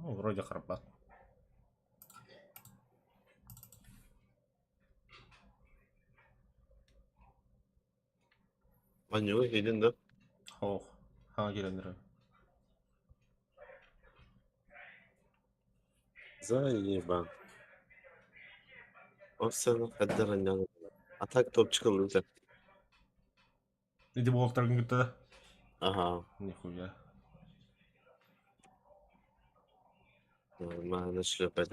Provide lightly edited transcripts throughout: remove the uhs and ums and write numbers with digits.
Вроде харбат. Манньыгы киирдин да? Ох, хаҥа киирэн эрэр. Заебан. Ол сана хайдах анньан А так топчик ыллыта. Ити буолтаргын кытта да? Аха. Нихуя. Нормально шлепать.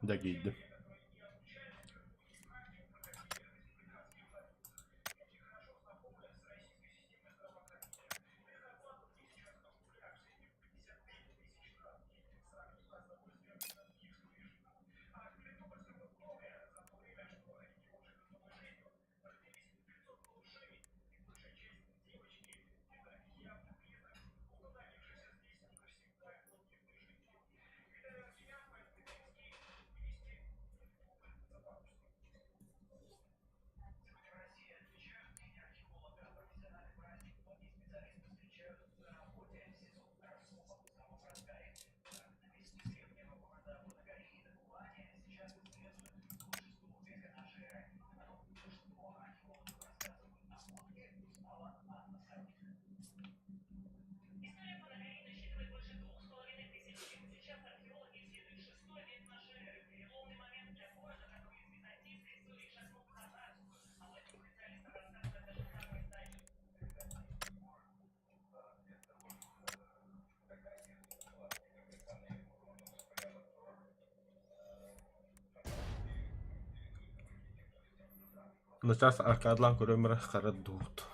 Дьэ киирдим. Начаас аркадлаан көрөм эрэ хара дуут.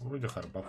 Вроде харбат.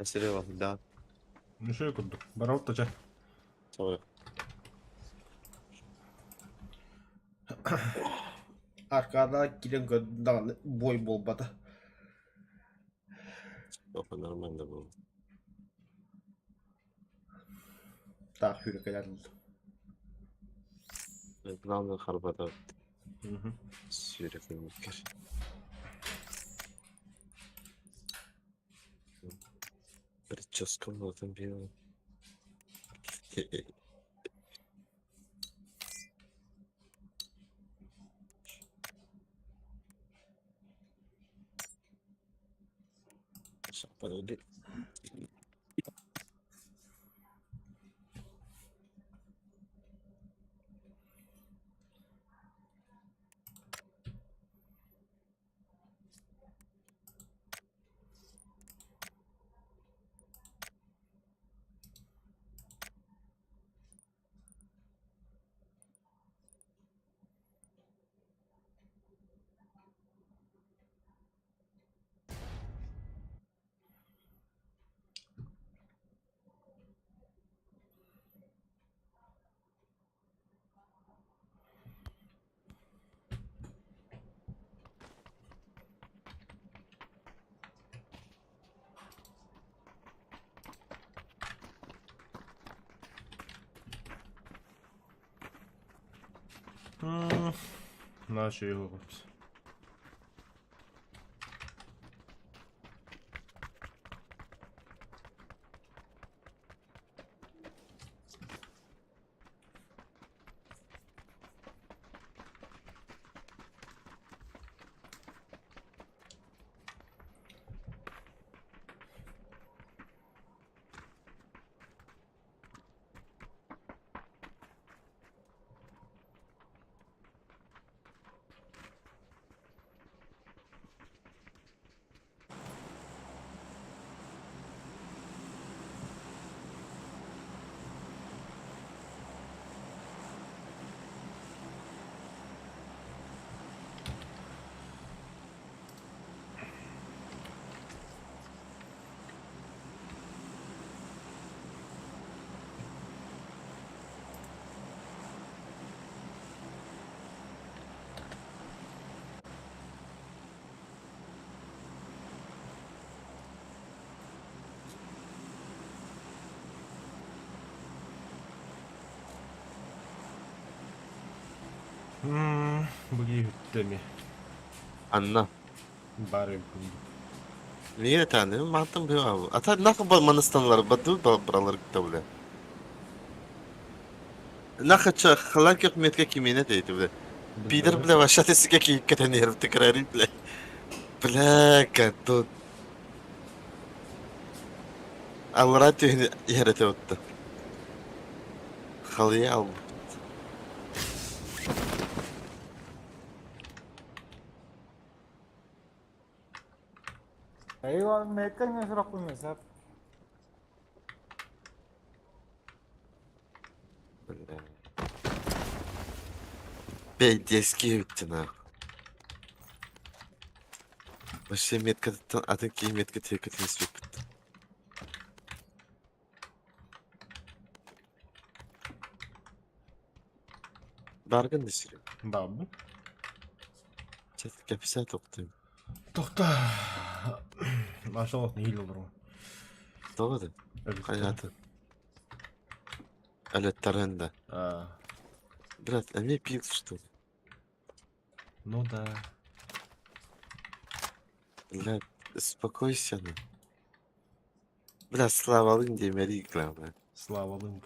Серега, да. Үчүгэй курдук. Барабыт да чэ. Sorry. Аркада киирэн көрдүм даҕаны бой буолбата. Опа, нормально было. Таах сүүрэкэлээн ыллым. Главное харбата Мгм. сүүрэкэлиир. Прическа улаатан биэрэн. Подожди. Наша его. Бу киһи бүттэ эмиэ. Анна. Баар эбит. Niye tane? Mantım bir abi. Ata nakı manistanlar batı buralar gitti bile. Nakı хланки метка кимине дейdi bile. Пидор бля вообще ты сика кийип кетен нерв текрарит бля. Бля, катут. Алра түйін ярете отты. Халыya al. Эйвал меккә сорап куймыйсың. Бля. Пиздецкий bitti нахуй. Вообще метка атын кийин метка текет битти. Баргын да сири. Баабын. Чет кепсе токтуйм. Тохта. Машаллах нэһиилэ олорор. Тоҕо Хайаатын. Өлөттөрөн да. А, Брат, а мне пил что ли? ну да. Бля, успокойся ну. Бля, Слава Лынде мери главное. Слава Лымбу.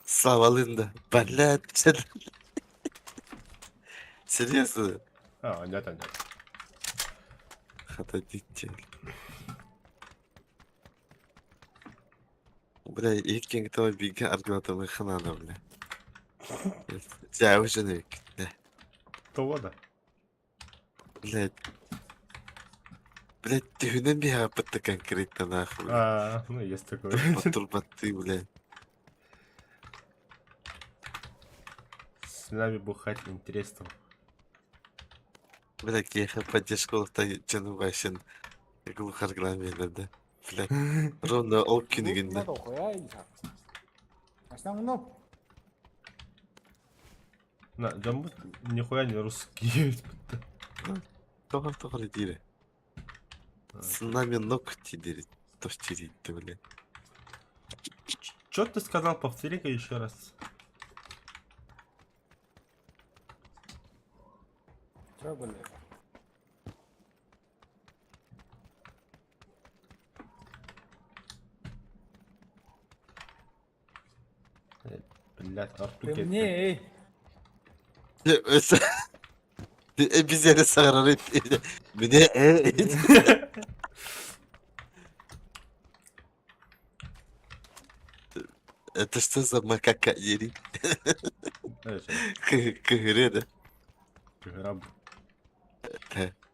Слава Лында. Блядь, Серьезно? А, нет, нет. Отойдите. Бля, иккиэн того бигэ аргылатымы ханана, бля. Дьэ, уже бля. Того да. Блядь. Блядь, түһүнэн биһааппытта конкретно нахуй. А, ну есть такое. Турбаты, блядь. С нами бухать интересно. Бля, киэхэ поддержка улахта дьону башын глухаргылаан биэрдэ. Бля, ровно ол күнүгүннэ. На, дьоммут нихуя не русские. Тоҕо тоҕо диирэ. С нами ногти дери, тостерить, бля. Чё ты сказал? Повтори-ка еще раз. Чё, блядь? Блядь, Артур Ты кетті. мне, эй! Biz саҕарар Мне Это что за макака ери? Кыһыры да. Кыһырам.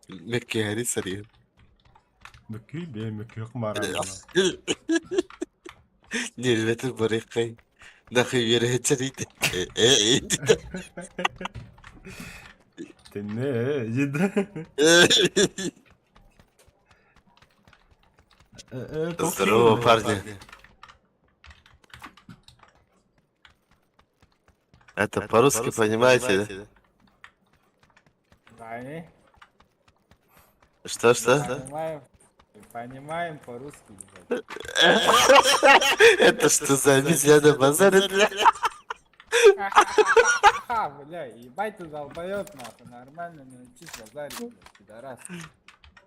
Меккэри сарыйын. Мөкүй бе, мөкүй кымара. Нерветер барыххай. Нахы үөрэ Тенне, еди. Здорово, парни. Это по-русски понимаете, да? Да, не? Что-что? Понимаем. Понимаем по-русски, ебать. Это что за обезьяна базарит, бля? Ха, бля, ебать ты долбоёб, нахуй, нормально не научись базарить, блядь, пидорас.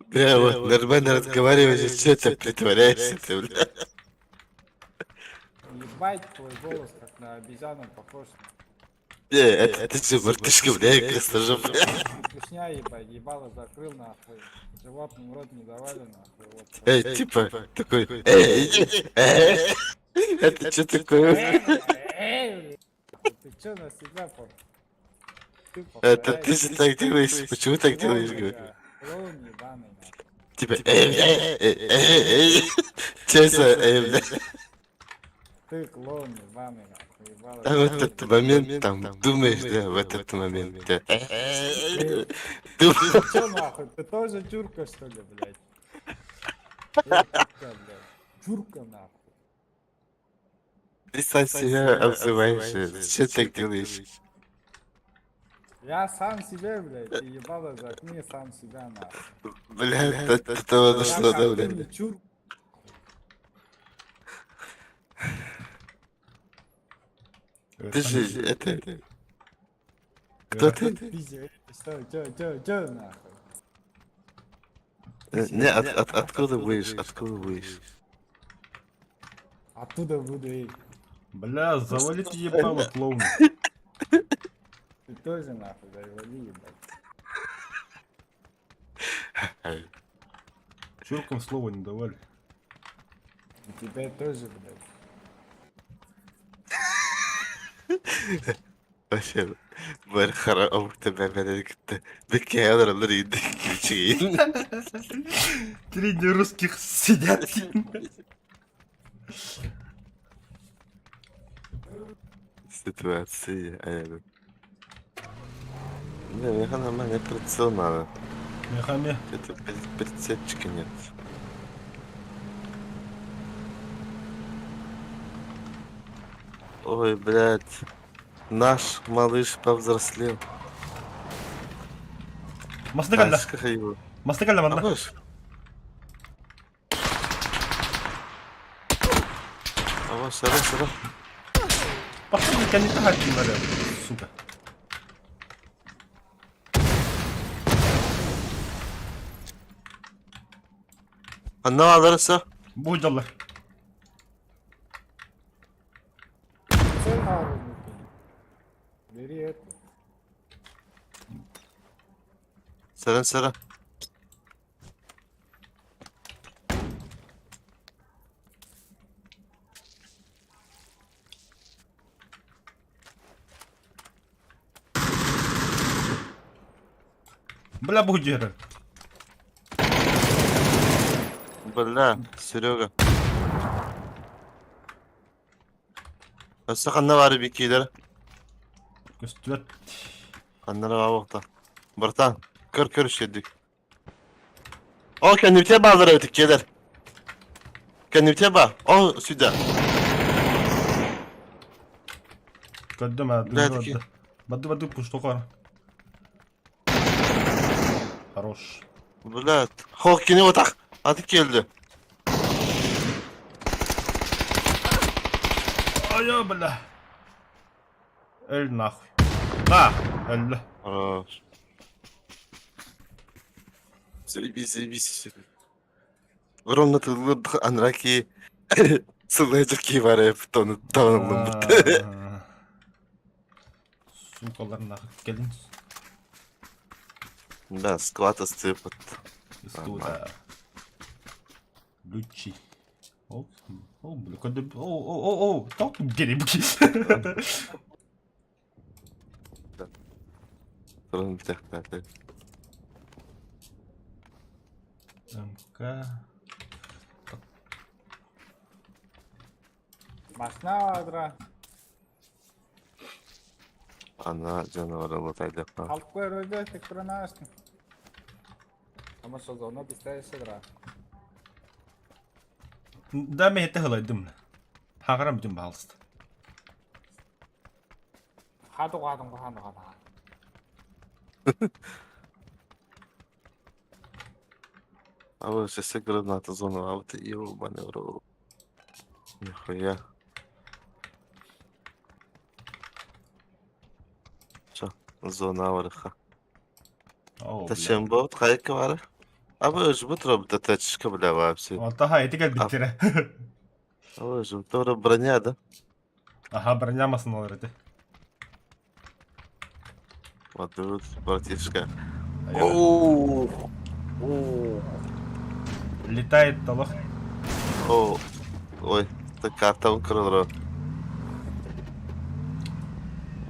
Бля, вот нормально разговариваешь, что ты притворяешься ты, бля? Ебать твой голос, как на обезьяну похож. Не, это ты же мартышка, бля, я красожоп, бля. Петушня, ебать, ебало закрыл, нахуй. Животным рот не давали, нахуй. Вот. Эй, типа, такой, эй, эй, это что такое? Эй, эй, ты чё на себя по... Ты Это ты же так делаешь, почему так делаешь, говорю? Клоун ебаный, нахуй. Типа, эй, эй, эй, эй, эй, че за, эй, бля? Ты клоун ебаный, нахуй, ебало. А в этот момент там думаешь, да, в этот момент, да. Эй, Ты чё нахуй, ты тоже чурка что ли, блядь? Эй, чурка, блядь. Чурка нахуй. Ты сам себя обзываешь, зачем так делаешь? Я сам себе, блядь, ты ебало заткни сам себя нахуй. Бля, до того Я дошло, да, как ты бля. не чур... Ты же, это... Кто ты? Пиздец, что, чё, чё, чё нахуй? Не, откуда будешь, откуда будешь? Оттуда буду, эй. Бля, завалите ебало, клоун. Ты тоже нахуй, завали, ебать. Чуркам слова не давали. И тебя тоже, блядь. Вообще, бары хара омукта бэбэлэр кытта бэккэ олороллор иди Три дня русских сидят. Ситуация, а Не, мне нормально прицел надо. Мехами. Это прицельчика нет. Ой, блядь. Наш малыш повзрослел. Масны калла. Тачка его. Масны калла А манна. можешь? А вот, сюда, сюда. Пошел не тахать сука. Анна алырса. Будь Аллах. Цель нахуй, Бери это. Саран, саран. Бля, будь Бля, Серега. Өссө ханна бары бикилер. Көстүбэт. Ханнара бабықта. Братан, көр көр шедик. О, кәніпте базар өтік келер. Кэннибитэ ба. О, сюда. Көрдүм а, Бля, дымы таки. барда. Барды барды пуштокор. Хорош. Бля, хок кини отах. Аты келди. Ай, бля. Өл нахуй. На, өллө. Хорош. Заебись, заебись. Ровно тылы анраки сылайдыр ки бар эп тону танылым. Сукалар нахуй келин. Да, склад ыстыпыт. Студа. Лючи. О, о, бля, когда... О, о, о, о, так грибки. Турun bir dakika. МК. Машина адра. Ана жаныбар лотайлыкка. Халк көрөдө тек туранасың. Ама созона бистә сыдра. Да, мен это хылайдым. Хағарам бүтін бағалысты. Хаду гадың хаду гада. Абы сесе граната зона, абы ты ебаный в рот. Нихуя. Чо, зона варха. О, Тачем бот, хайка вара. Абы жбут роб да тачка бля вообще. Алтаха, эти как биттире. Абы жбут роб броня да. Аха, бронямасын олар эти. Вот тут, братишка. Оу. Оу. Летает толох. О. Ой, ты карта украл.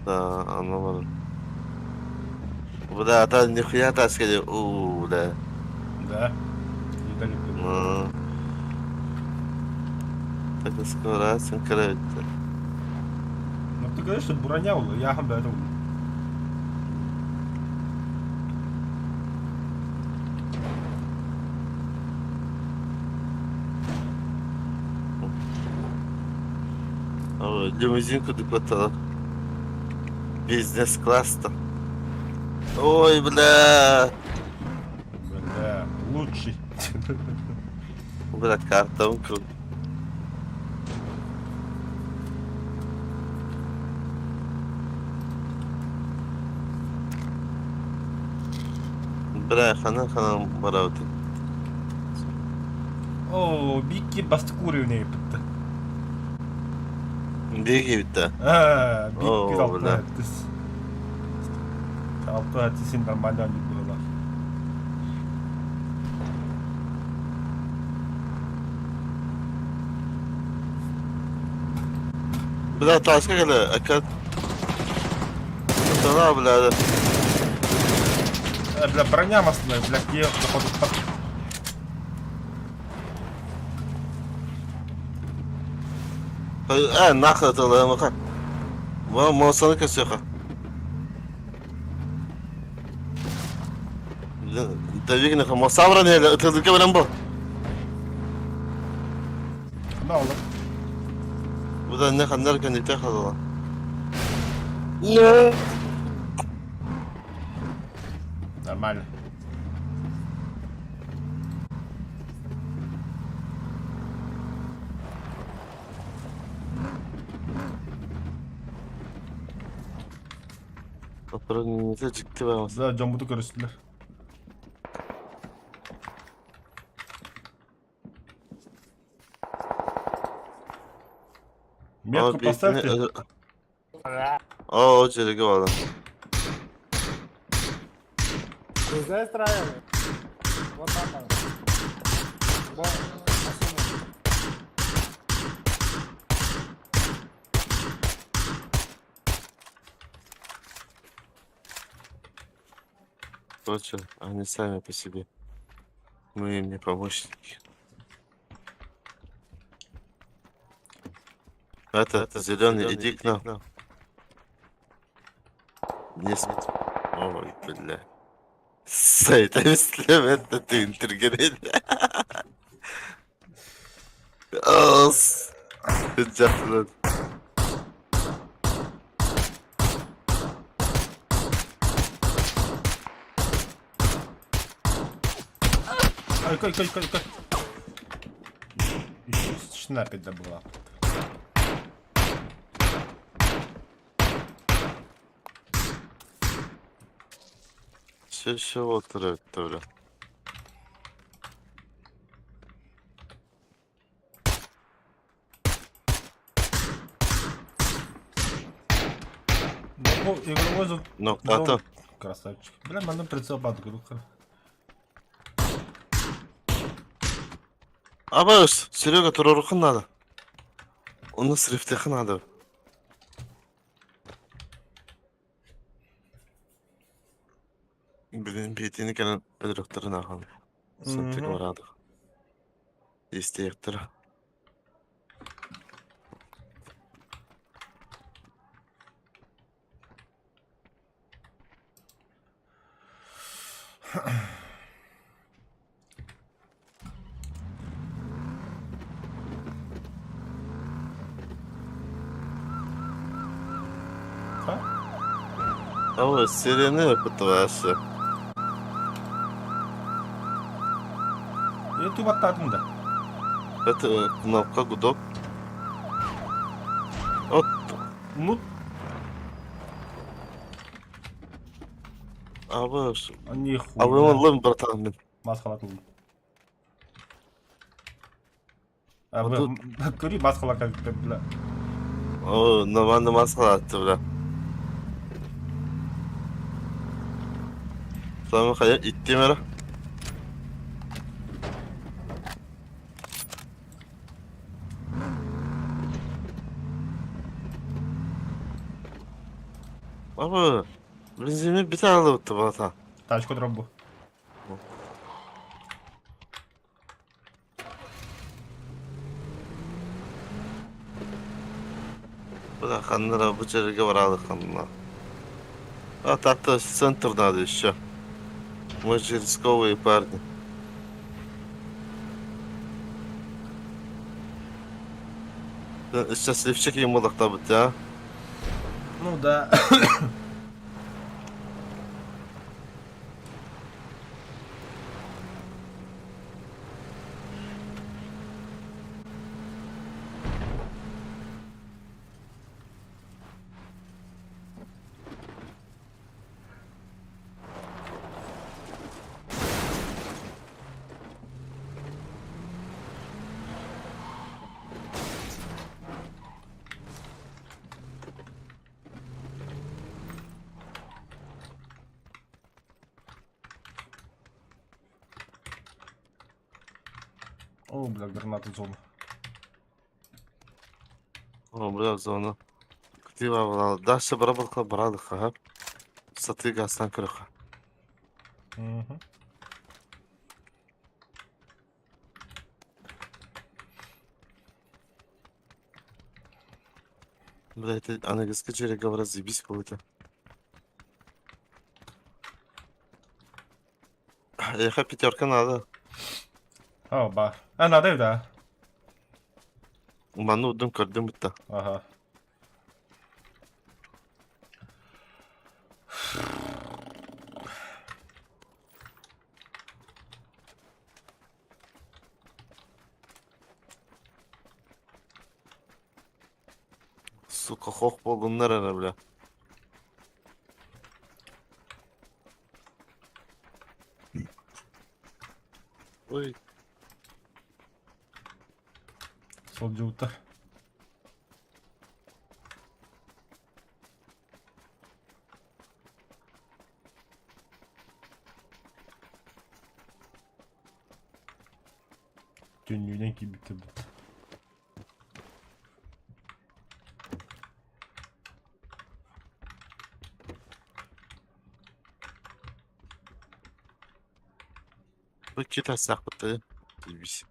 Да, оно бар. Бля, да, нихуя таскали. У, бля. Да. Летали. Ну. Так скоро синкрет. Ну ты говоришь, что броня ула, я хам это Лимузинку докватала. Бизнес-класс-то. Ой, бля. Бля, лучший. Бля, карта украл. Бля, хана хана барауты. О, бикки бастыкури не бітті. Беги битта. А, бикки О, бля. алты әттіс. Алты әттісін нормально они было. Бля, ташка кele, акат. Тана, бля. Бля, броня масная, бля, где заходит под... Э, нахуй это, маха. Ва, мосаны кесеха. Давигна ха, мосавра не, это белән бу. На, олар. Бу да не ханнар көн итә хазала. Не. Нормально. Operanın çıktı ben. Да, жомбуду көрөсүлөр. Метку поставьте. О, очереги var. Күзә строили. Вот там. Бо, машина. Короче, они сами по себе. Мы им не помощники. Это, зеленый, иди к нам. Не см... Ой, бля. Сайт, это ты интергеред. Ас. Дьахтар. Ай, кой, кой, кой, кой. Шнапить добыла. Все, все, вот это, Ну, игровой зон... Ноктата. Красавчик. Бля, манна прицел бат груха. Абайс, Серега, туруоруххун наада. Ону срифтиэххэ наада. Билин биитини кэлэн өлөрөхтөрүн аахан. Сынтык бараадых. Истиэхтэрэ. О, сирены пытывасы. Е, ты баттадың да. Это кнопка гудок. Вот. Ну. Абы. Нихуя. Абы ыллым, братан, мин. Мас халат ыллым. Абы, көрүй мас халат как бля. О, нормально мас халатты, бля. Сами хайа иттим эрэ. Абы, бензини бит алыбытты, братан. Тачку дробу. Бля, ханнара бу жерге баралы ханна. А так-то центр надо еще. Мы же рисковые парни. Счастливчик ему быть, а? Ну да. О, бля, граната зона. О, бля, зона. Актива Дальше барабалка баралыха, ха? Сатыга астан көрөха. Угу. Бля, это аныгыскы жере говорят, заебись какой-то. Эхо пятерка надо. О, ба. А, надо, да. Ману удум көрдүм бутта. Ага. Сука, хох болдуннар эрэ, бля. Ой. Сылдьыбыттар. Түннүнэн киирбиттэр Бу кита сахпыты. Заебись.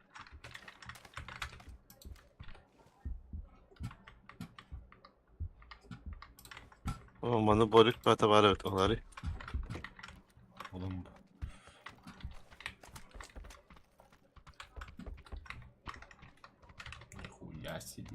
О, маны Борик бата бар эбит олары. Oğlum. Нихуя себе.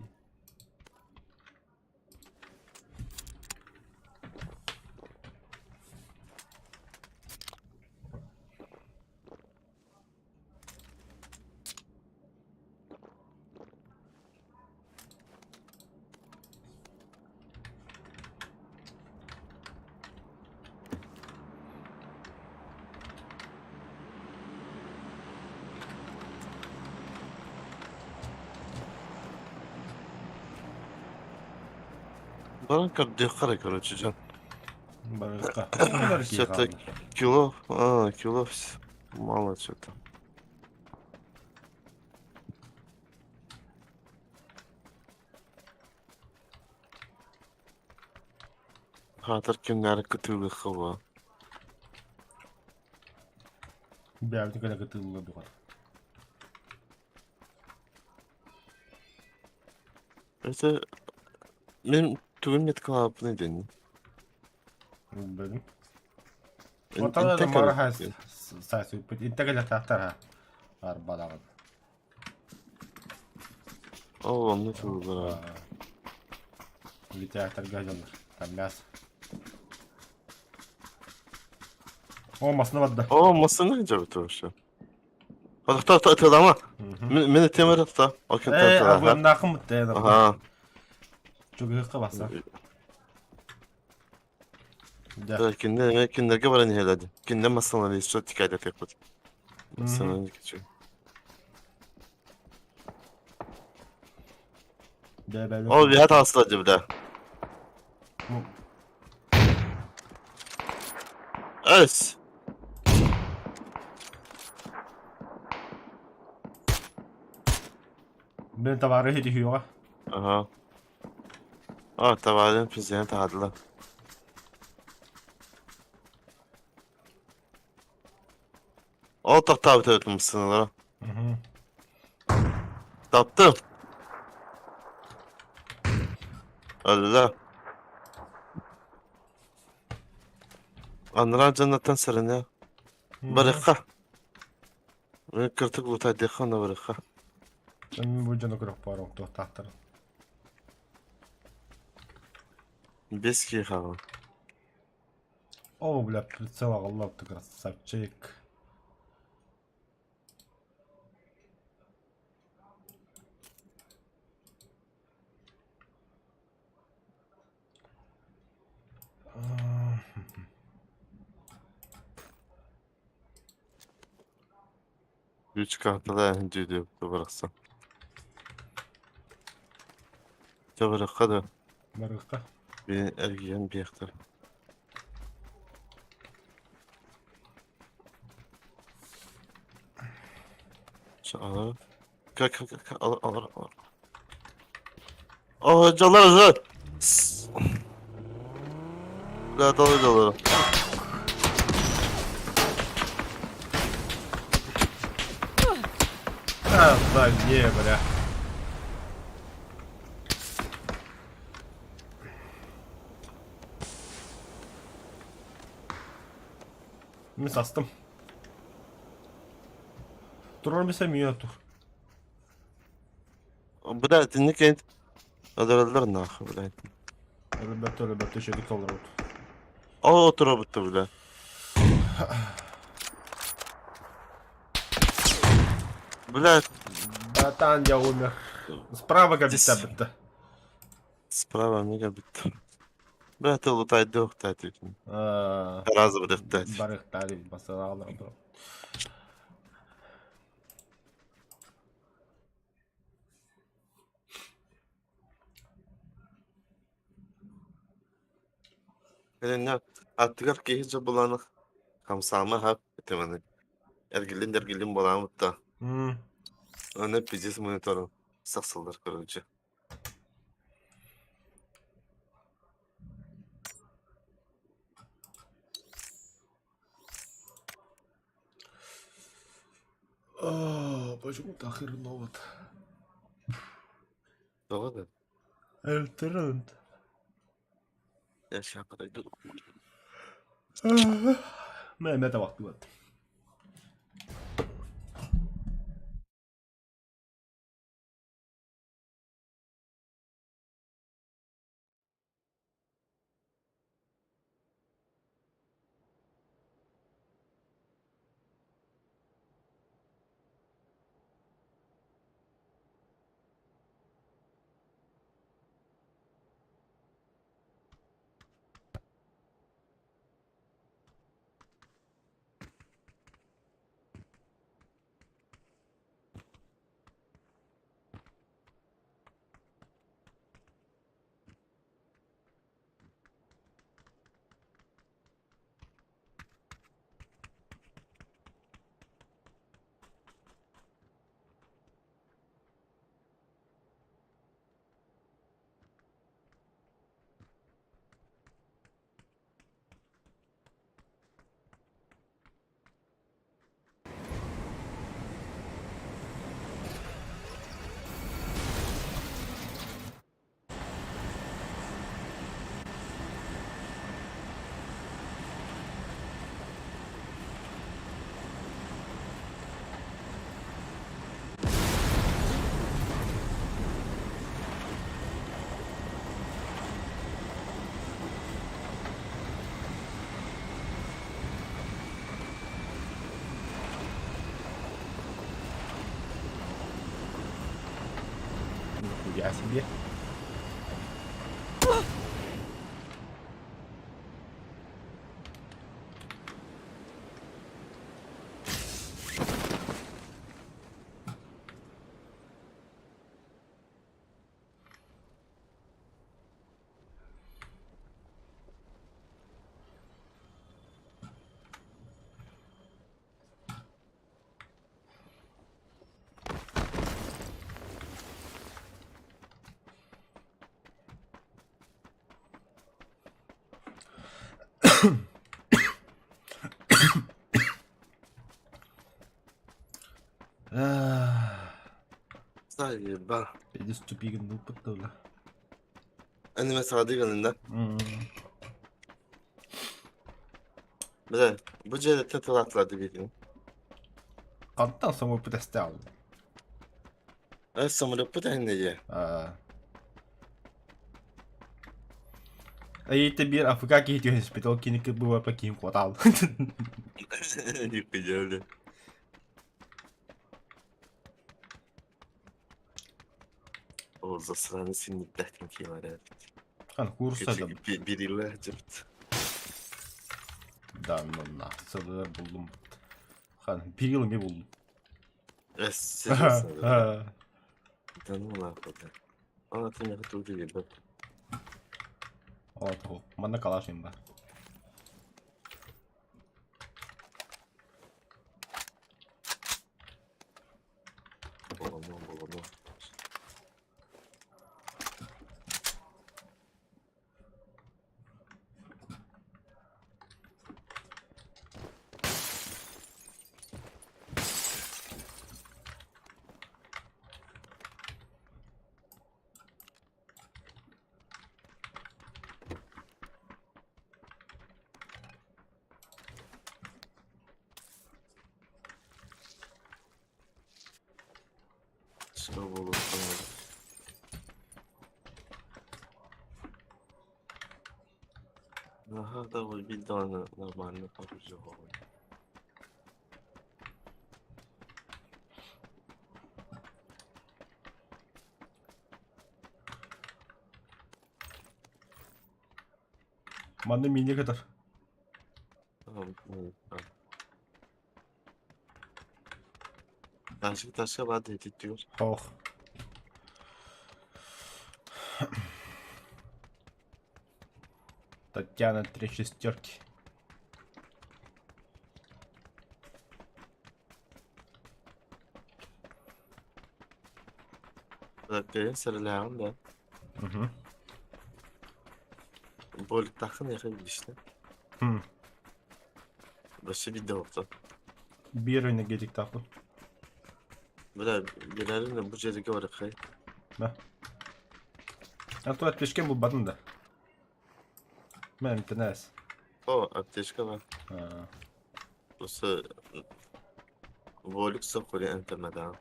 Баран көрдүөххэ эрэ короче дьон. Барыахха. Что-то кило, а, кило мало что-то. Хаатар кимнээри кытыылыахха буо. Бэйэбитин кэлэ кытыылла дуҕар. Это мин тугун меткалаабыппыный дэнни. Билбэтим. Отон Интэ мараха кэлэ. саасыппыт интэ кэлэ арбадаҕын. Оо, онно тугулара. Витяктарга дьоннор. Там мясо. О, масына барда. Оо, масына дьабыта вообще. Та та тылама. Мин темир та. Окей, Э, та. абыннахым бутта. Аха. Чугыхка баса. Да. Киндер киндерге баран иһэлэди. Киндер масалары еще тикайда текпит. Масалары кече. Да, да. О, биһат аста дибда. Эс. Мен товары хитихиоға. Ага. А, товарын президент адла. Ол тохтообут эбит массыыналара. Таптым. Өллө. Анараа дьоннортон сэрэнэ. Барыхха. Кыртык лутайдыахха онно барыхха. Бу дьону көрөх баар туохтаахтар. Без киһи хаалан. О, бля, прицел аҕалла, ты красавчик. Үч картала дүү барахсан. Дьэ барыахха да. Барыахха. Били эргийэн биэхтэр. Алар. Алар, алар, алар. О, дьоллор уже. Да, далы дьоллор. А, да, не, бля. Мин састым. Турар мисэ миэ тур. Бля, итинник кэнт өлөрөллөр нахуй, блядь. Өлбөттө өлбөттө үчүгэй толорбут. О, тура бутта, бля. Бля. Братан, я умер. Справа кабита битта. Справа мега битта. Бля, ты лутай дохтать. Раза бдохтать. Барыхтари, басыралар. Кэлиннэ аттыгар киһи дьобулаанах хамсаама хап этиманы. Эргиллин эргиллин буолаамытта. Аны пиздец монитору сахсыллар короче. Почему так хреново-то? Тоҕо да? Эльтерент. Я ща подойду. Мэ, мэ табахтыбат. Нихуя себе. Заеба. Пиздец тупигин был подтоле. Аниме саҕалыы гынна. Бля, бу дьиэлэртэн тылаатылар диэбитин. Хантан самолёппут эстэ Э, самолёппут эһиннэ дии. Эйиитэ биир АФК киһи түһэспит, ол кини бывапа киһим куотаал. Нихуя, бля. Ол засраны синниктээхтин киэлэрэ. Хан курса да Бирилэ дьэбит. Да, ну на, сылыр буллум. Хан, бир yıl буллум. Э, серьезно? Да ну нахуй, да. Ана ты не хотел ебать. Ол манна калаш им бар. Болоно, болоно. Что было Ага, да, видно, нормально оружие. Манна мини кытар. Ташка ташка бар diyor. Ох. Татьяна три шестерки. Bırakayım sarılayalım da. Угу. Боликтахын яхын işte. Хм. Başı bir de oldu. Биир энергетиктаахпын. Бля, геләрин бу жерге барыкай. Да. А то аптечкем булбатын да. Мен тенес. О, аптечка бар. Осы Волик сокури энтемеда.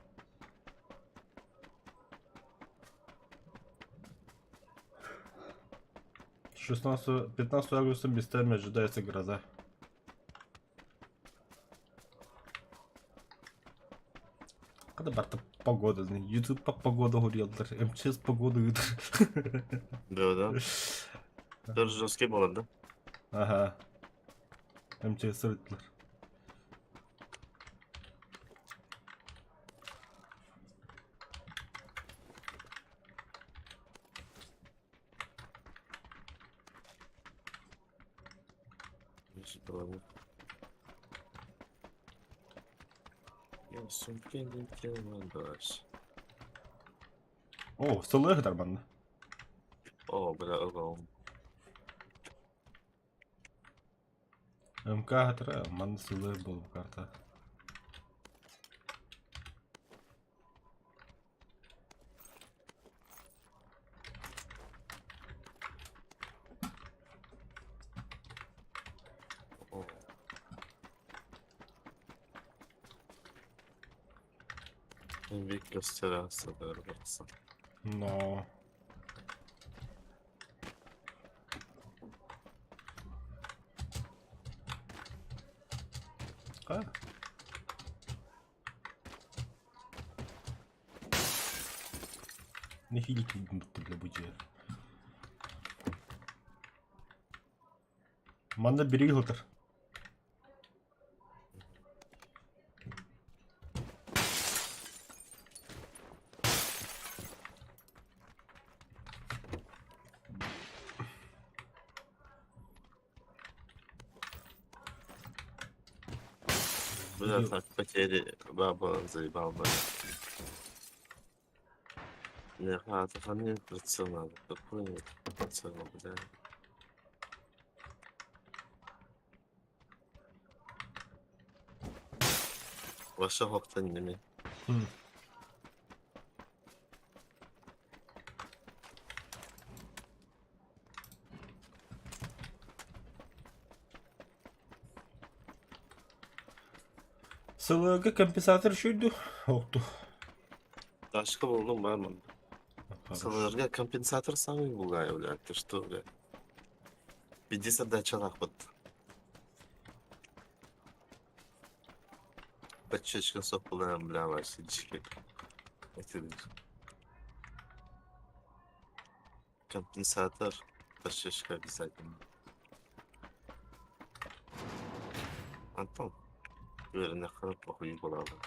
16, 15 августа местами ожидается гроза. Когда барта погода, YouTube по погода говорил, МЧС погоду Да, да. Тоже жесткий болады, да? Ага. МЧС ыттылар. Я сумки не делаю. О, сылыгдар манна. О, бля, ого. МК хатыра, манна сылы болуп карта. О. Bir gösteri hastaları baksana. Но. А? Нэһиилэ киирдим бля бу дьиэ. Манна бириги сытар. Бля, так потери баба заебал бы. Бляха, это прицел надо. Какой прицел, бля? Ваша хоктан неме. Сылыга компенсатор үчүйдү. Отту. Ташка булдум бармын. Сылырга компенсатор самый бугай, бля. Ты что, бля? 50 дачалах вот. Бачечка сопулаем, бля, васильчики. Это компенсатор. Подшишка обязательно. Антон, үөрэнэххэ похуй буолаҕын.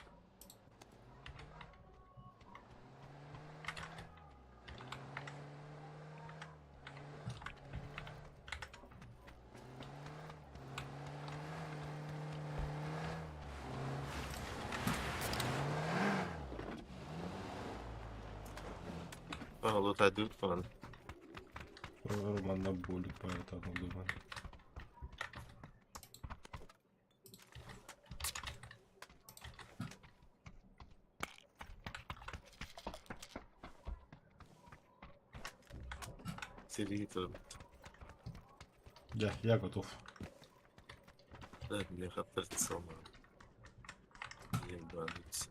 Лутайдыбыт даҕаны. Манна буолик поэтому думаю. Сэрии турбут. Я, я готов. Да, миэхэ прицел надо. Ебануться.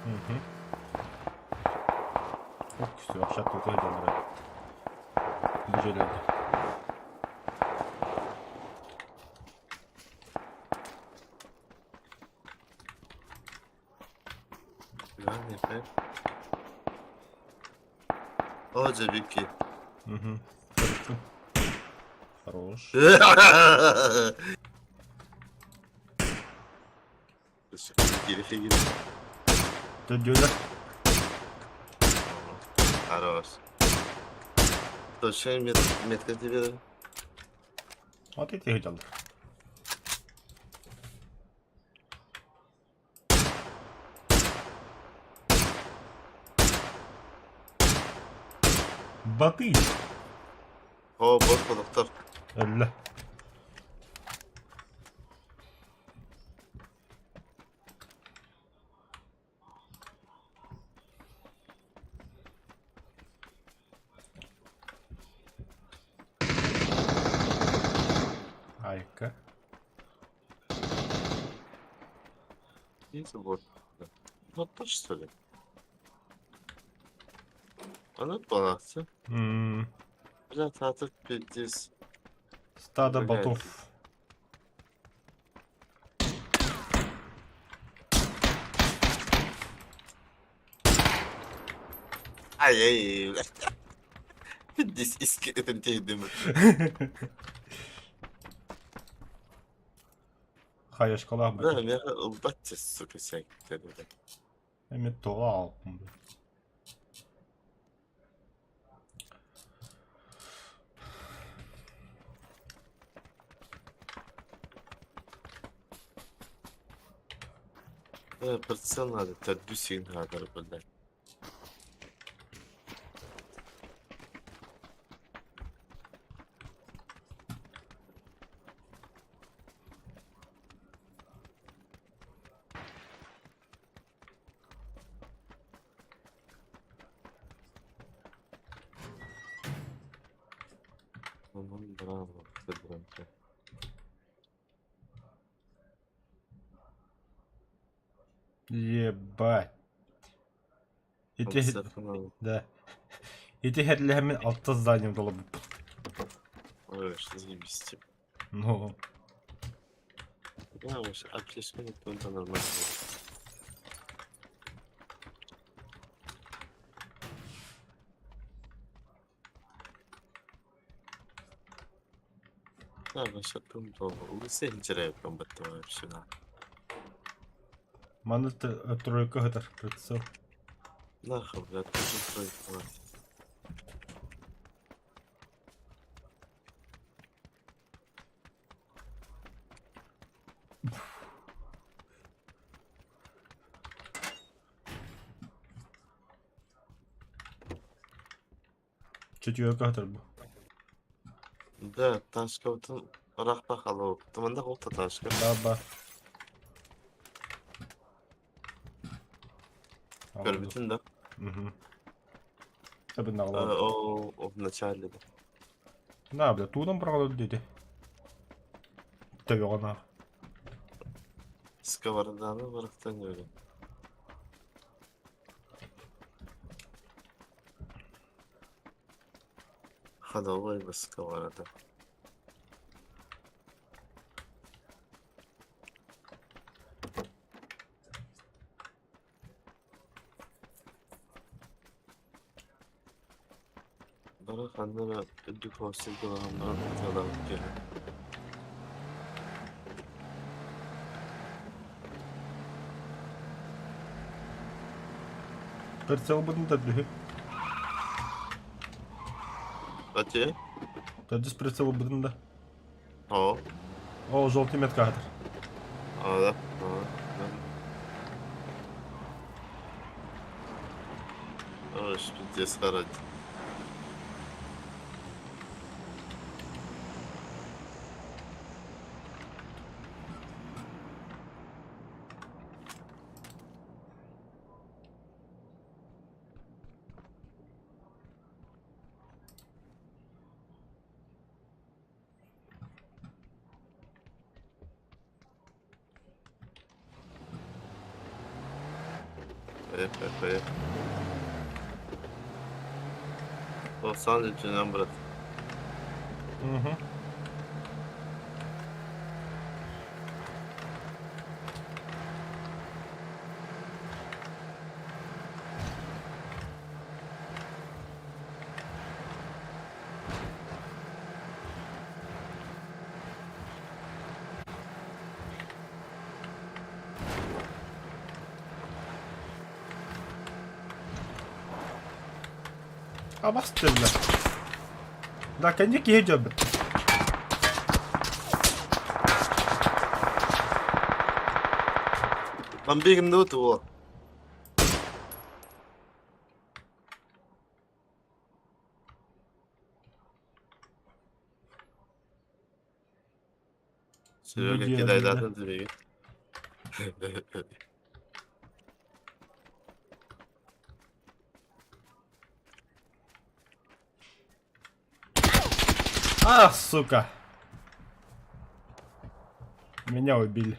Угу. Ох, все, сейчас тут выйдем, Бежали. О, дьэ, Угу. Хорошо. Хорош. Дядя. Хорош. Точно мет, метка тебе. Вот я тебе хотел. Баты. О, бот доктор. Өллө. Айка. Видите, бот. Вот то что ли? Оно балаксы. Бля, татык пиздец. Стадо Блядь. ботов. Ай-яй, бля. Пиздец, иски этим тейдым. Хайашкалах Да, бля. меня убатся, сука, всякие. Эми тола алпын бля. Да, прицел надо, төрдү надо, блядь. Браво, громко. Ебать. Ити да. Ити херлэһэммин алта зданием толорбуппут. Ой, что заебись, типа. Ну, Да, вообще, аптечка не то нормально. Да, вообще, там лысый интересно, вообще, да. Маны тройка сытар прицел. Нахуй, блядь, тоже тройка. Четверка сытар бу. Да, ташка вот рахпах алло. Туманда холта ташка. Да, ба. Көрбүтүн да. Угу. Табын О, о, в начале да. На, бля, туунан быраҕан диэти. Төбөҕө Сковороданы барахтан öyle. Ходовой бы сковорода. Барах аннара үрдүк хостинг ылаһан баран кэлэн. Прицел будем төрдүһү. Ати? Төрдүс прицел будем да. О. О, желтый метка хатыр. А, да. А, да. Ой, пиздец, харать. Поехали, поехали. О, сам лейтенант, брат. Угу. Абастылла. Да, кэнники киһи дьөрбүт. Бомбигин ну вот. Серега, кидай дату двигай. А, сука. Меня убили.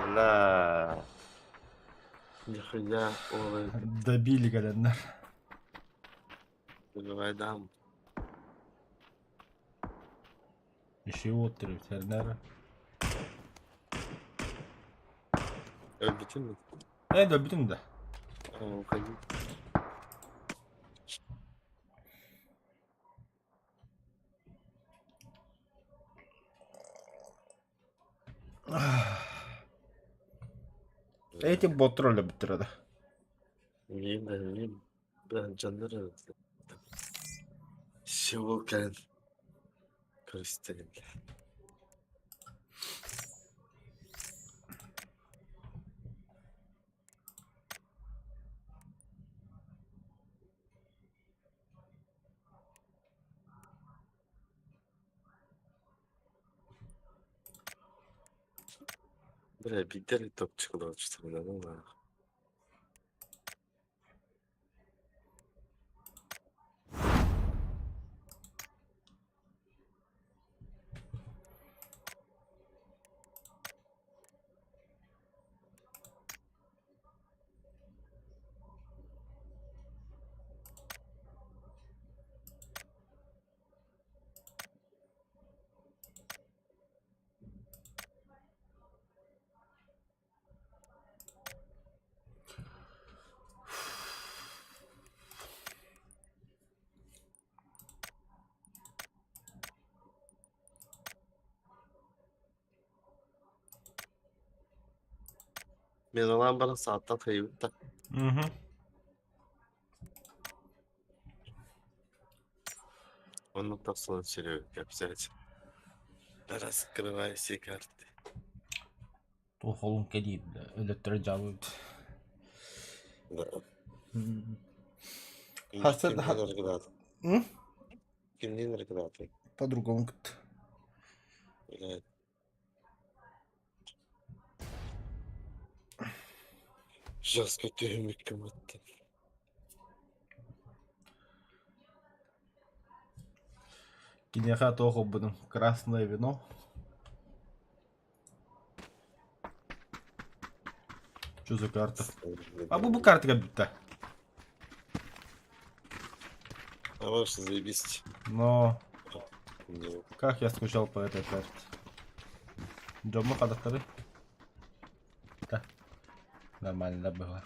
Бля. Нихуя, ой. Добили, галяндар. Давай дам. Еще вот три ветеринара. Өлбүтүн mi? Э, өлбүтүм да. Уходи. Эти бот тролля бүттүрэ да. Мин да, мин. Бля, жандар. Всего кэлэн. Көрүстэрим. Бля, биирдэ топчик ылааччытын. Меналаан баран сааттан хайыбыт да. Угу. Оннук тахсан Серега кэпсээччи. Раскрывай все карты. Туох холун кэлиир өлөттөрө дьаалыбыт. Да. Хасан Кимниин арыгылаатыҥ? М? Кимниин арыгылаатыҥ? По-другому кытта. Блядь. Жестко түһүммүккүн баттым. Киниэхэ туох ылбытым? Красное вино. Что за карта? А бу бу картага бүттэ. А вообще заебись. Но Не. как я скучал по этой карте. Дома ходохторы? Да. Нормально было.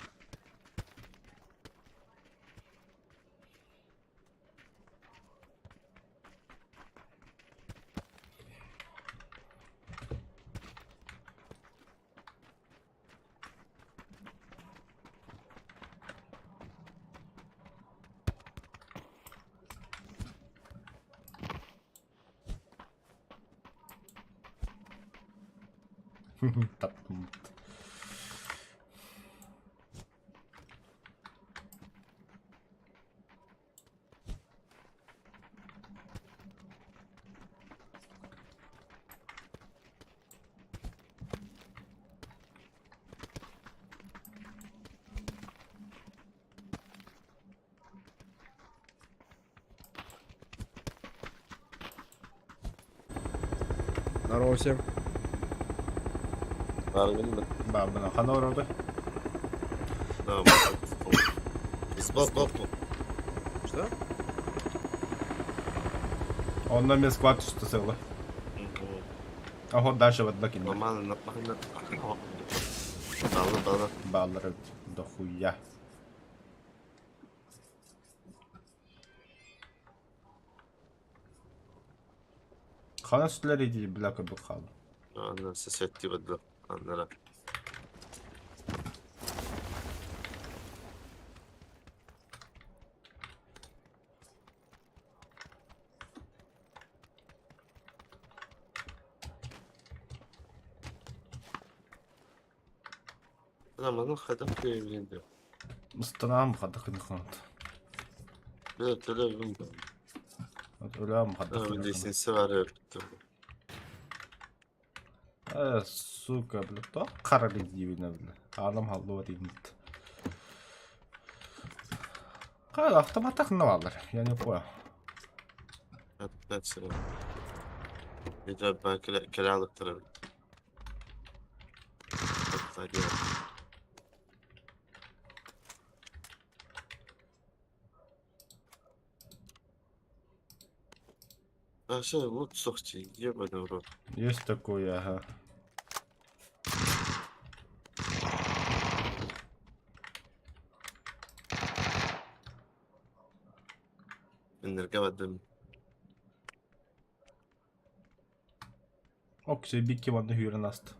Таптым. Здорово всем. Баргын да. Бабына хана орорду. Да, Избал кнопку. Что? Онно мен склад что сыла. Ага, дальше вот докинули. Нормально, нормально. Балла, балла. Баллары дохуя. Хана сүтлер иди, бля, как бы хал. Анна сосед бадла. Анна. Ана хайдах күйбүн деп. Станам хадах нхант. Бля, төлөбүн. Өлөм хадах. Десенсе бар өптү. Э, сука, бля, то карали дивина, бля. Адам халлуа деймит. Кай автоматтах баллар. Я не понял. Опять Это киралыктыр. А что, вот сохти, ебаный в рот. Есть такое, ага. Энерговодым. Окси бикки ванны хүйрен аст.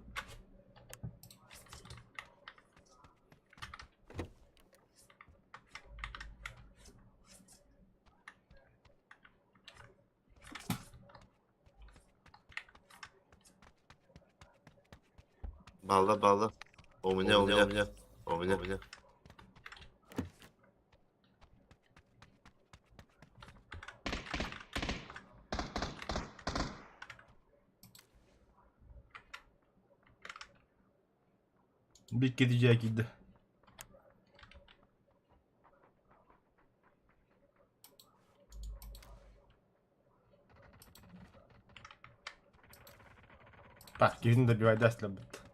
Балла, балла. У меня, у меня, у меня. У меня, у меня. Бикки дижа киди. Так, киһини добивайдас лабыт.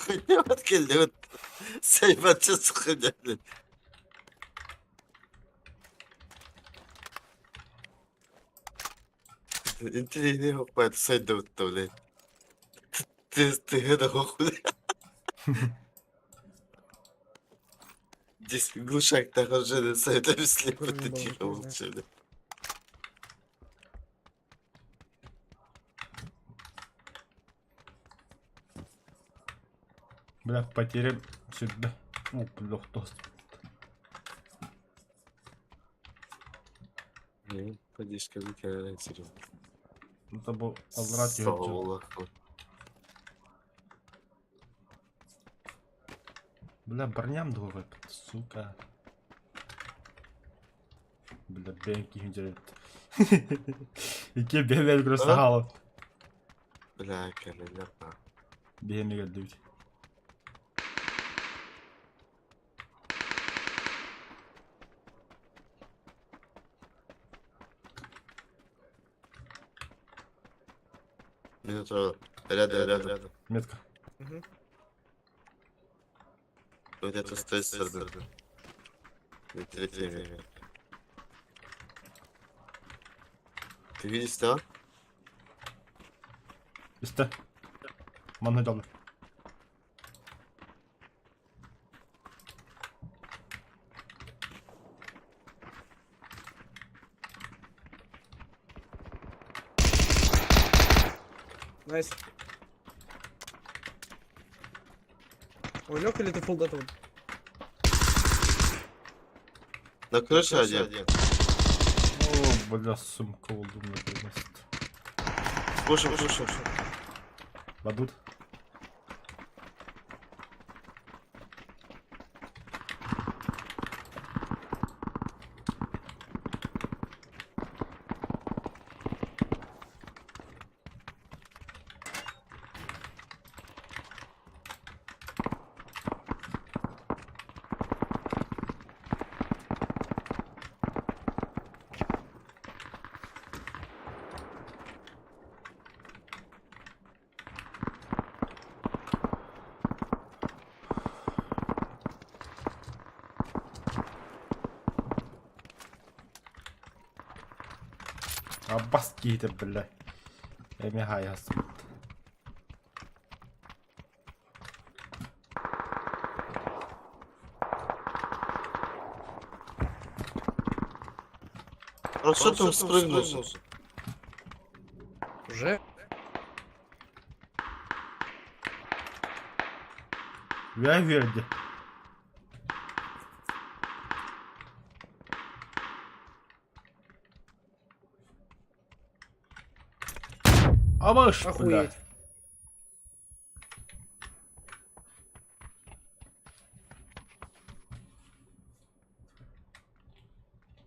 Хуйня вот келди вот. Сайбатчы хуйня, блин. Интеллигентный хоппайт сайда бутта, блядь. Ты, ты это хуй. Здесь глушак так уже сайда слепо ты тихо молчи, блядь. Бля, потерям сүрбэ. О, бля, тост. Поддержка кэлэн сирин. Это бу аллара түһэр дьон. Саолах. Бля, броням дуо сука. Бля, бэйэм киһим дьэрэт. Икки бэйэм көрө саһаалап. Бля, кэлэллэр ба. Биһиэми кэлдибит. Минута. Рядом, рядом. Метка. Мгм. Вот это с той стороны. Третья метка. Ты видишь, да? Истэ. Манна дьон. Nice. Он лег или ты full готов? На крыше один. О, бля, сумка болдум наконец-то. Пушим, пушим. Бадут. Аббас киһитэ, бля. Эми хайаспыт. А что там спрыгнул? Уже? Я верде. Абаш, бля. Охуеть.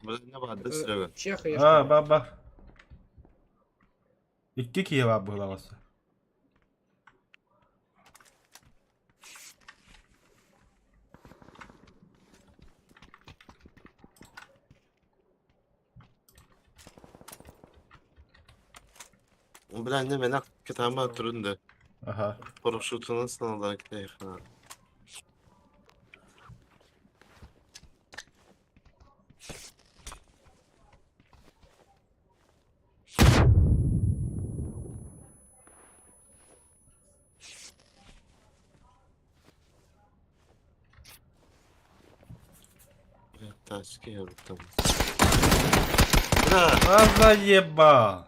Бля, не баар, Серега. Чеха я А, что ли? баба. Икки киһи быһылаҕас. Бля, не мен кытама турунда. Аха. Парашютынан саналар китайхана. Бля, тачки я там. Бля, А заебал.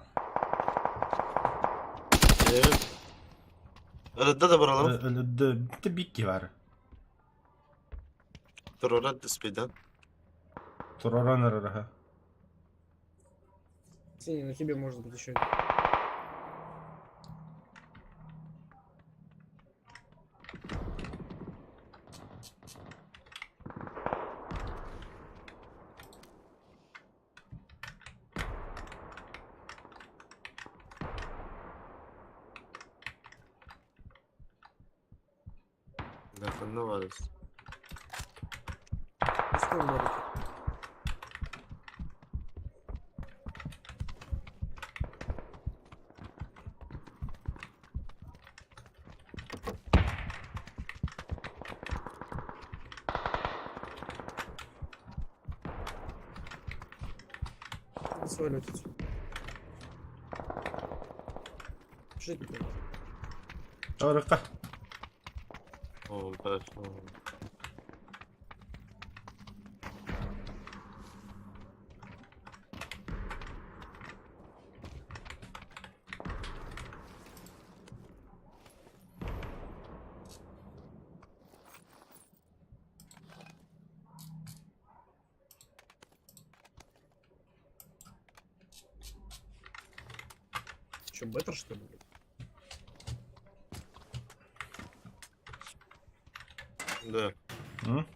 Рада да баралам. Ты бикки бар. Турурат диспейдан. Туроран аха. Синий, на тебе может быть еще. Да, ханна варыс. Пускай он Сваливать отсюда. Жить не Орыка. О, хорошо. Че, беттер, что ли? блядь? Да. М?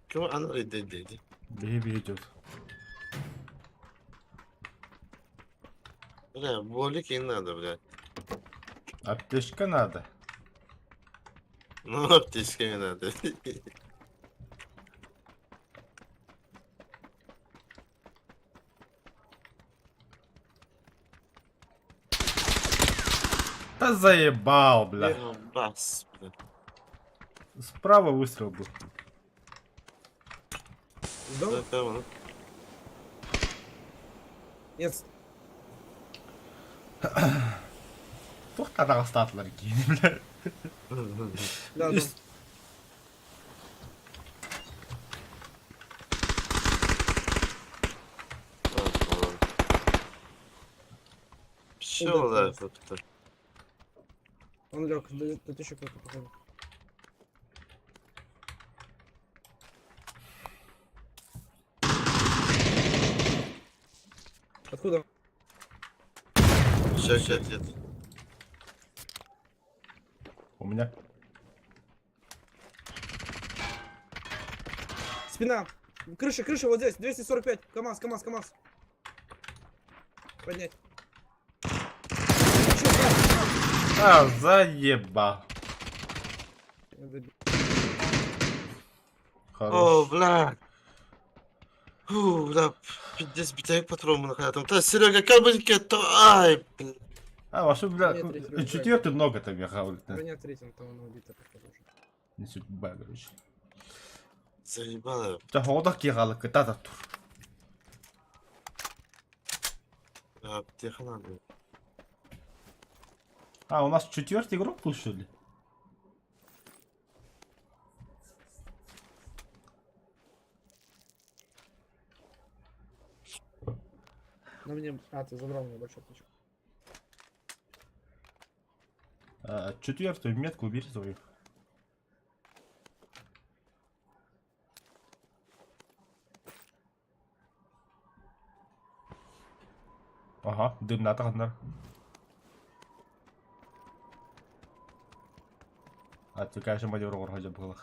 Ким аны dedi? Беги идет. Бля, болик не надо, бля. Аптечка надо. Ну, аптечка не надо. Да заебал, бля. Бас, бля. Справа выстрел был. Из дома? Да, там, ну. Нет, Тухта статлар киин, бля. да, дом. Все, да, тут. Он лег, тут еще кто-то походу. Откуда? Все, все, нет. У меня. Спина! Крыша, крыша, вот здесь, 245. КамАЗ, КамАЗ, КамАЗ. Поднять. Чё, брат? А, заебал. Я добил. О, Хорош. бля. Фу, бля, пиздец, битәк патронын хаятым. Та, Серега, как бы то, ай, бля. А, вообще, бля, Нет, третий рюкзак. четвертый много там ехал. Броня третья, там она убита, походу, уже. Не судьба, короче. Заебало. Да, холодок ехала, ката тур. Аптека надо. А, у нас четвертый игрок был, что ли? На мне... А, ты забрал у меня большую аптечку. А, четвертую метку убери свою. Ага, дым на тахнар. Отвлекающий маневр хотя было.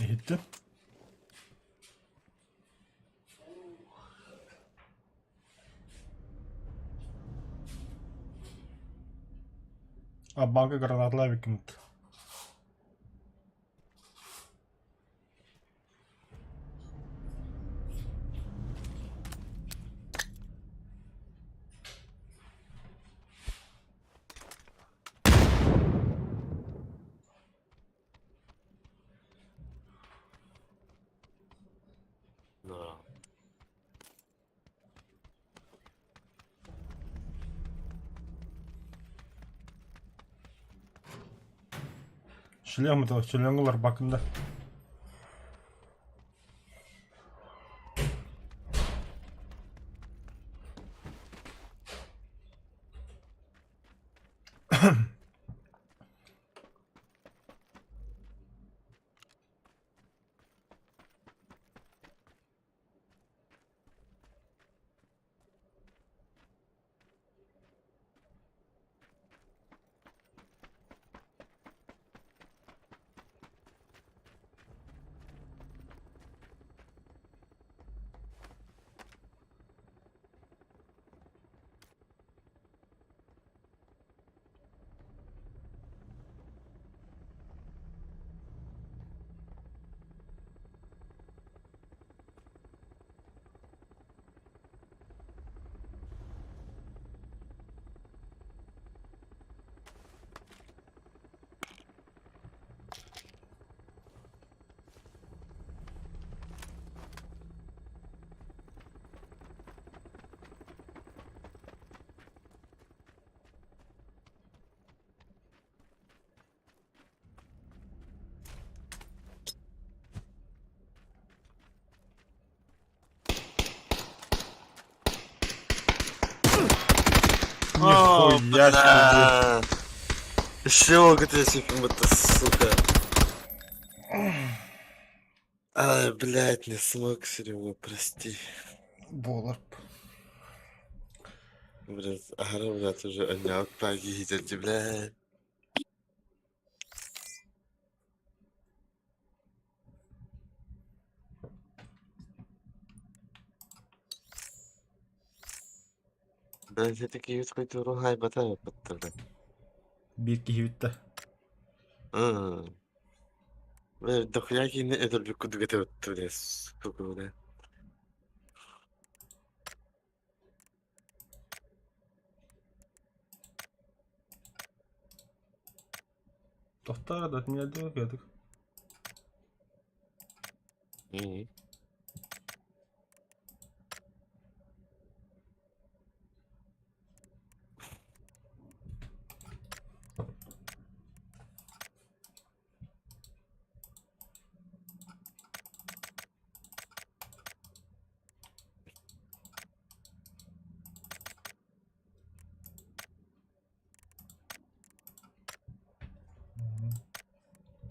Иһиттим. А банка гранатла викинт. Да. Шлем это, шлемлар бакында. О, Нихуя себе. бля! Еще это, сука. Ай, блядь, не смог, Серега, прости. Буолар. Блядь, ага, блядь, уже анньаабыт пааги блядь. Блядь, я такие культуру хайбата yapıttırdı. Биир киһи бүттэ. Бля, дохуя киһини өлөрбүт курдук этэ бля, сука, бля. Тохтоор да отменяли кыатык. Мгм.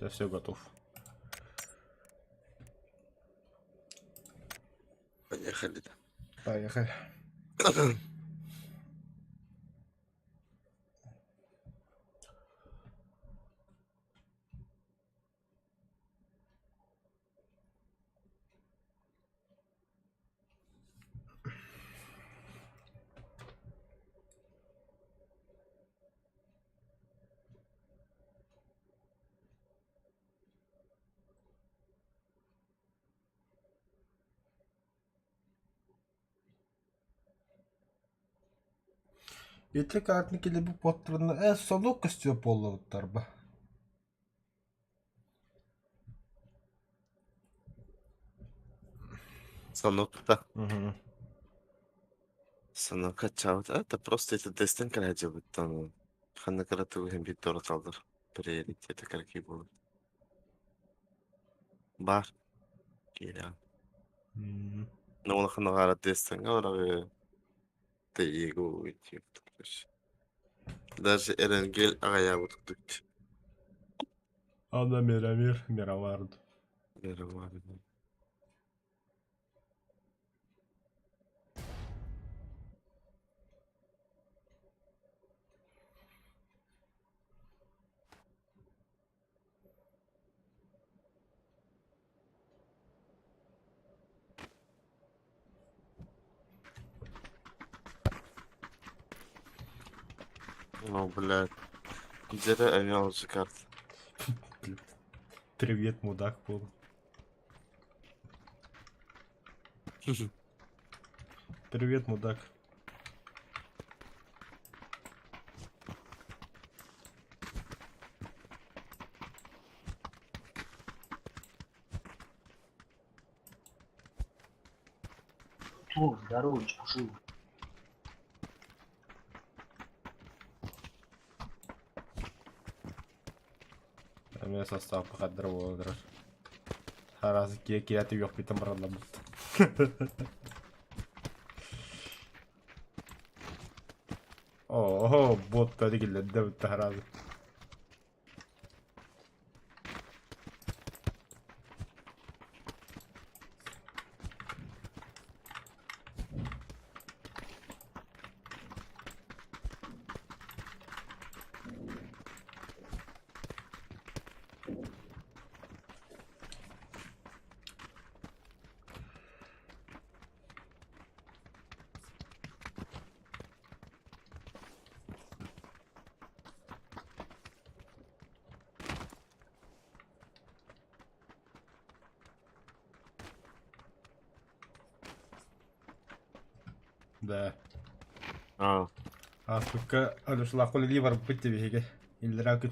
Я все готов. Поехали. Поехали. Ити картны килеби поттарына э сонук көстүө буоллабыттар ба. Санокта. Мгм. Санокка чаут. Это просто это дестен караджа буттан. Ханна карату hem bir дороталдар. Приоритеты какие будут. Бар. Киря. М. Ну, он ханна дестен гора. Ты его идти. Даже Эренгел агая буттук. Ана Мирамир Мировард. Нормально. Ну, блядь. Где-то имел же карт. Привет, мудак был. Привет, мудак. Тур, здорово, чепушил. Эмиэ состав хаддара буолар. Араас киэ киэти үөхпүтэн бараллабыт. Оо, бот киллэрдэ бутта хараас. Да. А, Ааспыкка Алешлаах үлэлии барбыт биһиги иллэрээ күн.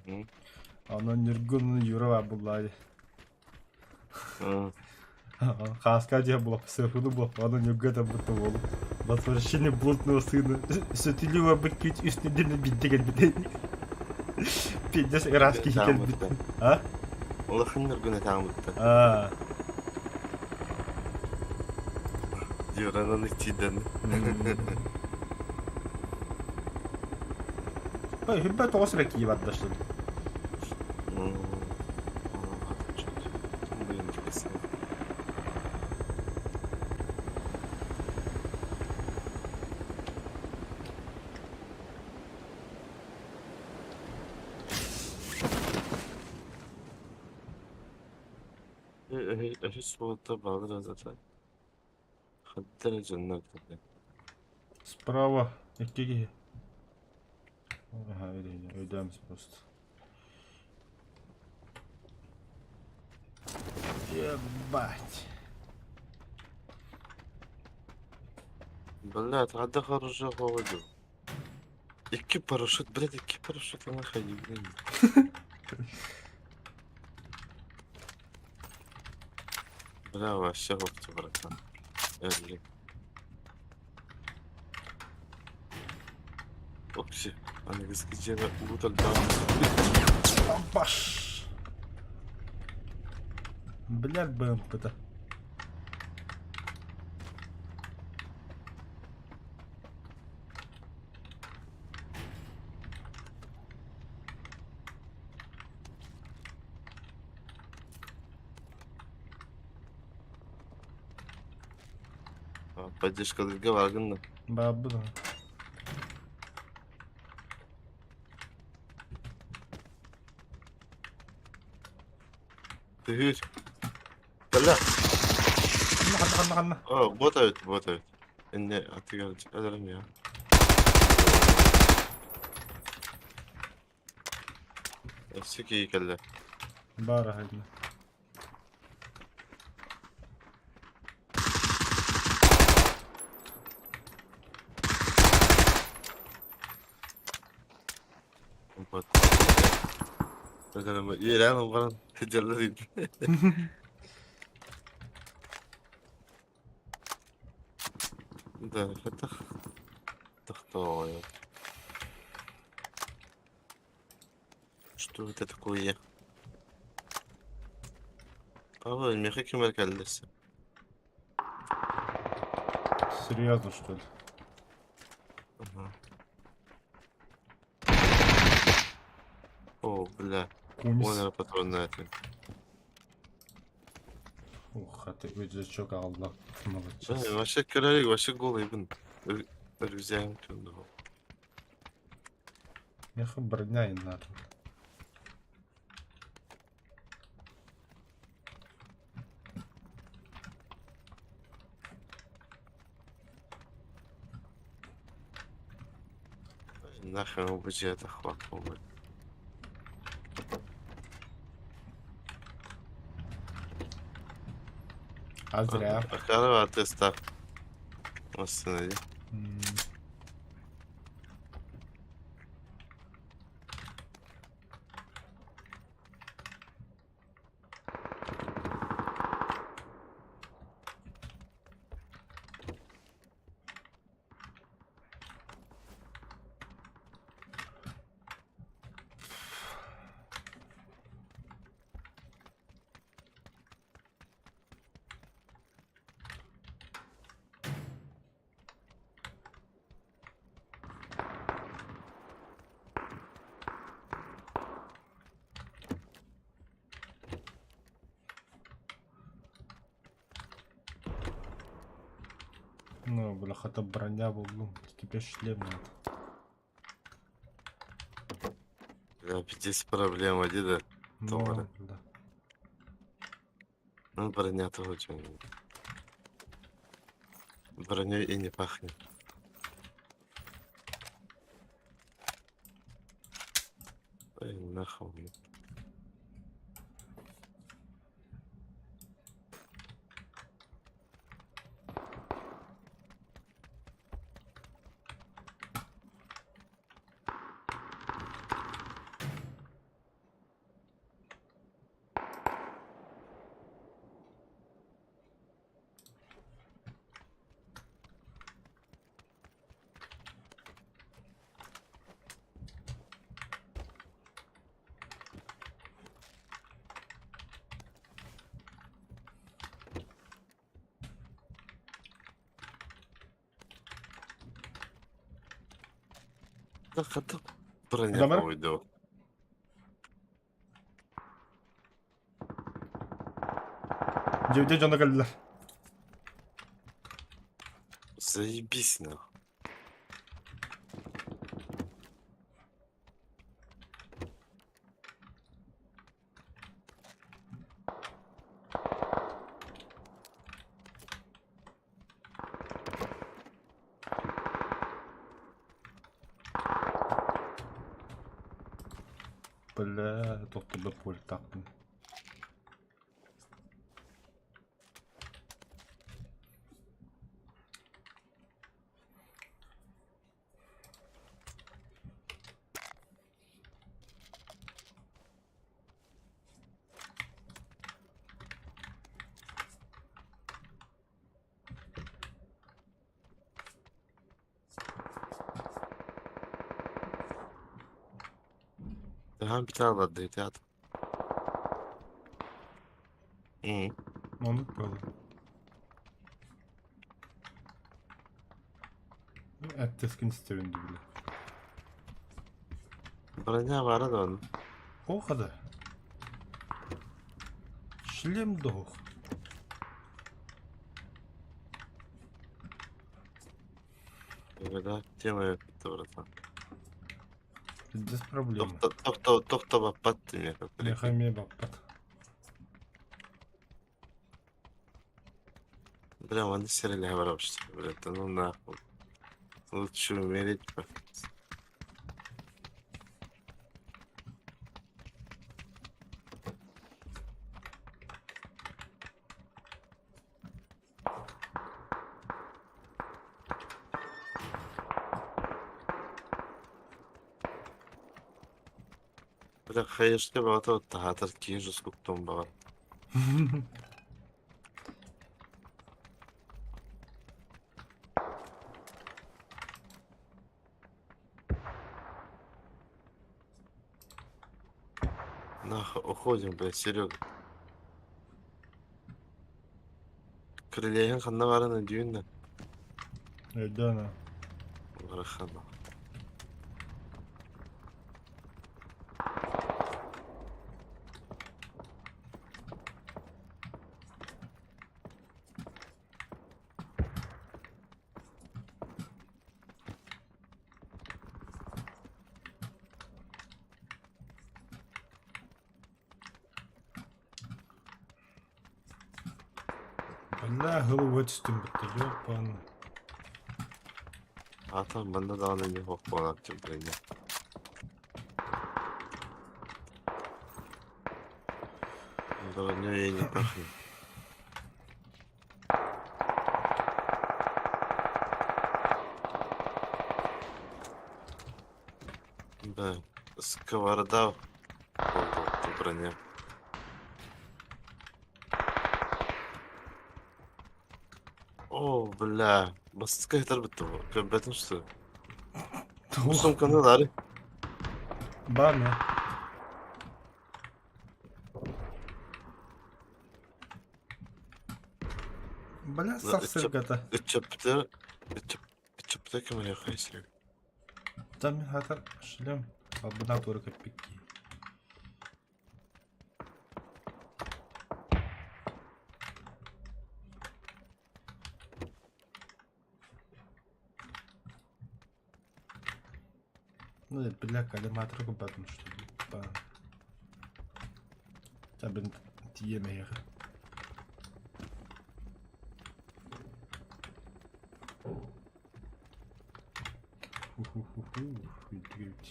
мгм. Онон Ньургун Юра баар буоллаа дии. А, Хааска дьиэ буолап, сыахыны буолап, онон Ньургу этэн буолу. Возвращение блудного сына. Сөтүлүү барбыт күүт үс нэдиэлэ биирдэ кэлбит. Пиздец ыраас киһи кэлбит. А? Улахан Ньургун этаамытта. Аа. Юранан иччиден. Хүббэ тоҕус эрэ кии барда что ли? Блин, красиво. Үһүс суолта баалыр zaten. Хаттар дьоннор. Справа икки киһи. Ага, өйдөөмс просто. Ебать. Блядь, хадда хорошо ходу. Икки парашют, блядь, икки парашют нахуй, блин. Бля, вообще хопты, братан. Элли. Вообще, аныгыскы дьиэҕэ уу талбаан. Баш! Блядь, БМП-то. Поддержка баргын да. Бабы да. Түһүр. Бля. Ханна, ханна, ханна. О, бот эбит, бот эбит. Инне атыгар өлөрүм я. Өссө кии кэллэ. Бара хайдна. Бот. Өлөрүм. Иэрэн баран тежеллер. Да, это тохтоо. Что это такое? Павел, меха кимер кэллэс. Серьезно, что ли? Ага. О, бля. Кунис. Вон патрон на это. Ух, а ты рюкзачок алла. Молодец. Да, вообще көрөрүк, вообще голый бын. Рюкзагым түндү. Меха броня и надо. Нахрен бюджета хватало. А зря. Акарова теста. Останови. Ну, бля, это броня был, ну, тебе шлем надо. Бля, пиздец проблема, деда. Ну, Добре. бля. Ну, броня тоже. Броней и не пахнет. Эй, нахуй. Да, хата. Броня Адамар? уйду. Дьиэбитэ дьоно кэллилэр. Заебись нахуй. Бля, тохтобо пультаахпын. Daha bir tane var dedi adam. Hı. Оннук буолар. Эттескин истэбин дии Броня var da onun. О хада. Шлем дох. Да, тема это братан. Пиздец проблема. Тохто тохто тохто баппат тимэ. Мехаме баппат. Бля, он сериал вообще, бля, да ну нахуй. Лучше умереть. Бля, хаешка баҕата таһаатар киһи жускуктун баҕар. Нахуй, уходим, блядь, Серега. Крыльяһын ханна баарын өйдүүн да. Өйдөөн аа. Барахан. Бля, головой түстүм бүттэ, ёпан. Аата манна даҕаны эмиэ хоппуолааччы броня. Броню я не пахнет. Да, сковорода буолла броня. О, бля, бастыка хитар битте бу. Көрбөтүм что? Сумканы ылаары. Баар ма? Бля, сарсыргата. Ыччаппытыгар ыччаппытыгар көмөлөөххө Серега. Там хатар шлем. Албына туора көппүккии. Ну, бля, коллиматор кубатын, что ли? Табын тиемэйэх. Ху-ху-ху-ху, үрдүгүбүт.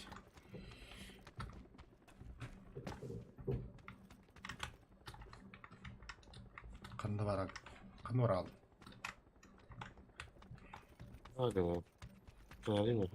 Ханна бара ханна бараҕын? Ага. Правильно.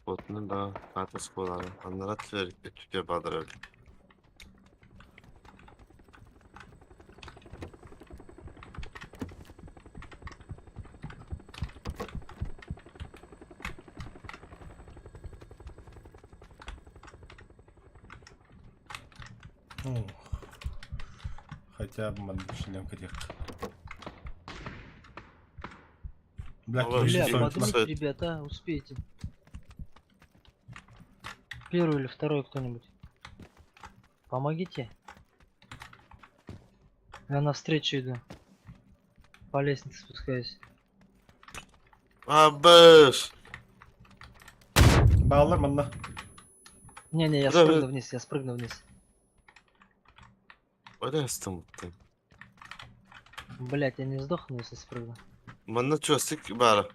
Потны да хата школаны. Аннара түтэ бадарар. Ну, хотя бы маннык шлем кэтиэх. Бля, Бля, киһи Бля, Жди, поднимите, стоит. ребята, успейте. Первый или второй кто-нибудь. Помогите. Я навстречу иду. По лестнице спускаюсь. Абыш! Баалар манна. Не-не, я Да, спрыгну да. вниз, я спрыгну вниз. Оля астымыттын. Блять, я не сдохну, если спрыгну. Манна чуастык бара.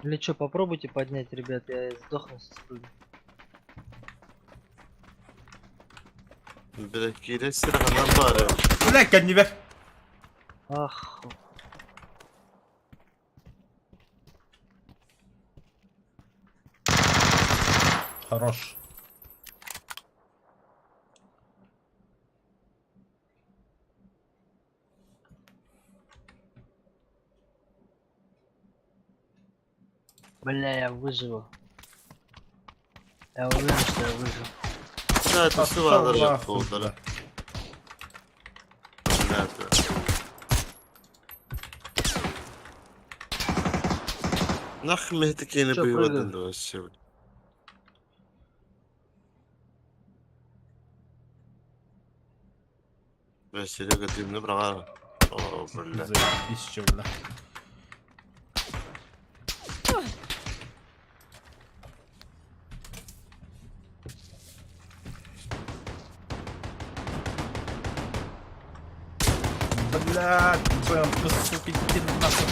Или что, попробуйте поднять, ребят, я сдохну, если спрыгну. Бля, киирэ сираханан бара. Бля, кэннибэр. Ах, Хорош. бля, я выживу. Я уверен, что я выживу. Бля, это Пошёл сывалар нахуй, жак бля. Бля, да. Нахуй такие Чё, бывают прыгаю? да вообще. бля. Бля, Серега, ты мне брала. О, бля. Заебись, чё, бля. Бля, БМП, сука, иди нахуй.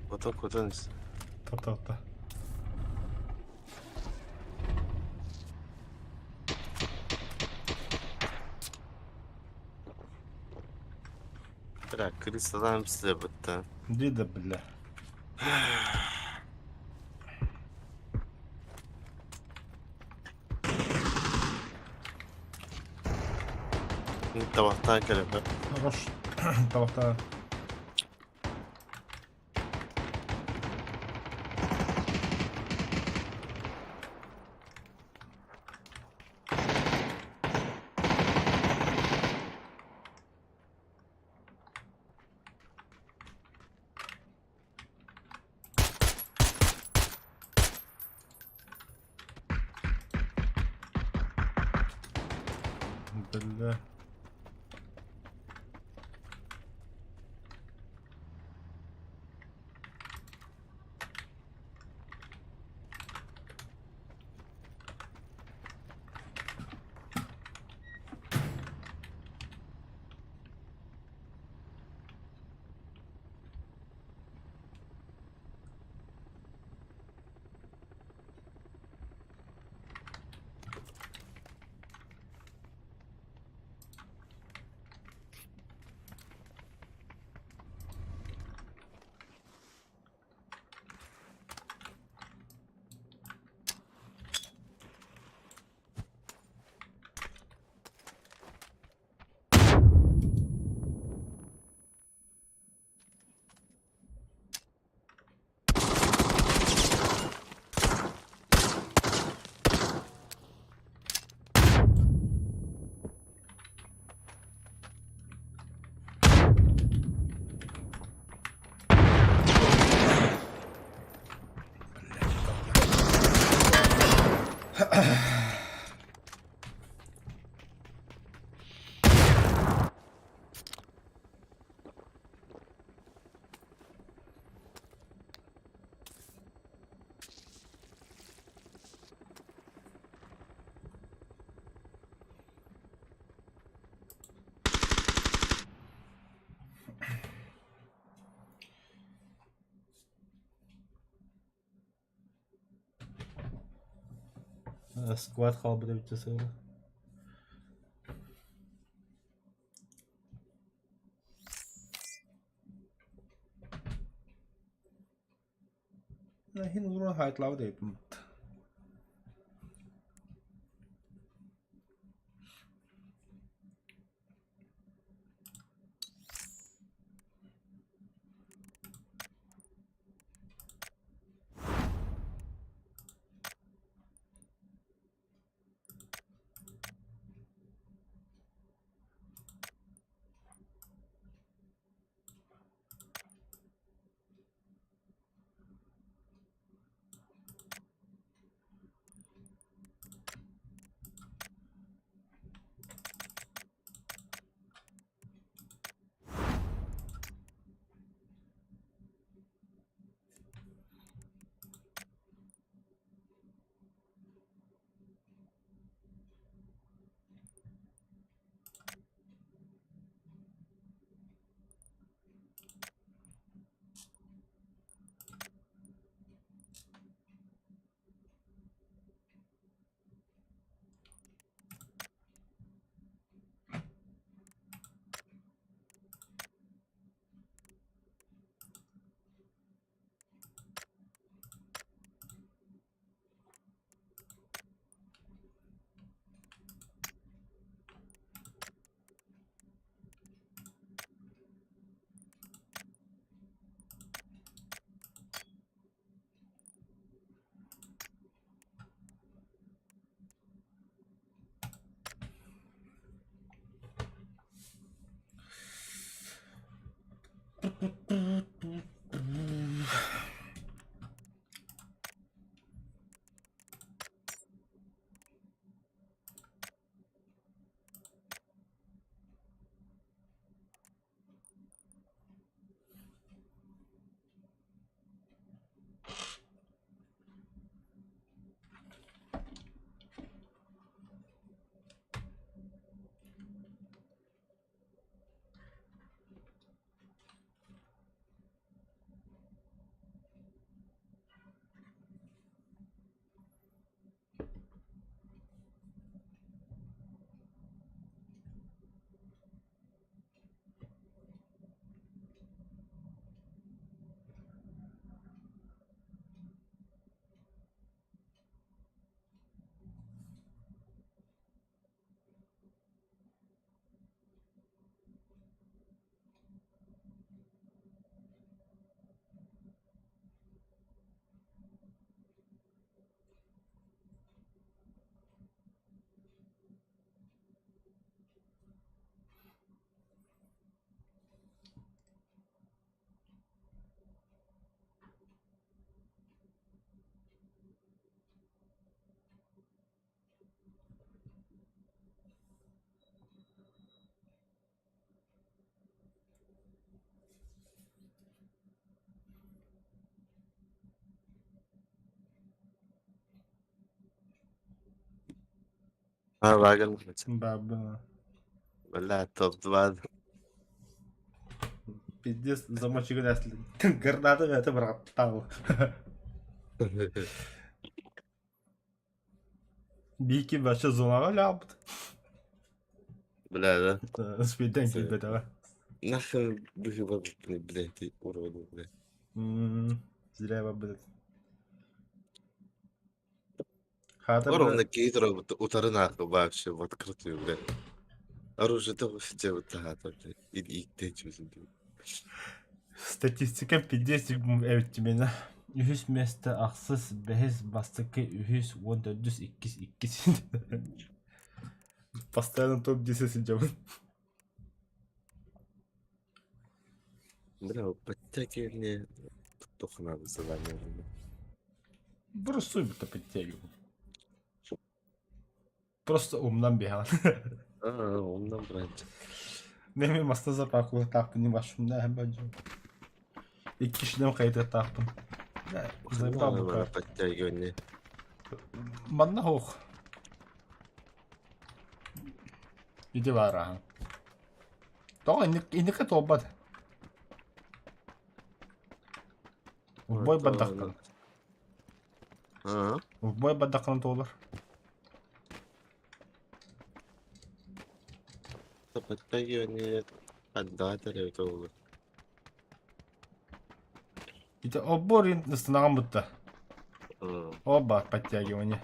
Вот так вот он. Та-та-та. Бля, крысалам слепота. Иди да, бля. Табақтан келіп. Хорош. Табақта. Бля. Сквад хаалбыт эбит сыла. Иһин ууран хаайталаабыт эбиппин. А, Вагон, Баба. бля, топ-2. Пиздец, замочи гнесли. Гранаты это братал. Бики вообще зонаҕа ляпт. Бля, да. Спиден киирбэтэҕэ. Нахуй быһыыбабыппыный, блядь, ты уроду, блядь. Зря блядь. Хата Ровно кейтер утары нахуй вообще в открытую, блядь. Оружие того сидел хата, блядь. И и ты чувствуешь. Статистика пиздец эбит мені. Үһүс миэстэ ахсыс, бэһис, бастакы, үһүс, уон төрдүс, иккис, иккис. Постоянно топ-10 сидим. Бля, подтягивание только надо задание. Бросуй будто подтягиваю. Просто умнан бехан. А, умнан брать. Неме маста запаху таахпын не башымда бажым. Икки кишинем кайда таахпын. Заебал Подтягивание. Манна хоох. Иди баар Тоҕо инники туолбат. Урбой бардахтан. Урбой бардахтан туолар. Подтягивание отдателя это Ити оббор ыстанаҕын бутта. Оба, подтягивание.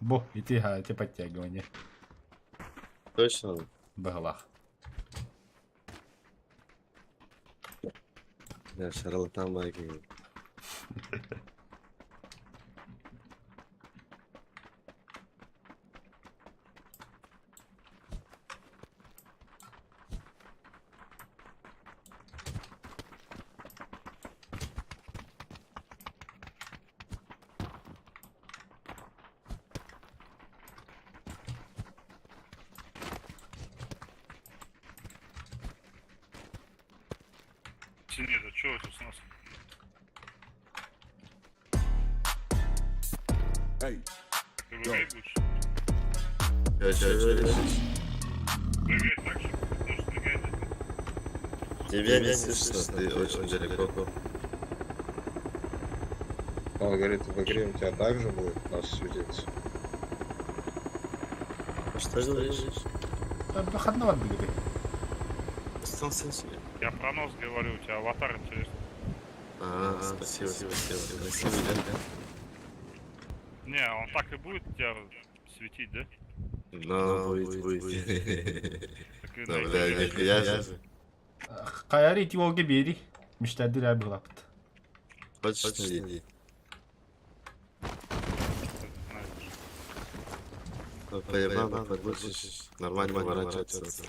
Бу, ити ха, ити подтягивание. Точно. Быһылах. Бля, шарлатан байкин. Синий, да чё это с нас? Ты в игре будешь? Чё, чё, чё, чё? В игре так же, может, играть? Тебя не слышно, ты очень далеко. Он говорит, в игре у тебя также будет нас светиться. Что говоришь? Выходного отбегай. Остался себе. Я про нос говорю, у тебя аватар интересный. А, спасибо, спасибо. Красивый, да? Не, он так и будет тебя светить, да? Ну, будет, будет. Так и Да, на бля, игре. нихуя же. Хайари ити олга бери. Мечтадыр я быһылаппыт. Хочешь найти? Знаешь. Ну, поебал, будешь нормально поворачиваться.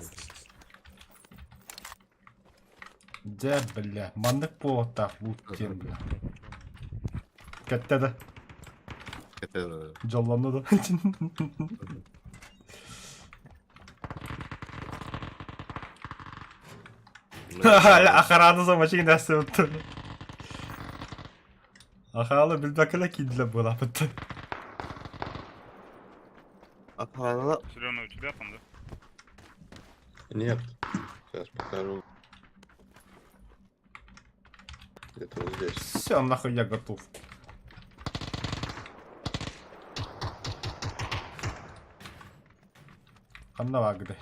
Дьэ, бля, маннык буолуохтаах лут диэн, бля. Кэттэ да, Это... дьоллонно да. Охрана замочи nästan. Охрана билбэккэ киирдилэр буолаппыт. Охрана... Зеленый у тебя там, да? Нет. Сейчас покажу. Где-то вот здесь. Все, нахуй я готов. Ханна бааргыный.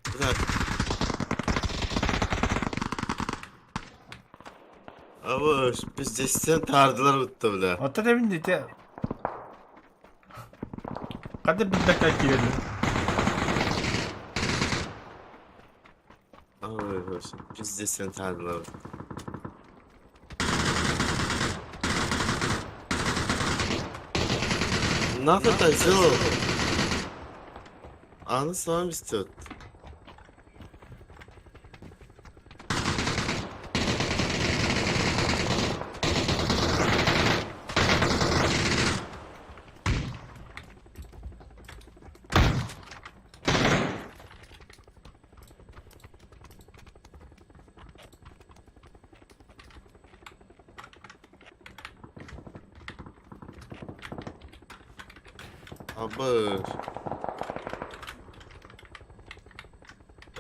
Бля. Абы, пиздец, тардылар бутта, бля. Оттон эбин ити Ханна билбэккэ киирэллэр. Ой, пиздец, тардылар. Нахуй так сделал? Аны с вами стёт. Абы.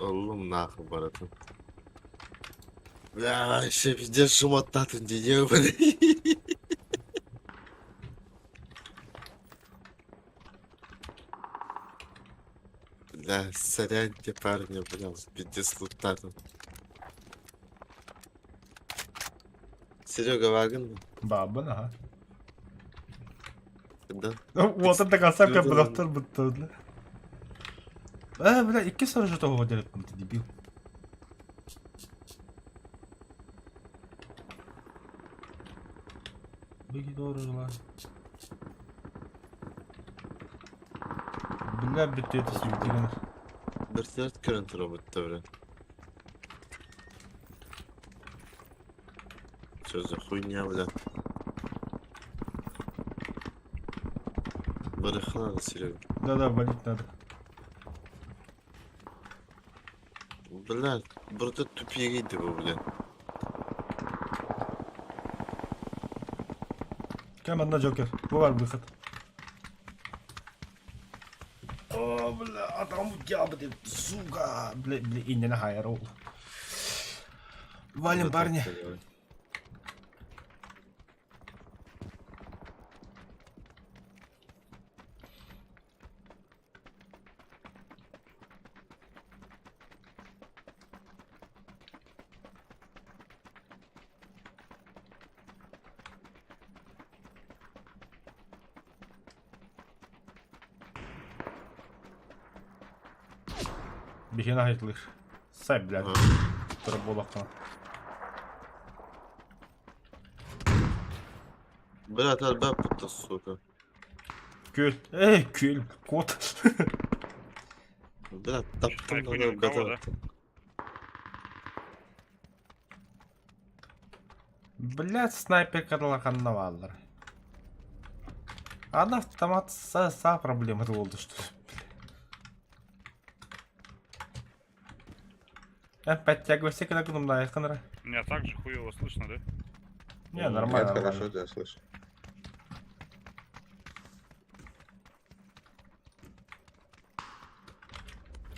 Oğlum нахуй, братан. Бля, вообще пиздец шумотатын дии, бля. Бля, сорян те парни, бля, пиздец лутатын. Серега бааргын Баарбын, аха. Да. Вот это концепция быраптар бутта. Э, бля, икки сорожу того делать, ты дебил. Бля, бүттэ это сүйдеген. Вертолет көрөн турар бутта, бля. Что за хуйня, бля? Барыха надо, Серега. Да-да, валить надо. Бля, burada тупик иди бу, бля. Кем одна Джокер. Бу выход. О, бля, а там я, блин, сука. Бля, бля, и не на ролл. Валим, парни. Биһиэн аһыйтлыыр. Сай, блядь. Тура буолаххына. Бля, тарбаппыт сука. Күөл. Эй, күөл. Кот. Бля, таптым Чё, надо ни у кого, да? угадать. Блядь, снайпер ханна бааллар. Аны автомат са, са проблема буолду что ли? Э, подтягивайся, когда гнумная ханра. Меня так же хуево слышно, да? Не, нормально, Нет, нормально. хорошо тебя слышу.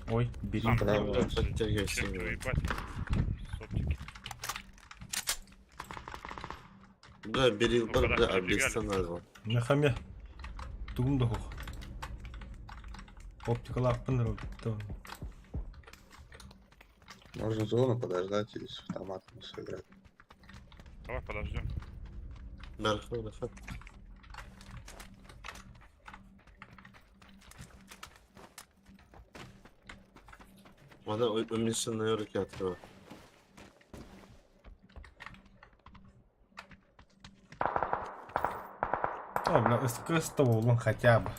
Ой, бери. Сам Браво. Бля, подтягивайся. Чем твою ебать? С оптики. Бля, бери, Ну, бля, когда бля, прибегали. обесценивал. Нахаме. Тугум дохух. Оптика лаппын Можно зону подождать и с автоматом сыграть. Давай подождем. Нархо, нархо. Она уменьшенная руки открыла. О, бля, СКС того хотя бы.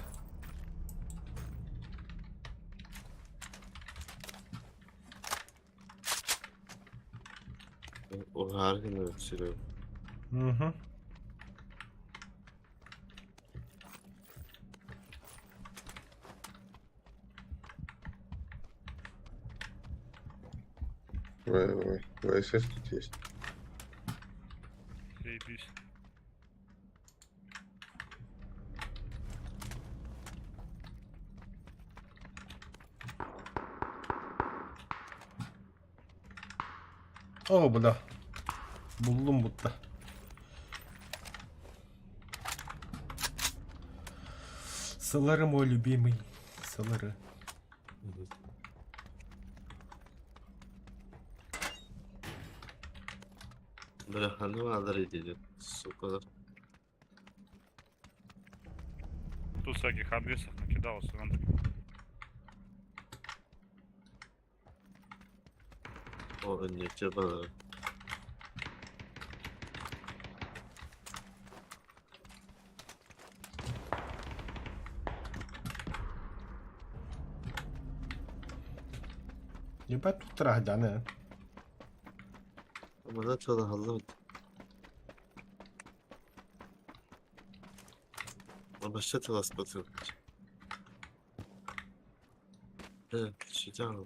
Угаргина Серега. Угу. В, в, ВСС тут есть. Заебись. О, бля. Буллум будто. Солары мой любимый. Солары. Бля, ну надо идти, сука. Тут всяких обвесов накидалось, Андрей. О, не, тебе Ебать тут трахдан, э. Bana çalı hallı. Обращаться вас потом. Да, читал.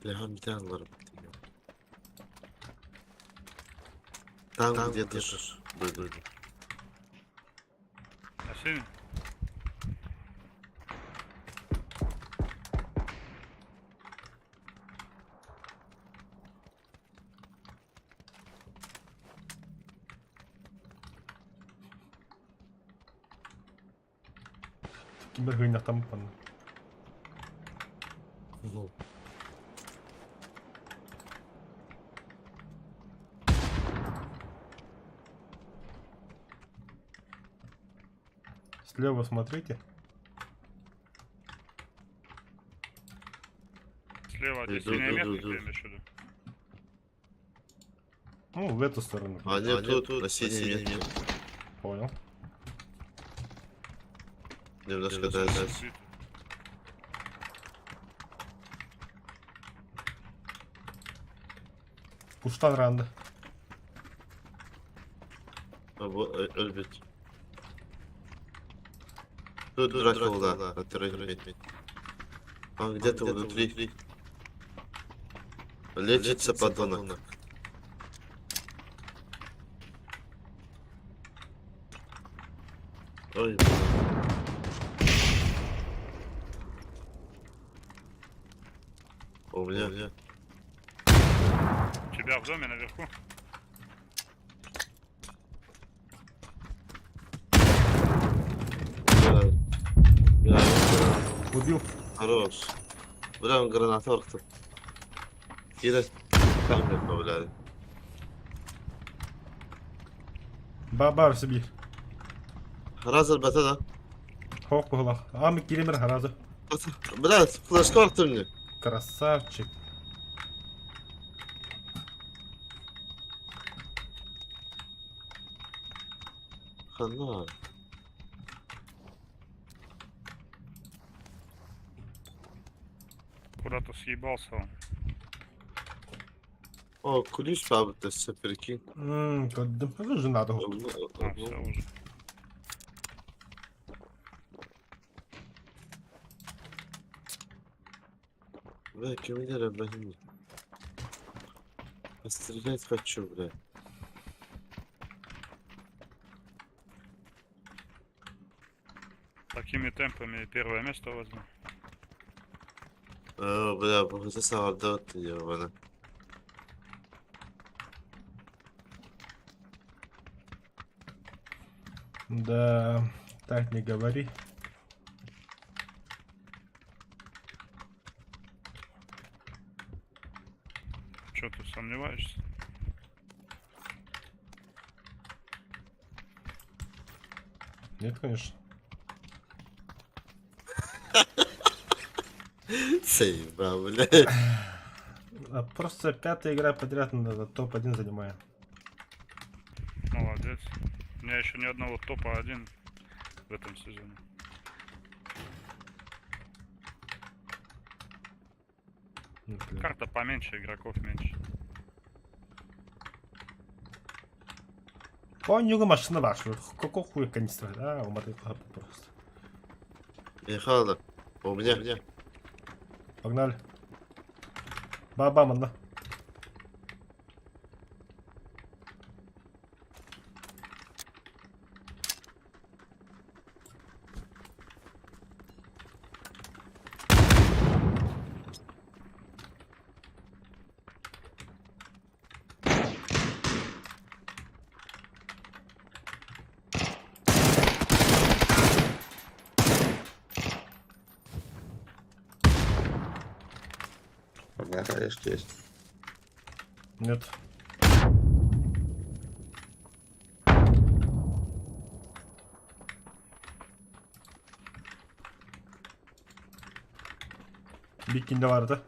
Бля, bir alırım. Там, там где дышишь. Ой, На синий? Кимер там пан. Ну. Слева смотрите. Слева Иду, здесь синяя иду, метка, иду. ты имеешь в виду? Ну, в эту сторону. А нет, тут, на синей метке. Понял. Немножко дальше. Свит. Пуштан ранда. Өлбүт. Тут Дракула, который Он где-то внутри. Лечится подонок. Ой, бля. У меня. У тебя в доме наверху? Бля. Бля, Убил. Хорош. Бля, он гранатор кто. Кидай. Камеру, бля. Баба себе. Хараас элбэтэ да. Хоох быһылах. Ам киример харазы. Бля, флешка артым мне. Красавчик. Хана. Куда-то съебался он. О, ключ бабы все, прикинь. Ммм, көрдүм. Это же надо. А, все уже. Бля, кимдер блин. Стрелять хочу, бля. Такими темпами первое место возьму. О, бля, бу саҕарда ебана. Да, так не говори. Че ты сомневаешься? Нет, конечно. Заебал, бля. А Просто пятая игра подряд на топ-1 занимаю. Молодец. У меня еще ни одного топа один в этом сезоне. Ну, блин. Карта поменьше, игроков меньше. Понюга машина ваша. Какого хуя канистра? А, уматы просто. Михайло, у меня, у меня. Погнали. Баба, манна. У меня хаешки есть. Нет. Bikinde vardı.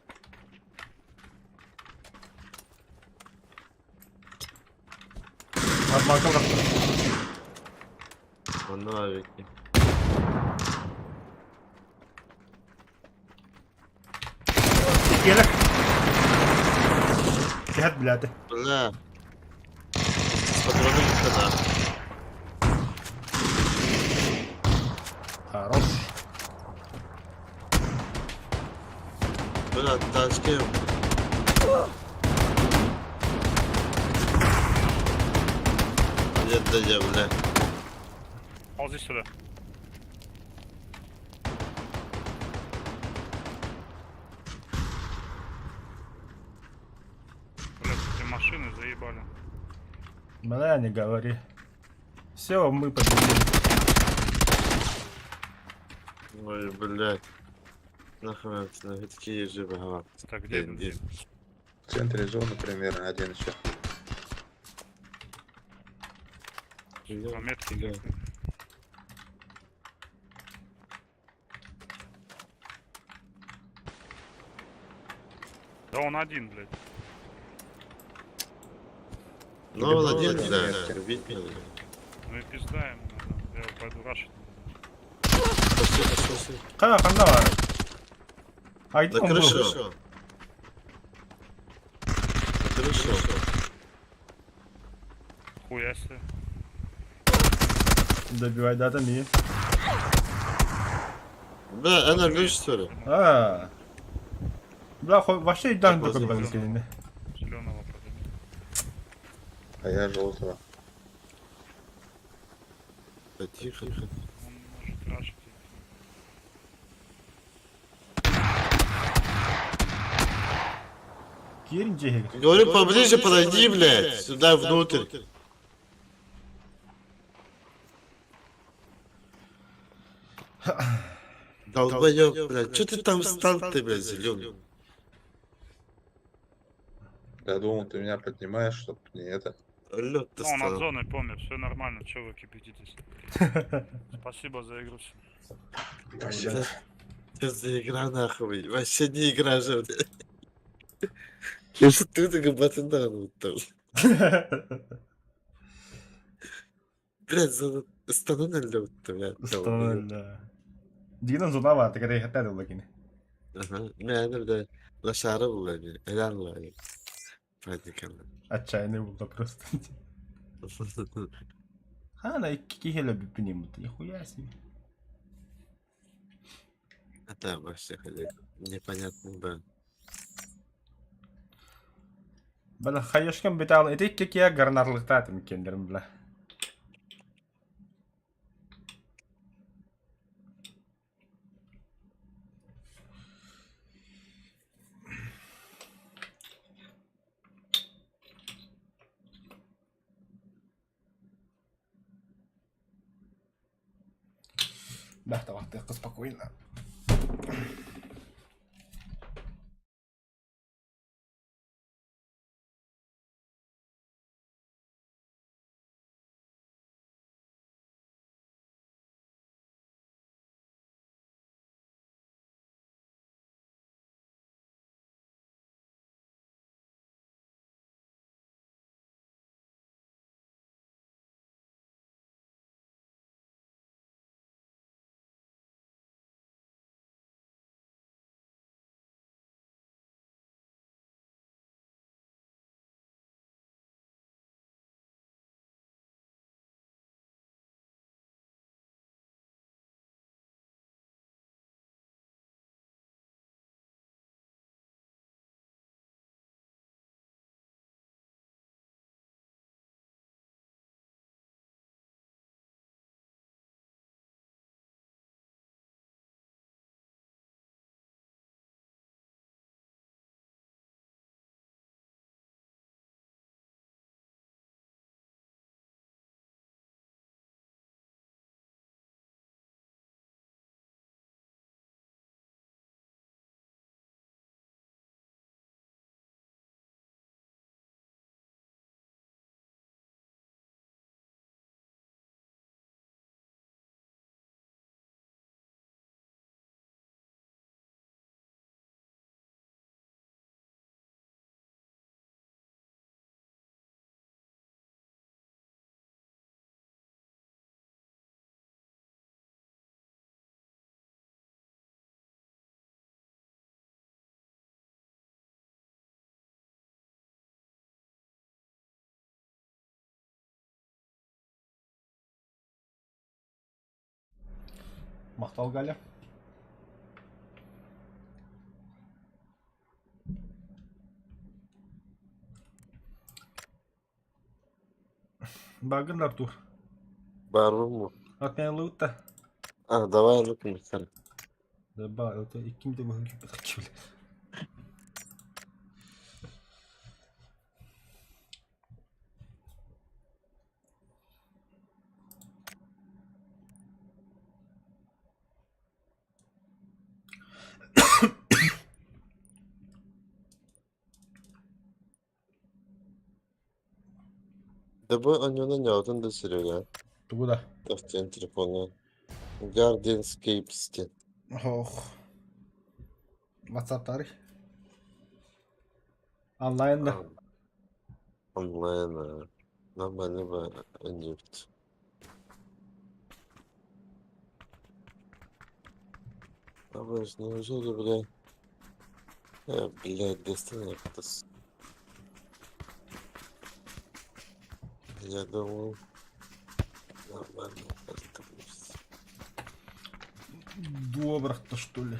Abi marka bıraktı. Онно авики. Gel. Gel birader. Бля. С патронами тогда. Хорош. Бля, тачки. Нет, да я, бля. Ползи сюда. Блядь, эти машины заебали. Бля, не говори. Все, мы победили. Ой, блядь. Нахуй, на такие же бага. Так, где этот? В центре зоны примерно один еще. По метке Да. какой. Да он один, блядь. Ну, молодец, Нет, да. нет. Убить надо. Ну и пизда ему надо. Я его пойду рашить. Пошли, пошли, пошли. Kana kanda var. Haydi На он был. крышу. На крышу. Хуя себе. Добивай, да, там и. Бля, она лишь, что ли? А. Бля, хо- вообще идеально Так, такой возможно. был Зеленого подними. А я желтого. Да тихо, тихо. Он может рашить. Кирин Джегер. Говорю, поближе подойди, блядь, сюда внутрь. Долбоёб, блядь, чё ты там встал ты, блядь, зелёный? Я думал, ты меня поднимаешь, чтоб не это. Лед Ну, он от зоны помер, все нормально, че вы кипятитесь. Спасибо за игру. всем. Спасибо. Что за игра нахуй? Вообще не игра же, блядь. Я что ты так батындан там. Блядь, зона стану лед, блядь. Стану, Дигинен зона бар, тегер хәтәр ул кини. Ага, не, бля, лошара была, не, элан была. Праздником. Отчаянный был просто. Хана икки киһи өлөрбүппүн иэммит. Нихуя себе. Это вообще хали, непонятно, да. Бля, хайышкан битал, ити икки киһи гарнарлыктаатым иккиэннэрин, бля. Да, табахтыахха спокойно. Махтал Галя. Багын Артур. Барбы Отменя лутта. А, давай лукнем, сэр. Да, ба, это ким-то бля. Да бу онньоно ньоотун да Серега. Тугу да? Тахтен телефоҥҥа. Guardianscapes диэн. Ох. WhatsApp-тары. Онлайн да. Онлайн а, нормально бы анньыбыт. Абаш, неужели, бля? Э, блядь, достань это. Я думал, нормально это будет. Добрых-то что ли?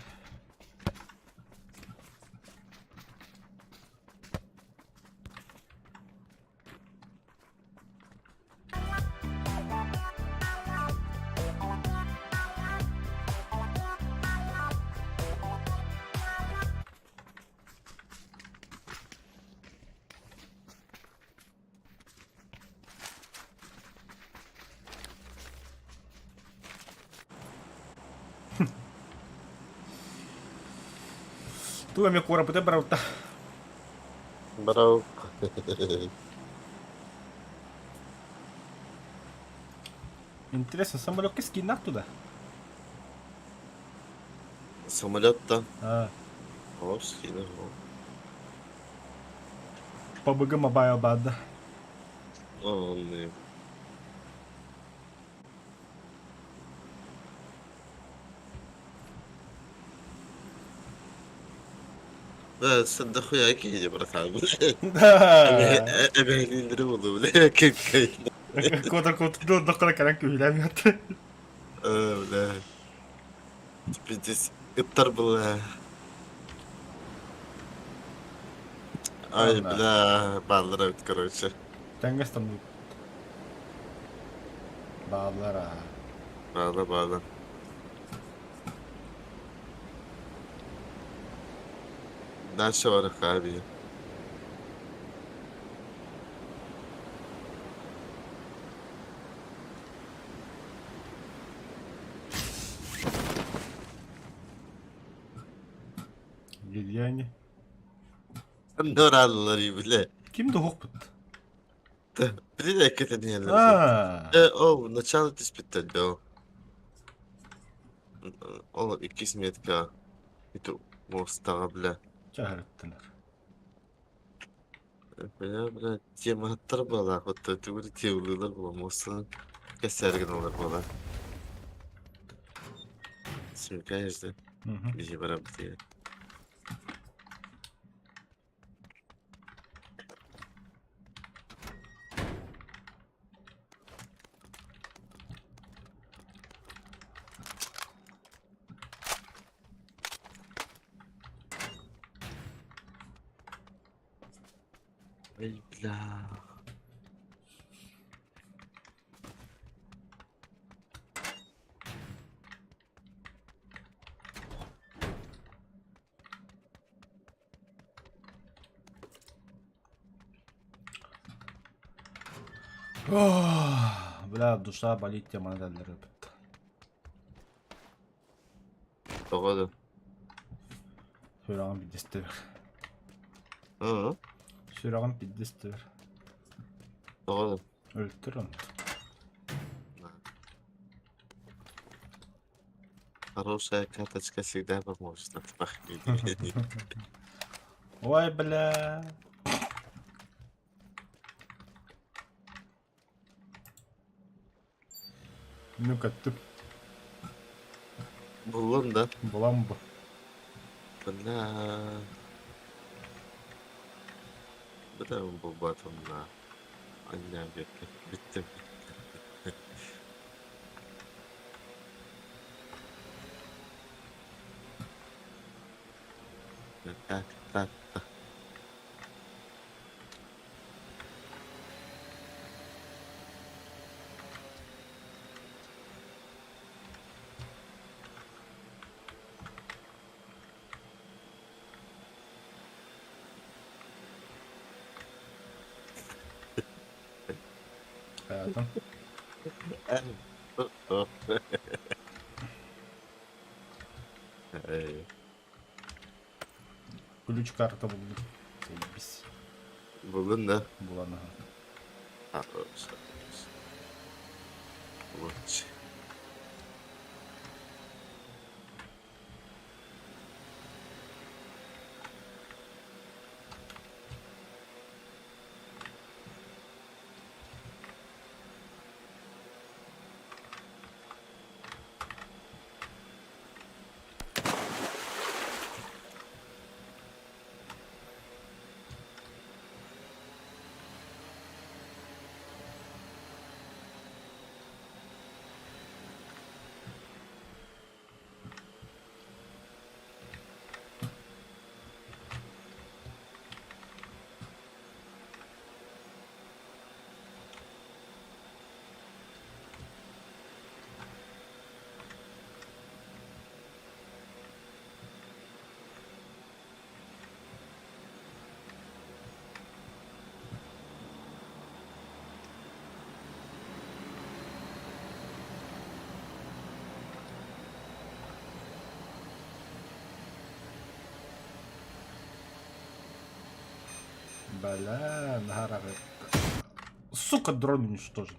Туга эмиэ куораппыта баралта. Браук. Интересно, самолетка скиннах туда? Самолеттан. А, О, скинул. PUBG Mobile баада. О, Да, дохуя киһи братан. Да. Эбэһэлииллэри буолуо, бля, кэккэ. Кода кот доkkara кэлэн күһүлээн ятты. Бля. Пиздец, ыттар была. Ай, бля, бааллар эбит, короче. Тэҥҥэ станут. Бааллар аа. Баалла, баалла. Дальше барыха abi. Гильяни. Нораллар бile. Ким да хохпут? Били эккетен Аа. О, начало түспүттэр да. Ол иккис метка. Ити мостаҕа бля. Чаһарыттынар. Бля, бля, тематтар буолаах, оттон түгүр темлыылар була муостанан кэсээргин олор буолар. Смекаешь, да? Биһи барабыт диye. Ай, бля. Бля, душа болит теманы этэллэр эбит. Тоҕо да? Сүрэҕим пиздец Ыы, Сүрэҕим пиздец тоҕо да? Өлтөр онту. Хорошая карточка всегда поможет от похмелья. Ой, бля. Ну-ка, ты Буллун да? булан бу. Бля. Бля, булбатым на. Анням бүттэ. Бүттүм. Так, так, так. Хайатым. Ключ карта булдум. Заебись. Буллун да? Булан аха. Лучше. Бля, наһаа Сука, дрон уничтожен.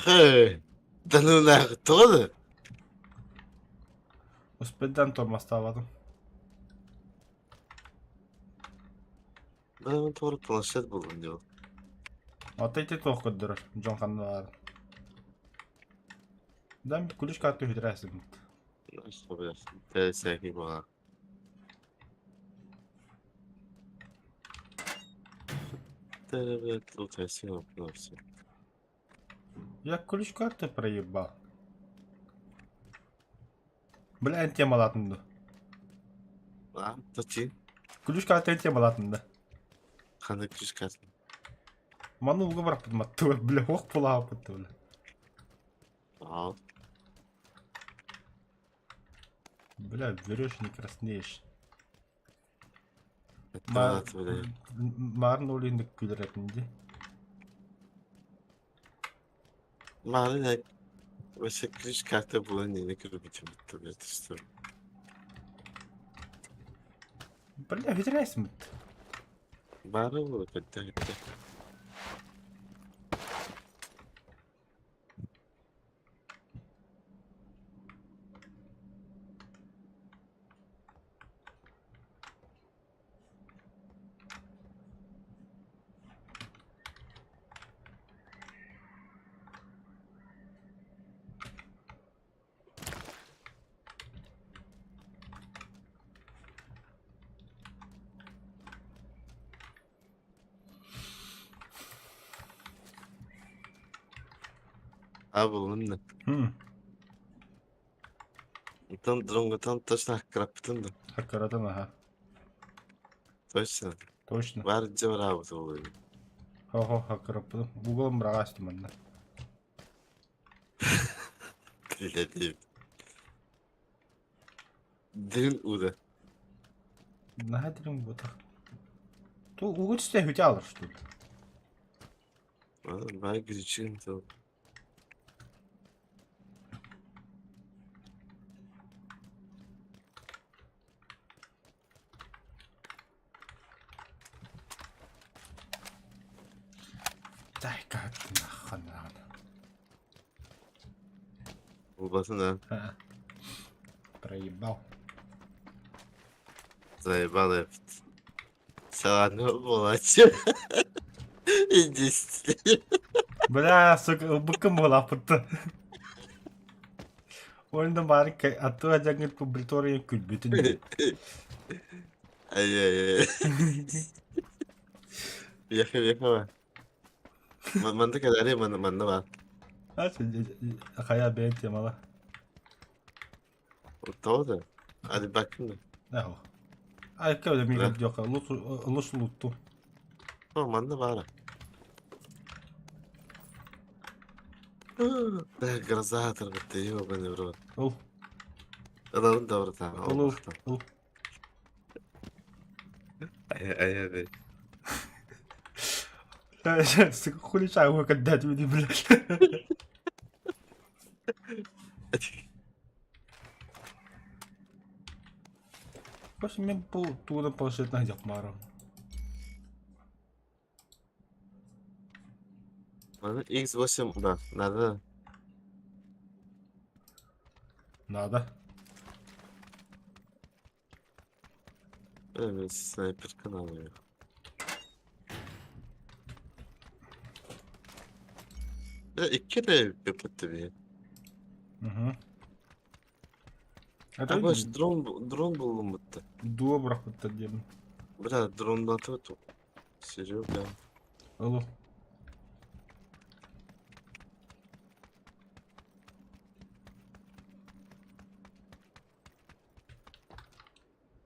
Хэ, да ну нахуй, тоҕо да? Успедан тормозтаабатым. Бэйэм туора планшет буллум дии. Ата ити туох көрдөрөр, дьон ханна баарын. Да, ключ карта үһүтэрээсибит. Всякий буолар. Я ключ карты проебал. Бля, эн темалаатым да. А, точи. Ключ карта эн темалаатым да. Ханна ключ карта? Маны ууга бырахпытым аттыбар, бля, ох пулааппыт бля. Аа. Бля, берешь, не краснеешь. Марын ол енді күлеретін де. Марын вообще ключ карта була не не көрбүтүм битте Бля, ветеринарсың бит. Бары була көттө көттө. А булунна. Онтон дроҥҥутан точно хаккыраппытын да. Хаккыратан аха. Точно. Точно. Баар дьэ бараабыт буолуо. Хо-хо хаккыраппытым. Уголом быраҕаастым манна. Билэтиим. Дириҥ уута. Наһаа дириҥ буотах. Ту угу түстэ хүтэ алар что ли? Баа гүрүчүн тыл. Дай-ка нахуй надо. Булбатын да. Проебал. Заебал эпит. Саланы буолааччы. Индийский. Бля, сука, ылбыккын буолааппытта. Ойunda баары аттыга дьаҥҥыт публитория күлбүтүн Ай-яй-яй. Веха, веха. Манна кэлээри манна манна баар. Хайа бэйэн темала. Тоҕо да? Арыйбаккын да? Наһу. Айка да миигин диэххэ лус лутту. О, манна баара. Да, гроза атырбытта, ебаный в рот. Ол. Ылабын да братан. Ол ол ол. Ай, ай, Сука, хули шагу когда ты блядь. Просто мен бу тугунан планшетынан дьахмаарым. Ладно, X8, да, надо. Надо. Снайперка надо. Икки эрэ бүппүт Угу. А больше дрон, дрон буллум будто. Дуо бырахпыттар диэбин. Бля, дрон тут. Серега. Алло.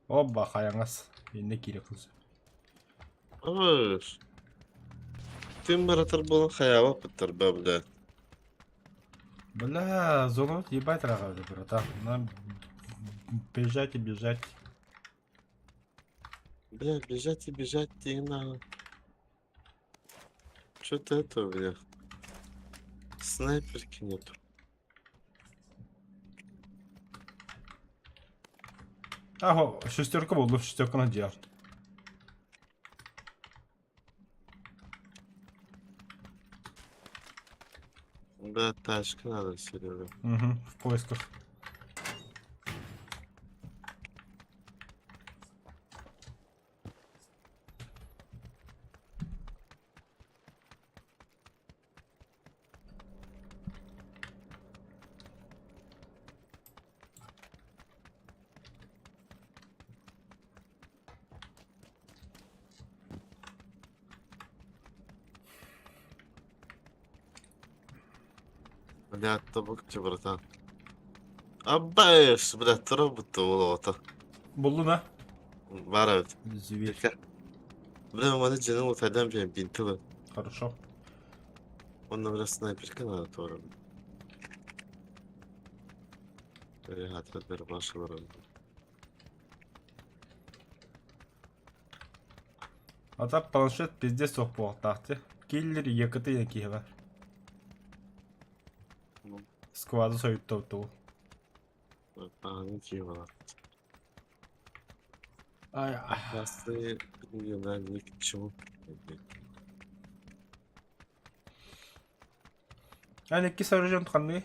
Оба хайаҥас. Иннэ киирэ кылса. Ой. Тым баратар буолан хайаабаппыттар ба, бля. Бля, зону ебать рага, братан. Нам бежать и бежать. Бля, бежать и бежать не надо. Что-то это, бля. Снайперки нету. Аго, шестерка буолла, шестерка надел. Да. Бля, тачка надо, Серега. Угу, в поисках. Бля, тобукчу, братан. Аббаешь, бля, тура буолуота. Буллун а? Баар эбит. Зверь. Бля, маны дьону утайдан биэн бинты Хорошо. Онно бля снайперка надо тура. Бля, отряд башылар. А так планшет пиздец суох буолуохтаах дии. Киллер ЕКТ диэн киһи баар. Сквады сойуттабыт Аны киһи Ай, Красные да, ни к чему. Ан икки сооружен ханны.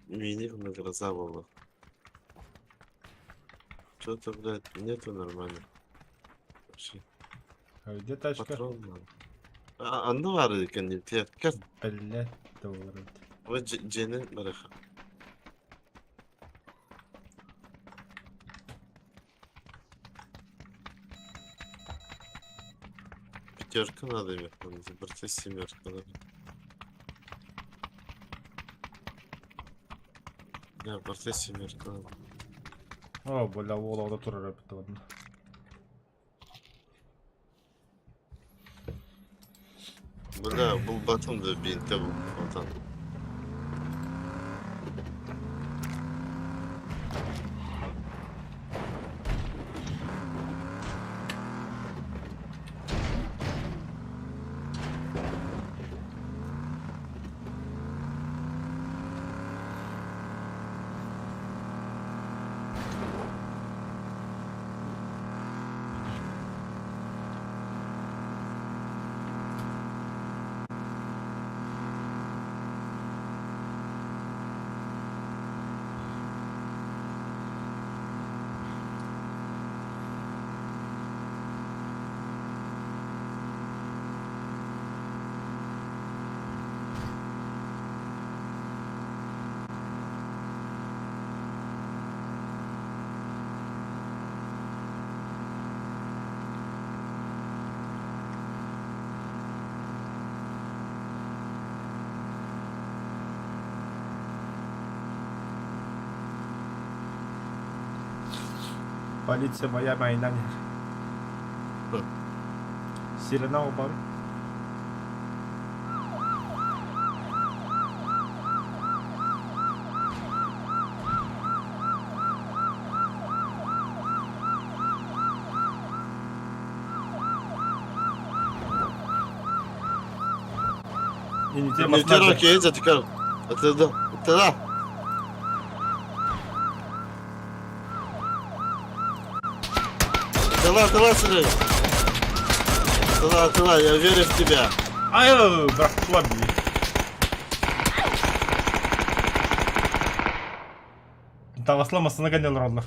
Мини на глаза было. Что-то, блядь, нету нормально. Вообще, Где тачка? патрон надо. А, анны бар екен, не Как? Блядь, доллар. Вот джены бараха. Пятерка надо иметь, надо семерка надо. Да, борцы семерка надо. О, бля, вола, вот турар эбит ладно. Бля, был батон да бинте был батон. Полиция моя майна. Сирена обар. И не тема Не окей, затыкал. Это да. Это да. Тыла, тыла, Серега. Тыла, тыла, я верю в тебя. Ай, брахтула бии. Тавасла масына гәнел олар.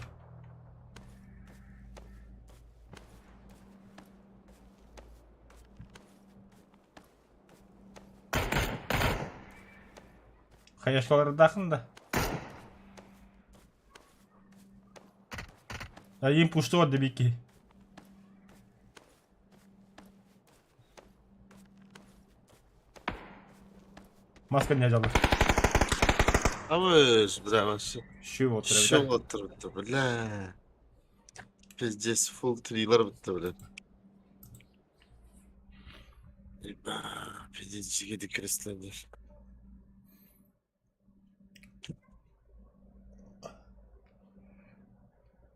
Хаяшлар да. А им пушты дебики. Маска не взяла. А вы ж, бля, вообще. Şu oturuyor. Şu oturdu, бля. Пиздец, фул трилер бітті, бля. Еба, пиздец, жігіті крестленді.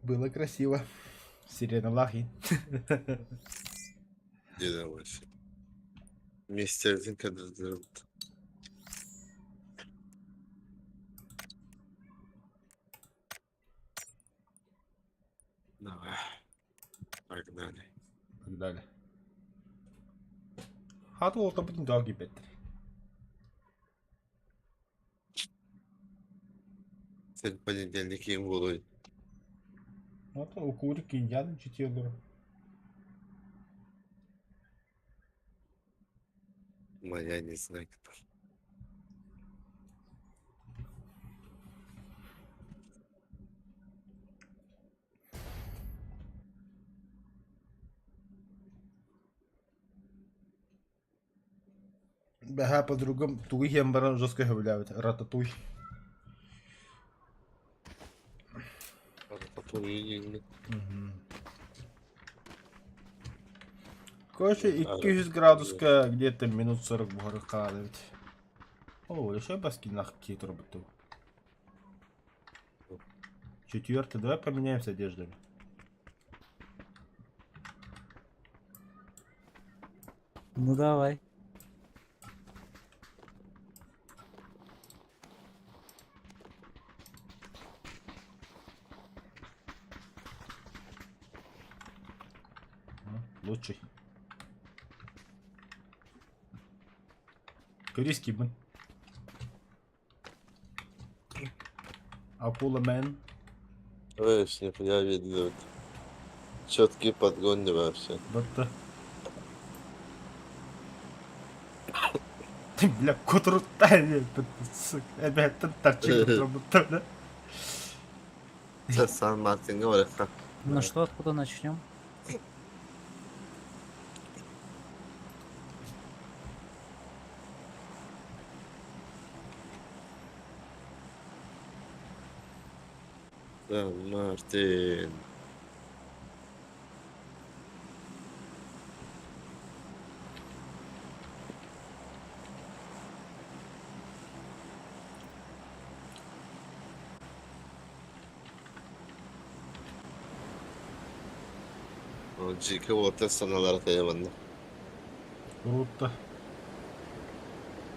Было красиво. Сирена лахи. Деді вообще. Вместе один кадр бітті. Давай. Погнали. Погнали. Хату олта бүтүн дагы беттер. Сен понедельник киин буолуой. Вот укури киньян читилор. Моя не знаю кто. Бэһээ подругам тугу иһэн баран жестко сөбүлээбит рататуй. Рататуй. Короче, 200 градуска где-то минут 40 буһары хаалар эбит. О, еще баски нах турбуту. Четвертый, давай поменяемся одеждами. Ну давай. Лучший. Корейский мы. Акула мен. Ой, нихуя видно. Четкий подгон вообще. Батта. Ты, бля, кутруттан, сука, опять торчит, бля. Сан Мартинга барыахха. Ну что, откуда начнем? Сан Мартин. Дьиикэ уолаттар санаалара тайабанна. Рутта.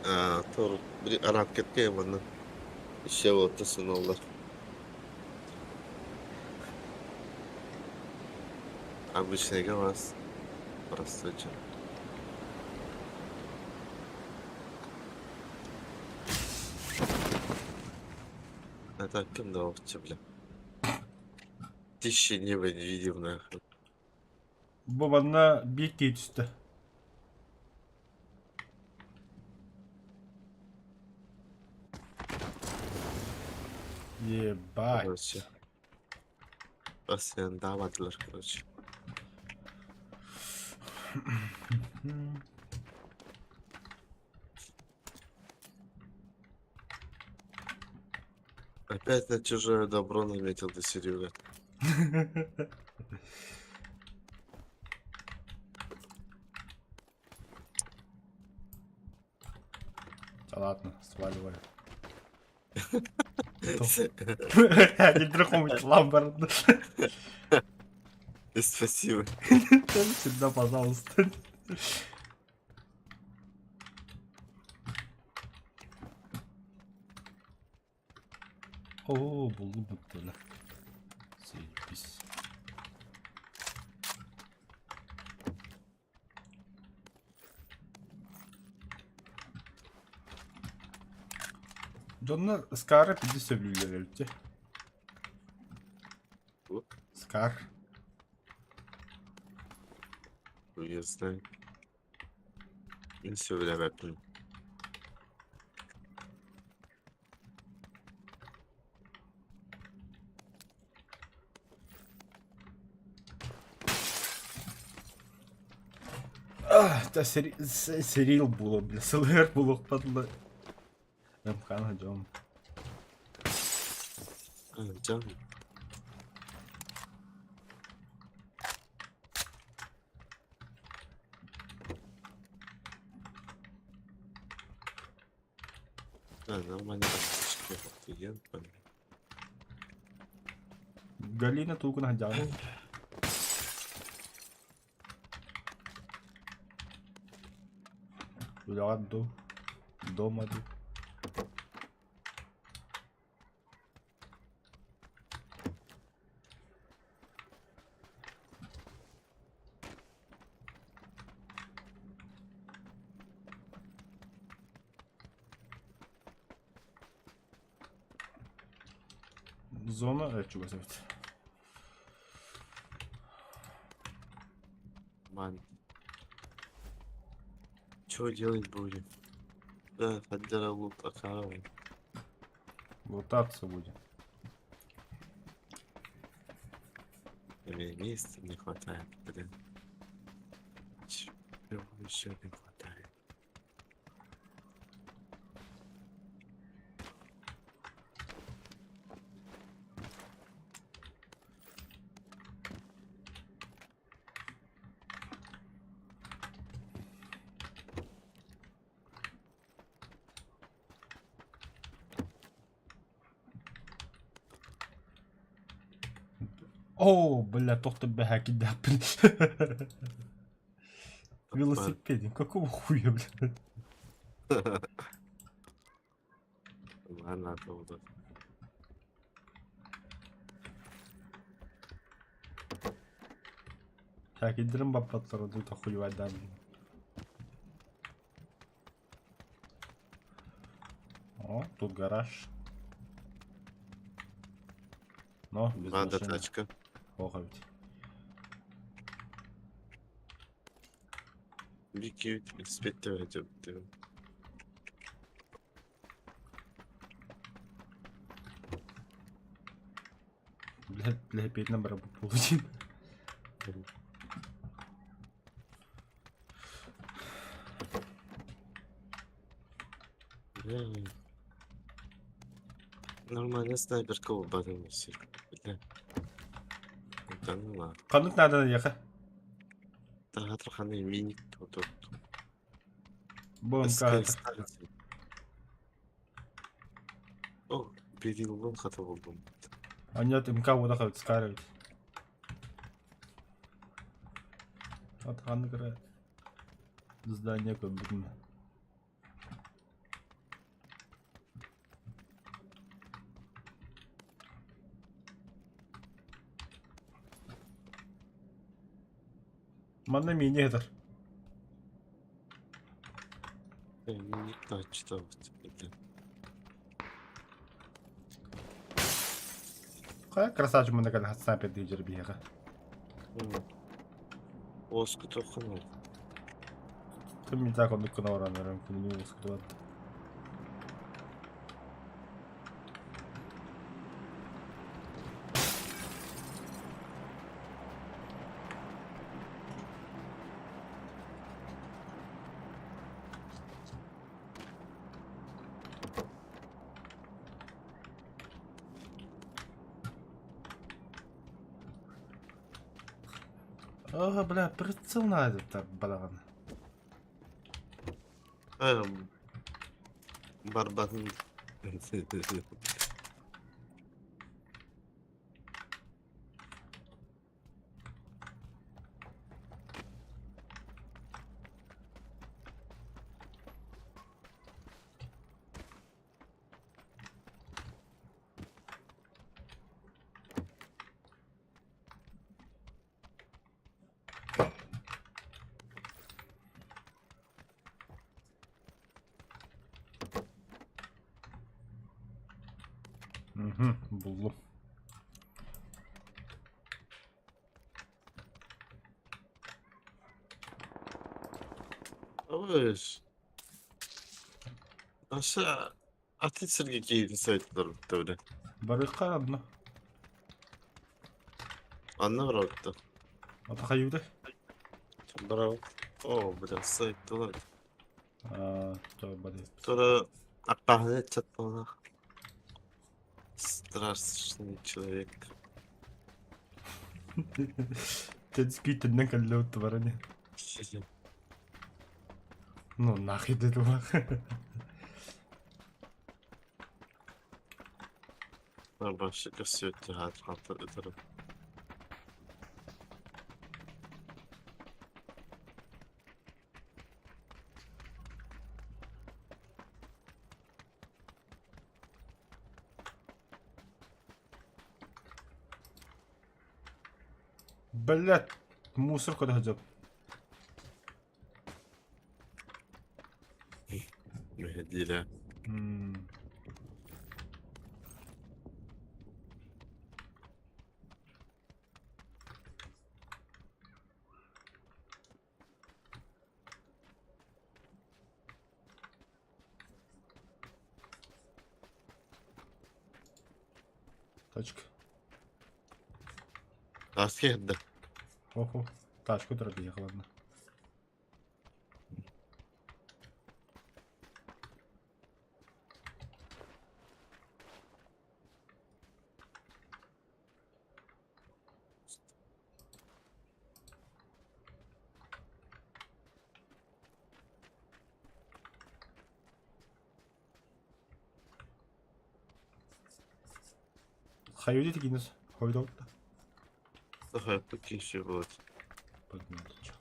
Аа, тор били арааккетке манна. Еще уолаттар санаалар. Обычный ГАМАЗ. Простой чё. Это кем да овцы, бля. Тысячи неба не видим, нахуй. Бу манна биир киһи түстэ. Ебать. Короче. Постоянно давадылар, короче. Опять на чужое добро наметил до Серега. Да ладно, сваливай. Не другому ламбард. Спасибо. Всегда пожалуйста. О, булду буттыла. Заебись. Дьоннор Скары пиди сөбүлүүллэр эбит Скар. Я знаю. Мин сөбүлээбэппин. Та сериал буолуо бля, СЛР буолуохпат ла. МХ дьон. Дьон. Да, нормально. Галина Тукuna дьаҕын. Үлэҕэр дуу, дома дуу. Зона чугас эбит. Ман. Чё делать будем? Да, поддержал лут аккаунт. Лутаться будем. Мне места не хватает, блин. Чего еще не хватает? О, бля, тохто бэһэ кидаппын. Велосипедин, какого хуя, бля? Ладно, надо Так, идрим баппаттар, тут охуевать да. О, тут гараж. Но, без Надо машины. тачка. Плохо ведь. Вики, инспектор идет. Бля, бля, опять номера получим. Нормально снайперка убарылась. Бля. Да ну ладно. Ханнык надо ехать. Тагатраханы миник тут. Бом карта. О, перелом хотел бы. А нет, МК вот так вот скаривать. Вот ханнык играет. Здание как будто. Манна мини этер. Миник начал. Хайа красавчик манна кэлэн снайпер дии биһиэхэ. Оску тоххунул. Ким так оннук гына баран эрэн күнүнү уоскутубат. Ага, бля, прицел надо так, балаган. Эм. Барбан. Угу, буллум. Ой. Аша атын сиргэ киирин сайтылар били. Барыхха одно. Анна барабытта. Ата хайыыта? Барабыт. О, бля, сайтылар. Аа, бары. Тура аппаһаны чатталах. Страшный человек. Тедскүйтэннэн кэллэбит барани. Ну нахуй дедула. Башка сөттü хат хат Блять, мусор куда хотел. Мehdiyle. Тачка. Таска иһэрдэ. Охо. Тачка турар диэхэ ладно. Хайы дигинес хойдолта. Сахайпыт киһи вот. Подмечу.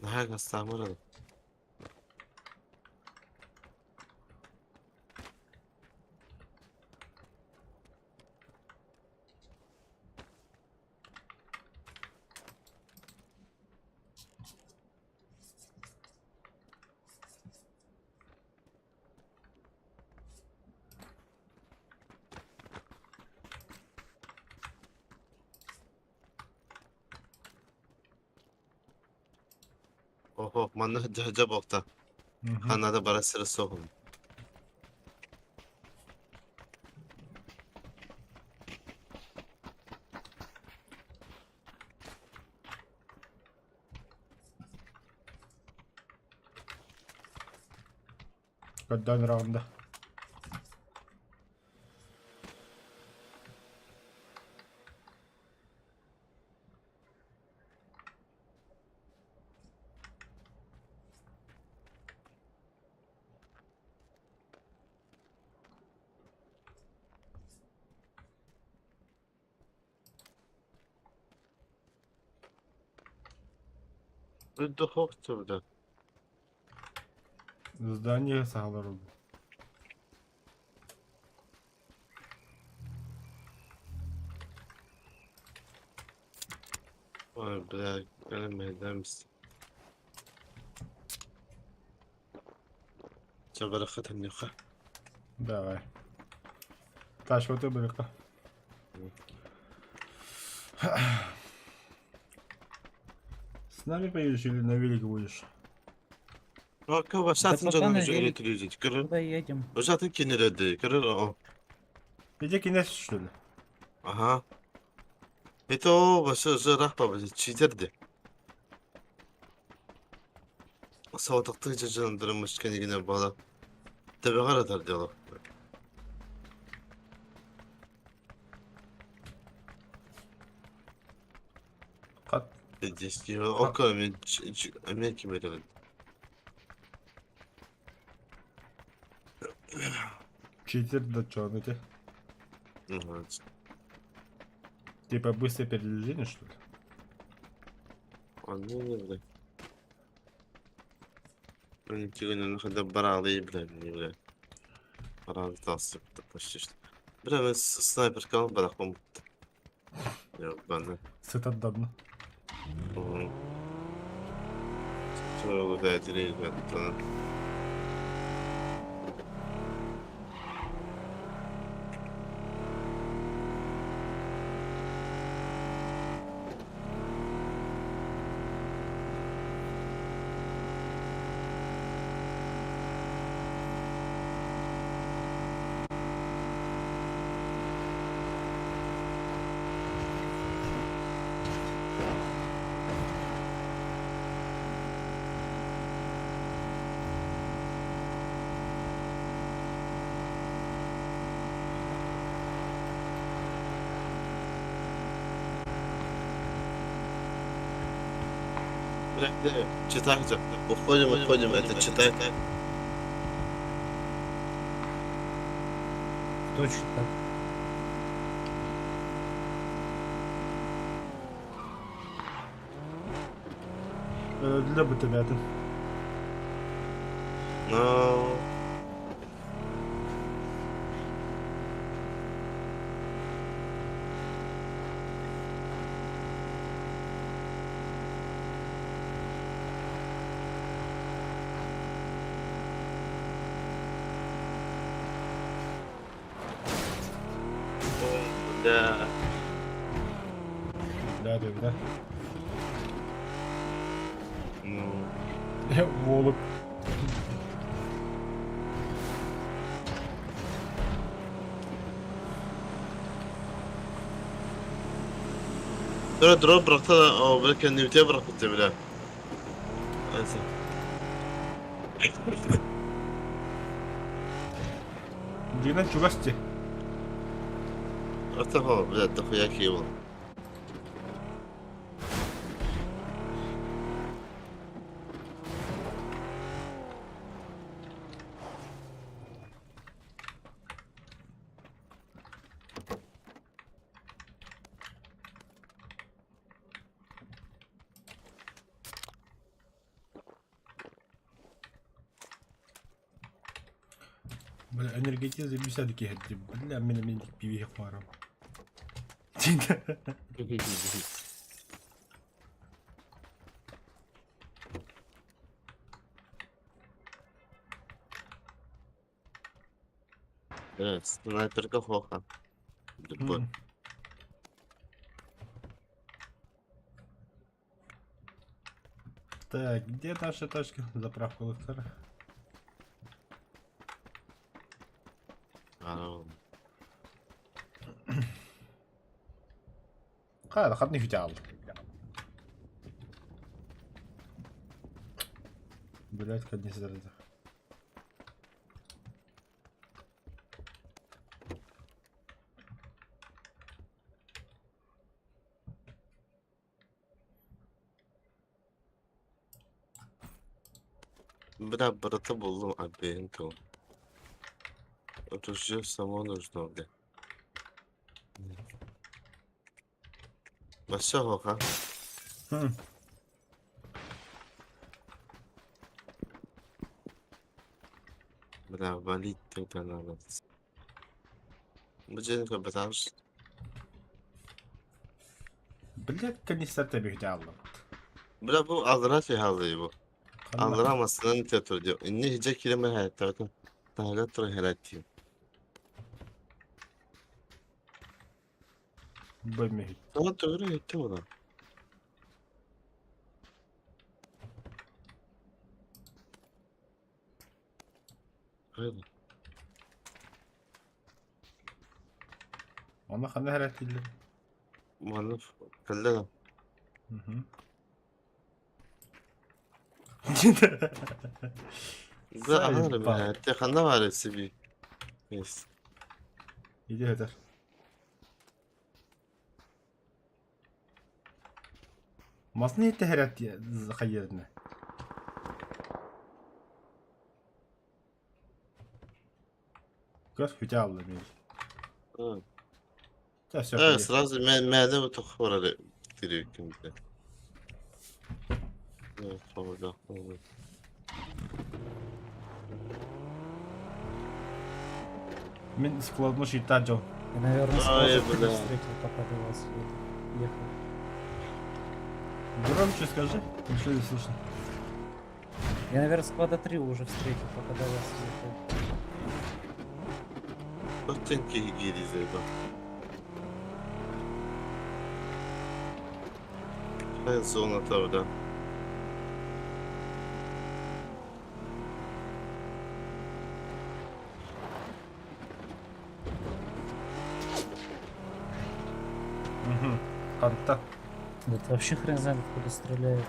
Наһаа гастаамыр Oho, манна дьэ буолта. Ханна да бара сыра суоҕум. Көрдөөн ыраҕым да. Духов турда. Здание саҕалар oldu. Ой, бля, кэлэмэйдэмс. Чабарахат ханьяха. Давай. Ташваты бырыкка. С нами поедешь или на велике будешь? Пока вашатын Да пока жаным на уже велике. öğretiliyor. Kırır. Куда едем? Ужатын кенерedi. Kırır o. Иди кинес, что ли? Ага. Это о, башы жырақ баба, читерди. Сауатықты жандырмыш кенегіне бала. Тебе қаратар дело. Как? Здесь око мен мен ким беремин. Читер да чё, ну те? Типа быстрое передвижение, что ли? Анны бля. Мен тигенен хада баралы бля, не бля. Баралы тасып почти что. Бля, мен снайпер кал барахом. Я бана. Сытат давно. Чего вы даете, Читай, уходим, уходим, это читай. Точно так. Для бы тебя ты. No. Ой, бля. Да, да, да. Волок. Тура дроп бырахта да, о, бля, кэннибитигэр бырахпыт бля. Дьиҥинэн чугас дии. Ортохо, бля, дохуя киһи Бля, энергетик заебись киһи бля, мин мин пиви хварам. Бля, снайперка хоха. Любой. Так, где наша тачка? Заправка локтара. Хара, хатны хүтэ Блять, конец зараза. Бля, брата буллум абиенту. Это же само нужно, бля. Бачча хоха. Бля, валить тогда надо. Бу бытаарыс. Блять, канистр тэбиһитэ аллым. Бля, бу алдыра фиһалый бу. Алдыра масынан театр дио. Инне хиджа килеме хайаттарата. Таһага тура хераттиим. Бэммиһит. Тоҕо төгүрү иһиттим ону. Хайда. Онно ханна хэрэтиллэр? Манна кэллэ да. Бля, аһара бля, ханна баар себе. Есть. Иди этэр. Масны иһиттэ хэрэтти хайыатына. Көс бүтэ алла мир. Чэ, все. Э, сразу мээдэ бутух барар тириккин бля. Э, холода. Мин складну шита дьон. Я, наверное, Ай, сразу бля. встретил, пока до вас ехал. Громче скажи, ничего не слышно. Я, наверное, склада 3 уже встретил, пока до вас ехал. Оттен киһи заебал. Хайа зона да. Угу. Ханта. Да это вообще хрен знает, откуда стреляют.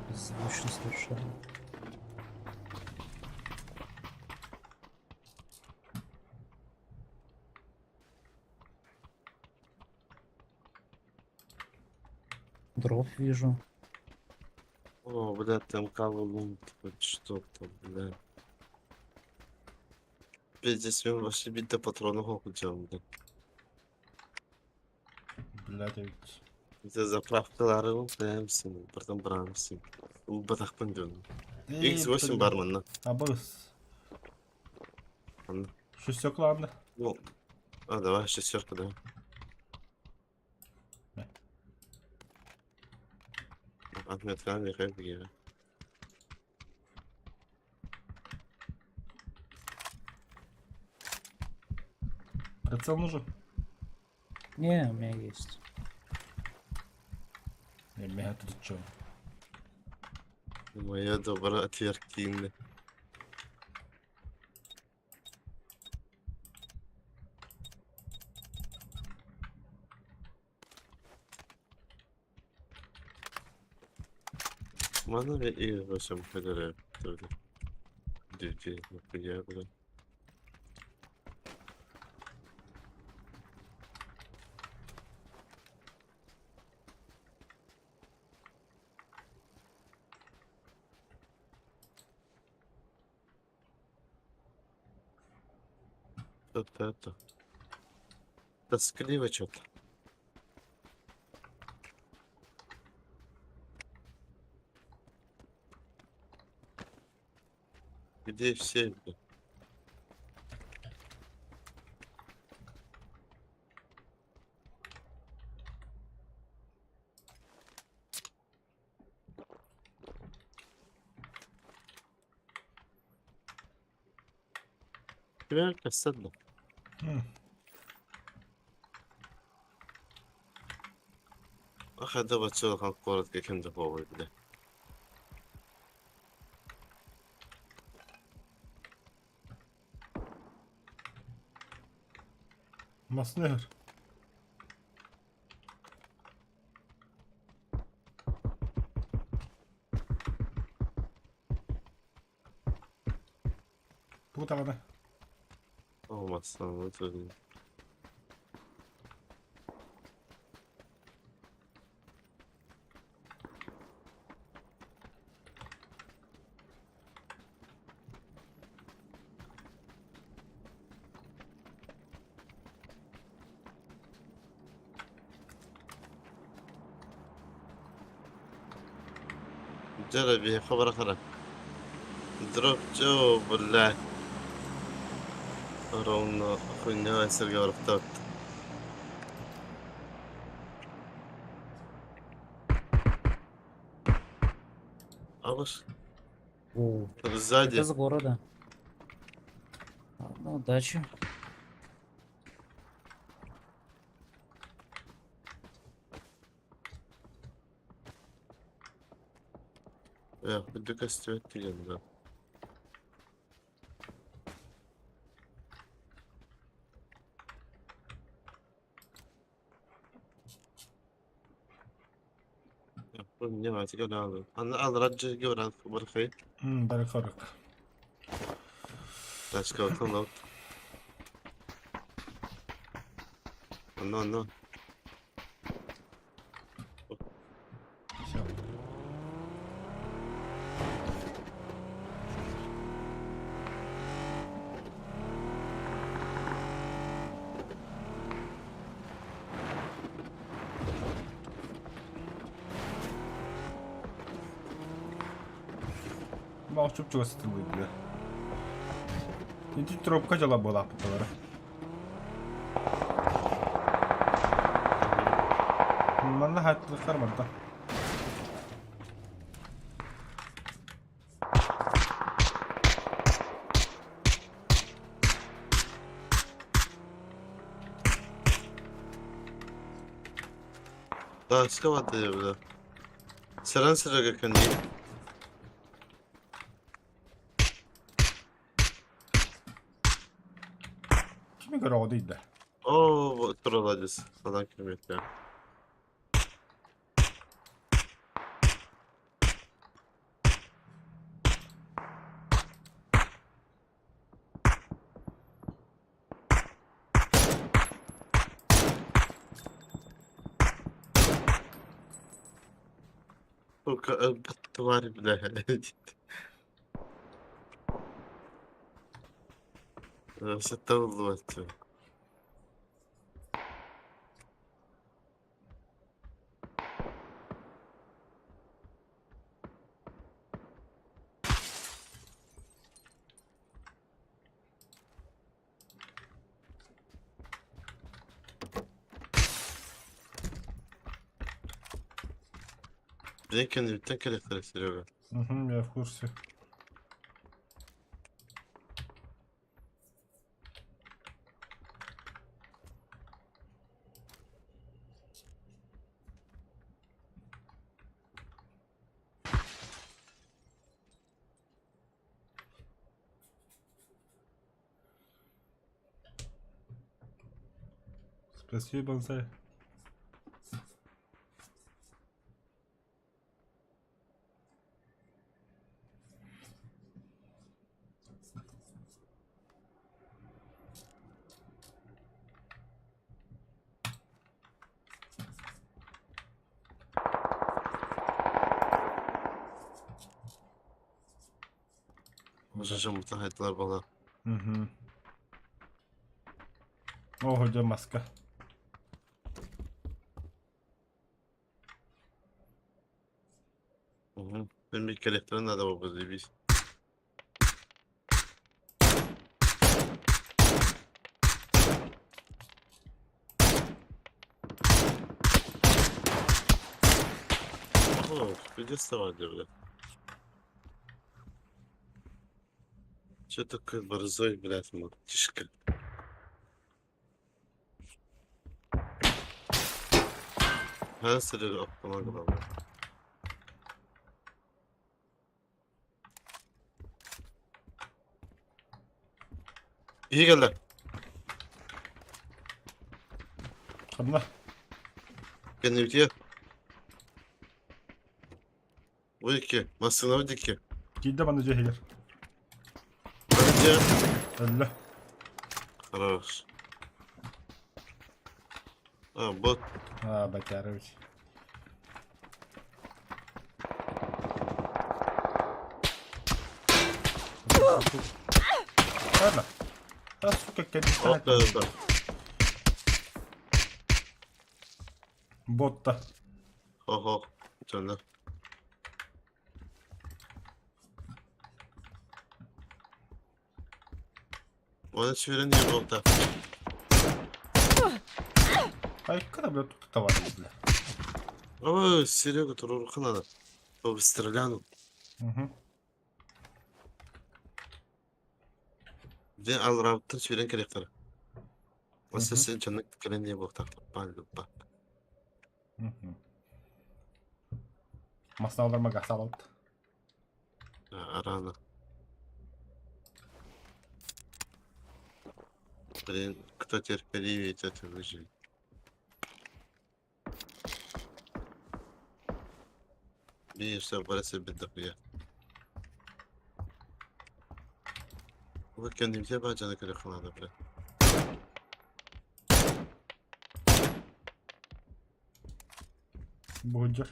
Беззвучно совершенно. Дроп вижу. О, бля, там кого типа, что там, бля. Пиздец, мен вообще битте патроны хокутям, бля. Блядь, ведь. Это заправкалары бээмсин, потом брамсин. Батахпын дön. X8 бар манна. Абыс. Анна. Шестерка ладно. Ну, а, давай, шестерка, давай. Отметка, Михаил. Прицел нужен? Не, у меня есть. Не, меня тут чё? Моя добра отвергни. Мана и восемь хадара. Диди, нахуя, бля. Что-то это. Тоскливо что-то. Где все? Бля? Кимэр кэссэн да? Ахада бачча куоратка ким да буолуой бile. Маснер. Тугу даҕаны? Olmazsa söyleyeyim. جرب يا خبر أخرى دروب جو بالله رونا хуйня сэргэ барахтаат. Алыш. О, Сзади. это с города. Ладно, удачи. Үрдүк көстүбэт түгэн да. Барык. Let's go, come out. No, no. Все. Мал чуп-чугас сытылый, бля. Ити тропка дьала буолааппытталара. Манна хааттылыктар барда. Тааска барды бля. Саран сырага кэнни. Кими көрөҕө дийдэ? Оо, тураладыс. Санаа километр. Сука, тварь, блядь. Сата Бэйкэн кэлэхтэрэ Серега. Угу, я в курсе. Спасибо, бонсай. Жажамыта хайдылар бала. Угу. Ого, дьэ маска. Угу. Мен bir kelektere надо было заебись. О, где бля? Че такой борзой, блядь, мальчишка? Her sırrı aklıma kadar. İyi geldi. Ханна? Kendini bitiyor. Bu iki. Masına bu iki. Киирдэ манна дьиэ иһигэр. Önce. Өллө. Хорош. А, бот. А, Батярович. Ладно. А, сука, Hop капитан. да да. Ботта. Хо-хо. Canlar. Bana çeviren niye botta? Айка, бля, тут товарищ, бля. Ama Серега турурукун надо. Побыстреляну. Угу. Ve al rabıttan çeviren kerekler. Mesela Мгм. sen canına gelen niye botta? Ben lupa. Угу. Масна олар гасалат. Арана. Блин, кто терпеливее, тот и выживет. Bir parası bir dakika. Bu kendimize bacana kırıklarına bile. Бугунжар.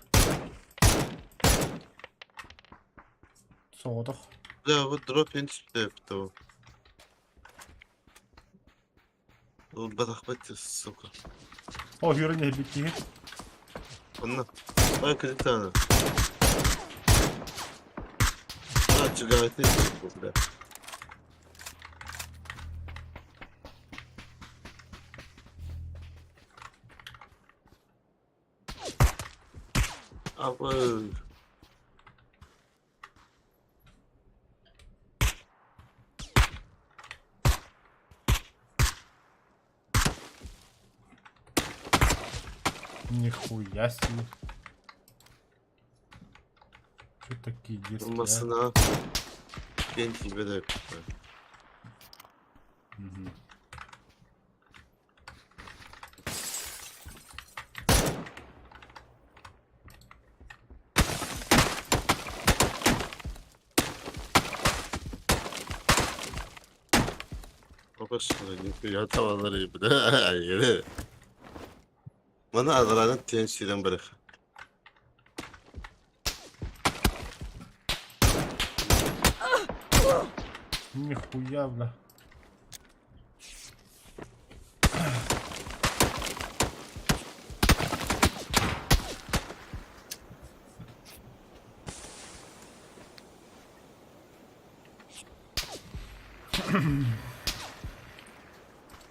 Соҕотох. Ya bu drop in yaptı o. Bu bırakmak сука. О, юрин эбит Ondan. Bak bir tane. Ha çıkarttı bu bile. Abi. Нихуя себе. Чё такие дерзкие, а? Olmasına genç gibi de. Мгм. Baba şunu tavalları gibi de. Yeri. Bana Azra'nın TNC'den bırak. Нихуя, бля.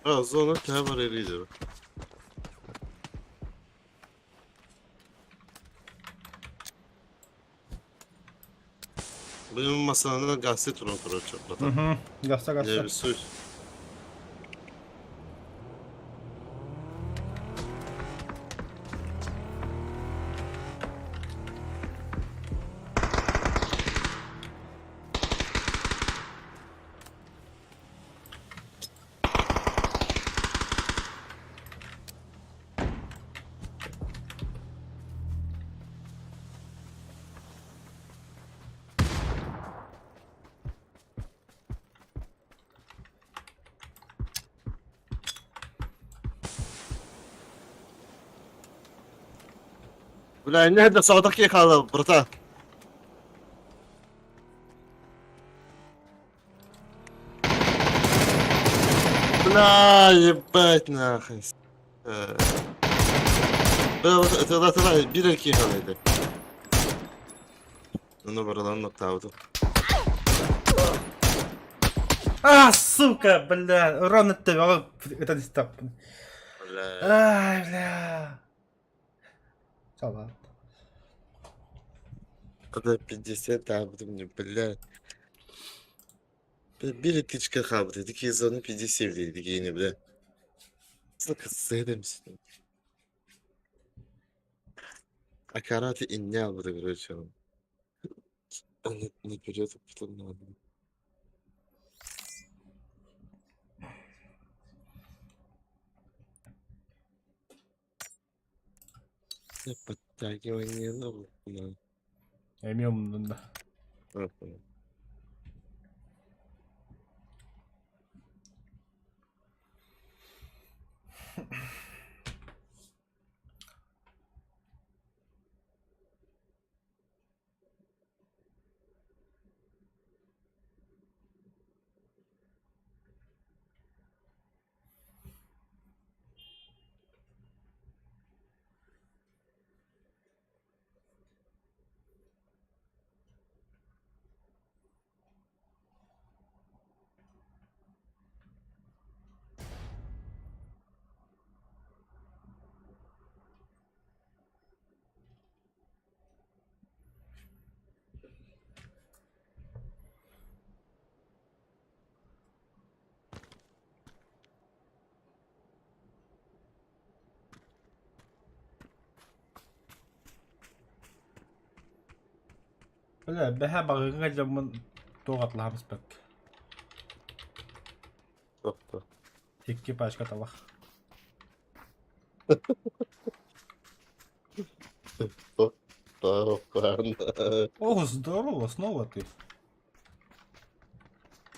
Ha zona var eriydi. Benim masanın gazete turun turu çok Угу. Гаса, Ne гаса. bir su. Бля, не да соҕотох киһи хаалла, братан. Бля, ебать нахуй. Э, Бля, вот это это биир эрэ киһи хаалла этэ. Ону барыларын ноктаабытым. А, сука, бля, урон өттөбөҕө ытан истэхпин. Бля. Ай, бля. Салат. Когда 50 таабытым не, бля. Бир итичке хаалбыт, ити зоны 50 дейди киини, бля. Сука, сэдэмсин. А карате инне албыта, короче. Он наперед, а потом надо. Подтягивание нужно. Эмиэ умнун да. Бля, бэһэ баҕыҥҥа дьоммун туох атлаһам испэккэ. Тобто. Икки пачка табах. О, здорово, снова ты.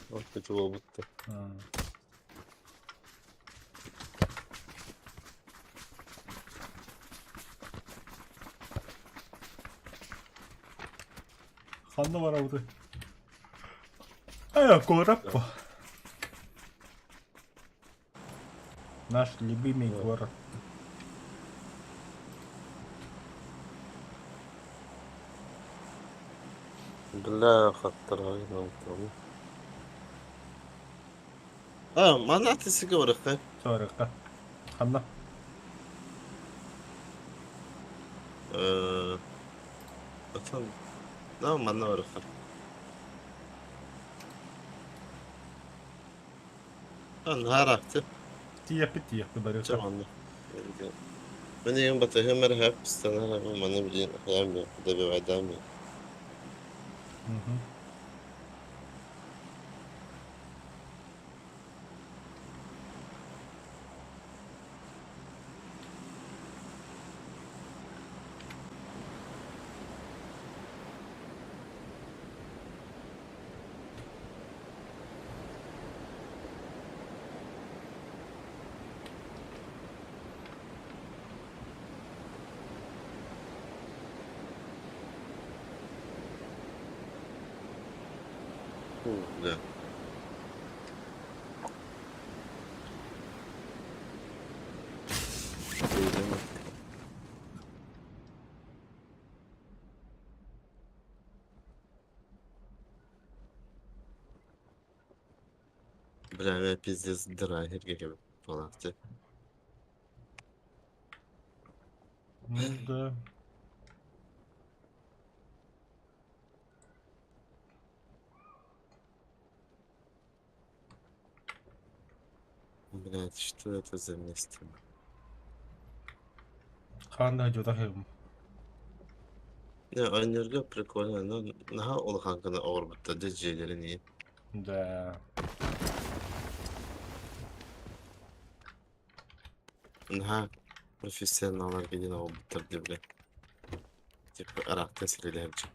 Будто. А. Ханна барабыты. Ай, куораппа. Наш любимый город. Бля, хаттарай А, манна атысыга барыхха. Сорыққа. Ханна. Э, Отон. Да, манна барыхха. Наһаа Тиийэппит тиийэхпит барыахха. Чэ манна. Мин ийэм батыһым эрэ хөп станар маны билин хайаан добивайдаам. Мгм. Да. Бля, я пиздец дыра эргэ буолаахчы. Ну да. Блядь, что это за место? Ханна дьотах Не, оонньуурга прикольно, но наһаа улахан гына оҕорбуттар дьэ дьиэлэрин иһин. Да. Наһаа профессионалларга диэн оҕорбуттар дии бля. Типа ыраахтан сирилэһэр дьон.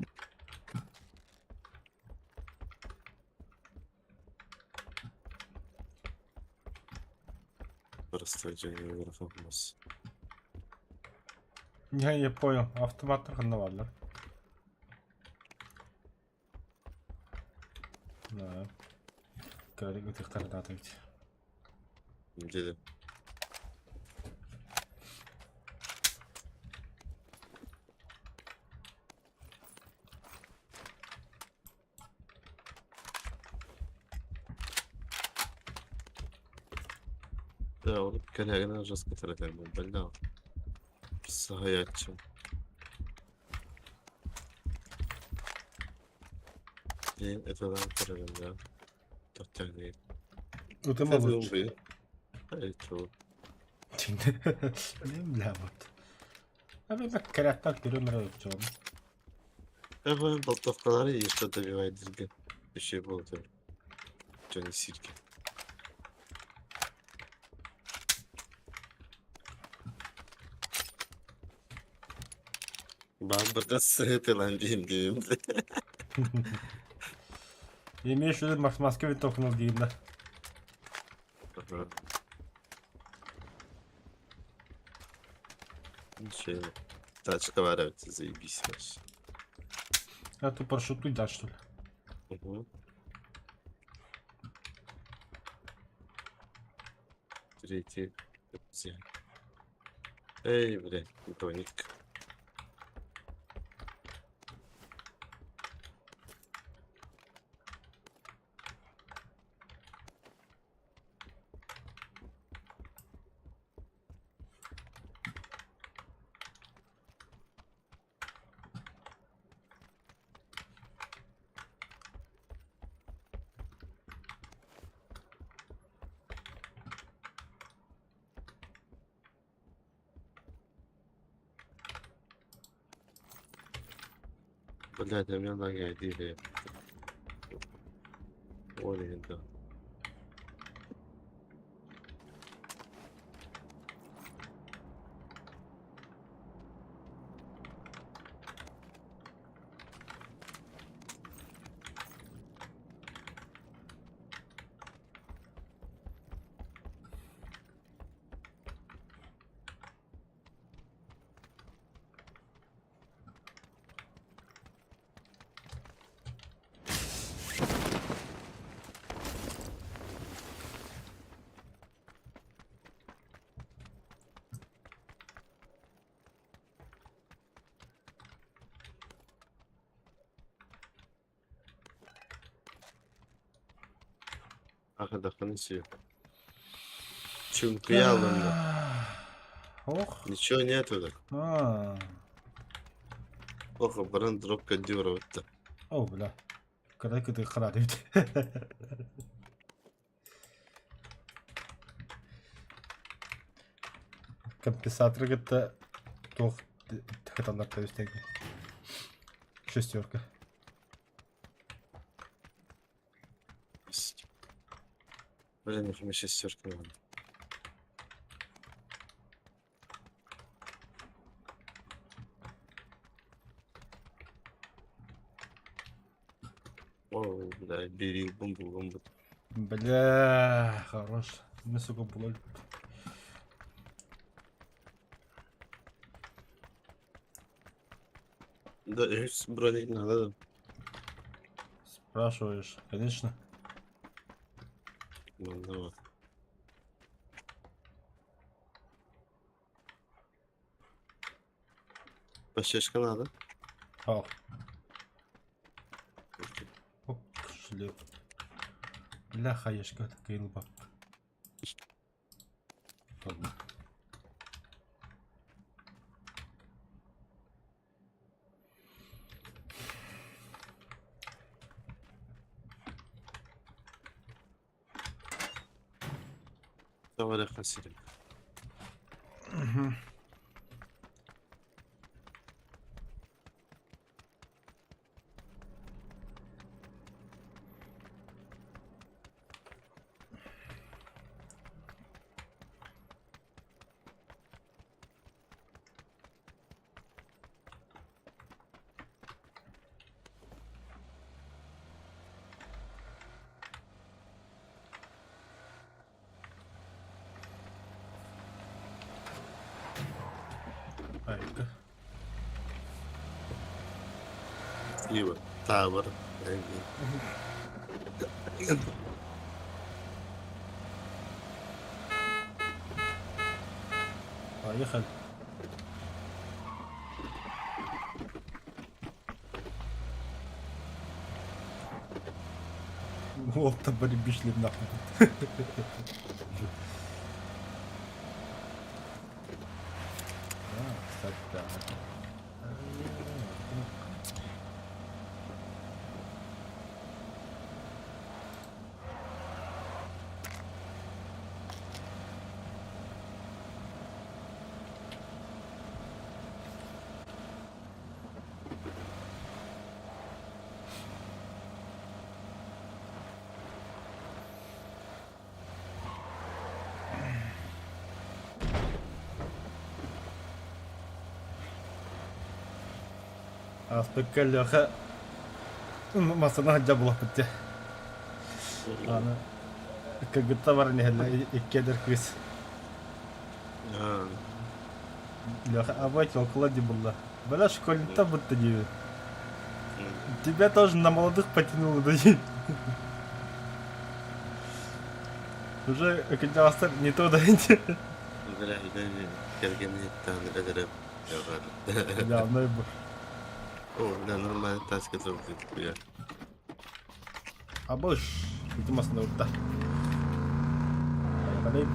Просто дьон. Не, я понял. Автоматтар ханна бааллар? Да. Кыралык ытыктардаата эбит. Где? Да, ол кэлээгин жестко тирэтэр буолбаллаах. Саһайааччы. Диэн этэлээн көрөрүм да. Тоттер Утума лучше. Бля, вот. А мен кэраттан көрөм эрэ оччоҕуна. Болтовкалары еще добивает дирге. Еще болтер. Джонни Сирки. Бамбырда сытылан дейм дейм. Имеешь в виду Москве винтовку дейм, да? Ничего. Тачка варится, заебись вообще. А ту парашюту дать, что ли? Угу. Третий. Эй, блядь, броник. Блядь, а у меня ноги одели. Оля, да. Arkadaşlarını istiyor. Çünkü alındı. Ох. Ничего нету так. А. Плохо, бренд дропка дюра вот. О, бля. Когда ты храд Компенсатор это туох хаталлар тэбистэги. Шестерка. Блин, нахуй шестерка надо. О, бля, бери бомбу, бомбу. Бля, хорош. Мы, сука, було. Да, броник надо. Да. Спрашиваешь, конечно. Ну, давай. Пощечка надо. Ах. Оп, шлеп. Бля, хаешка, такая лба. Ладно. Давай, хасилим. Угу. Спасибо. Табор. Поехали. Вот там бишли нахуй. А, кстати, да. Ааспыкка Леха массыына сылдьар буолуохпут дии. Аны кыргыттар баран иһэллэр икки эдэр кыыс. Леха, абай около дии булла. Бля, школьница будто диибин. Тебя тоже на молодых потянуло да Уже кырдьаҕастар не то да Бля, кэргэнин өлөрөм. Явно бу. О, да, нормально тачка турбут. Абыш, ити массыына урта. Поехали.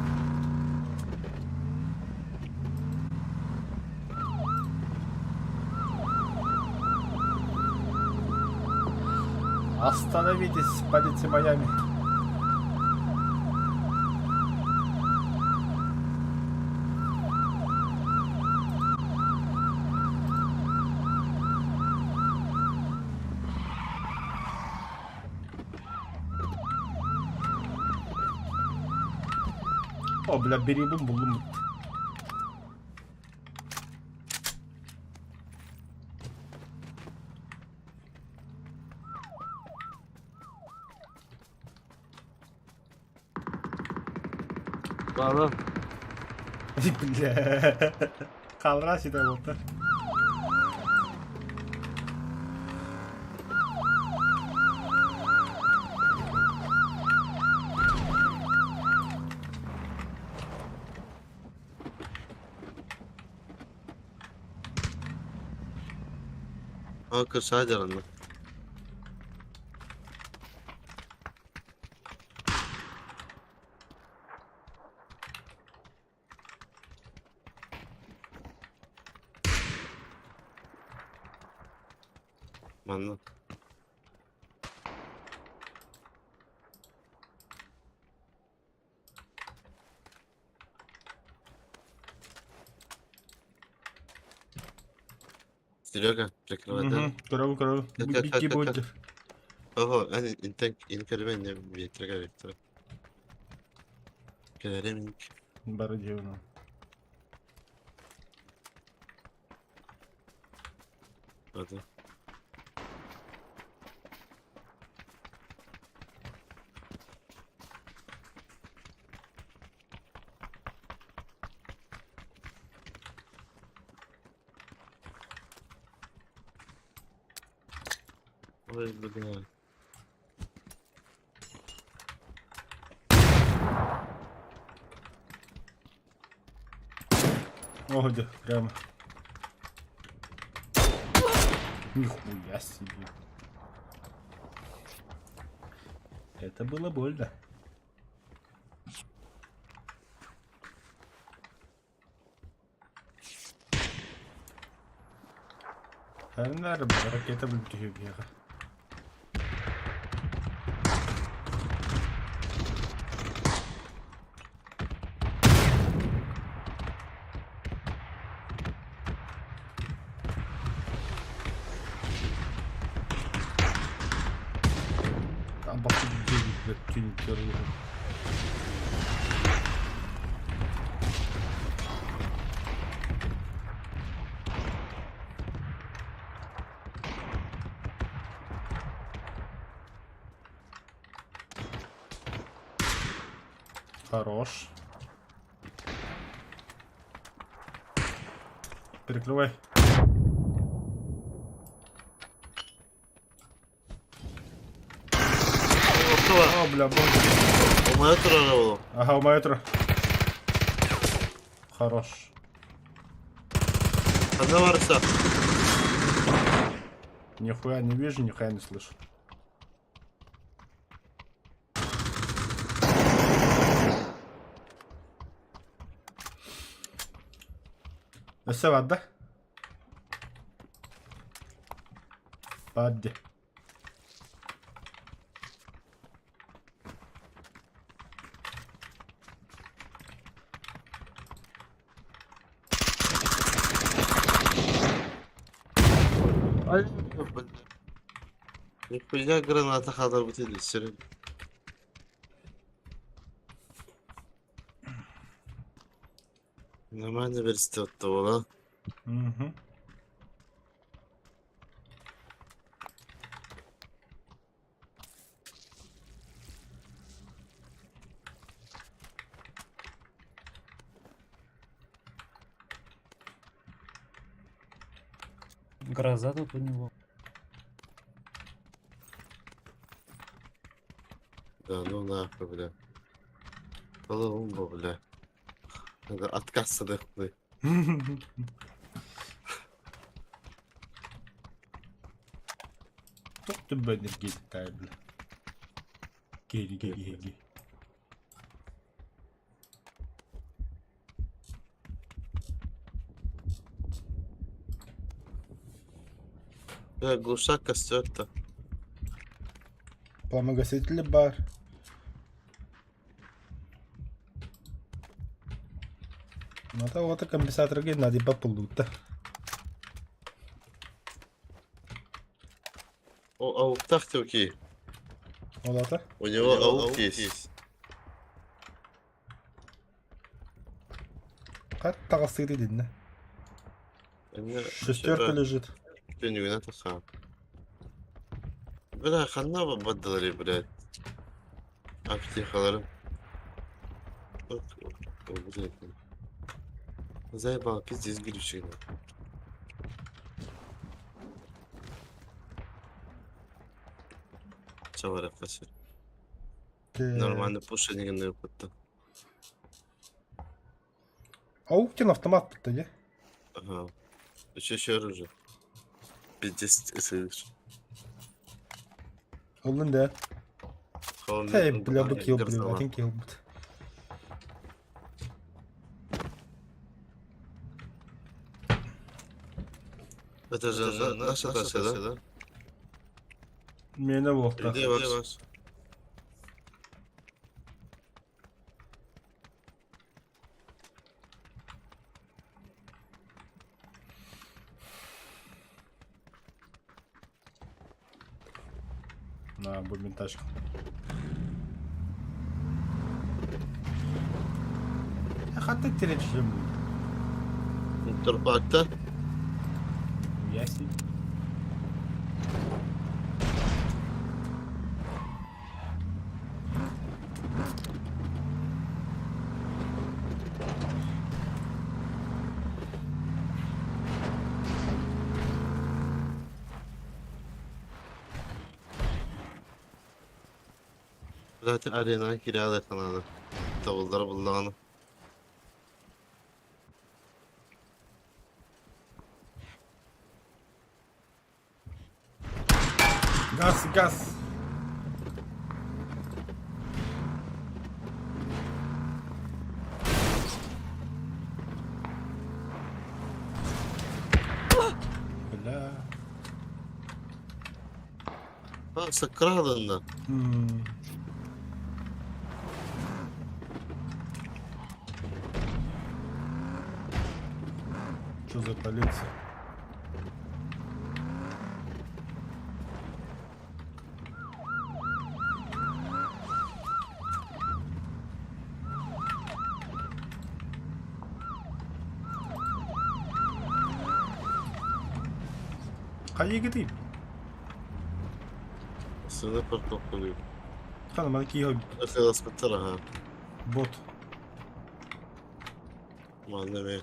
Остановитесь, полиция Майами. О, бля, бери бум буллум. Балым. Бля. Хааллара ситэ буолта. О, кырсаа дьаранна. Манна. Серега, прикрывай, да? Көрөбүн, көрөбүн. Как, как, Бикки как, как? будет. Ого, интервен ветрога ветра. Кэлэримик. Бары дьиэбин. Hadi. Ой, бля. Ого, дьэ, прямо. Нихуя себе. Это было больно. Ханнар ракета бүлтүһү Там походу 9, блядь, что-нибудь Хорош. Перекрывай. Парковка О, бля, боже. Умая турар ол. Ага, умайа турар. Хорош. Ханна барса? Нихуя не вижу, нихуя не слышу. Өссө барда? Баар дии. Ай, бля. Нихуя граната хаалбыт илсирин. Нормально верстет буола. Мгм. Гроза тут у него. Да ну нахуй, бля. Полоумба, бля. Надо отказ нахуй. Туох түбэ энергетиктай бля. Геги геги геги. Бля, глушак костер-то. Пламегаситель бар. Ната оҕото компенсаторга Надиба буллуутта. О, ауктах окей. Ол аата? У него аук есть. Хат таҕастыыр итиннэ. Шестерка лежит. Бля, ханна баддалары, блядь. Аптекалары. Блядь. Заебал, пиздец, глючит. Чавара касыр. Нормально пушение опытта. Ауктин автомат тут дии. Ага. Еще еще оружие. Пиздец, слышь. Ыллын да. Эй, бля, бу килл, блин, один килл бут. Это же наша тачка, да? Миэнэ буолуохтаах. Где ваш? На, бу мин тачка. Хата тиречим. Турпакта? Яси. Zaten arena kiralı kanalı. Tavulları bulduğunu. Газ, газ. Бля. Ha сакралында. Что за полиция? Хайыгытый. Сыны парковка. Хана маки Велосипедтер ага. бот. Манна мен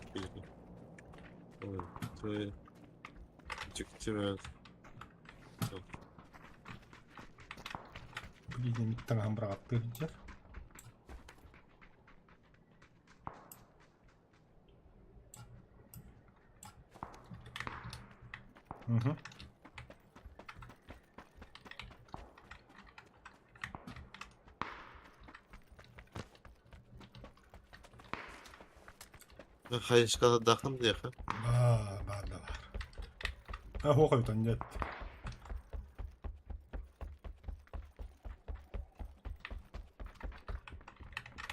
Ой, Чик тебя. Биир таҥаһын быраҕаттыы сылдьар. Угу. Хайыскаладахым диэхэ. Баа, баар да баар. А, хуох эбит онньо.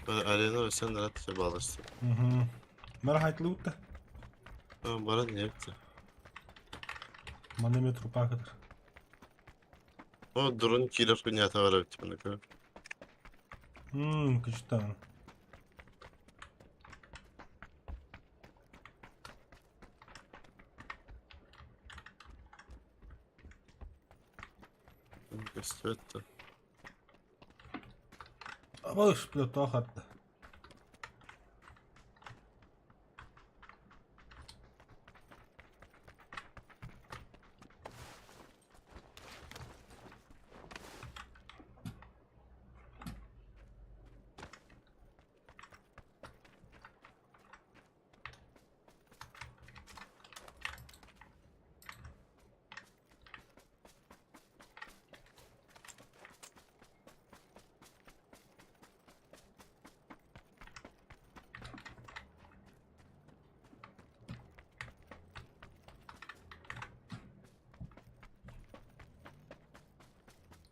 Арена sen rahat bağlaştın. Угу. Мара хайтлы утта. Бара не yaptı? Маны метр пакетер. О, дрон киллер хуйня var evet bana. Ммм, кычтан. Gösterdi. Абаш, бля, тохатта.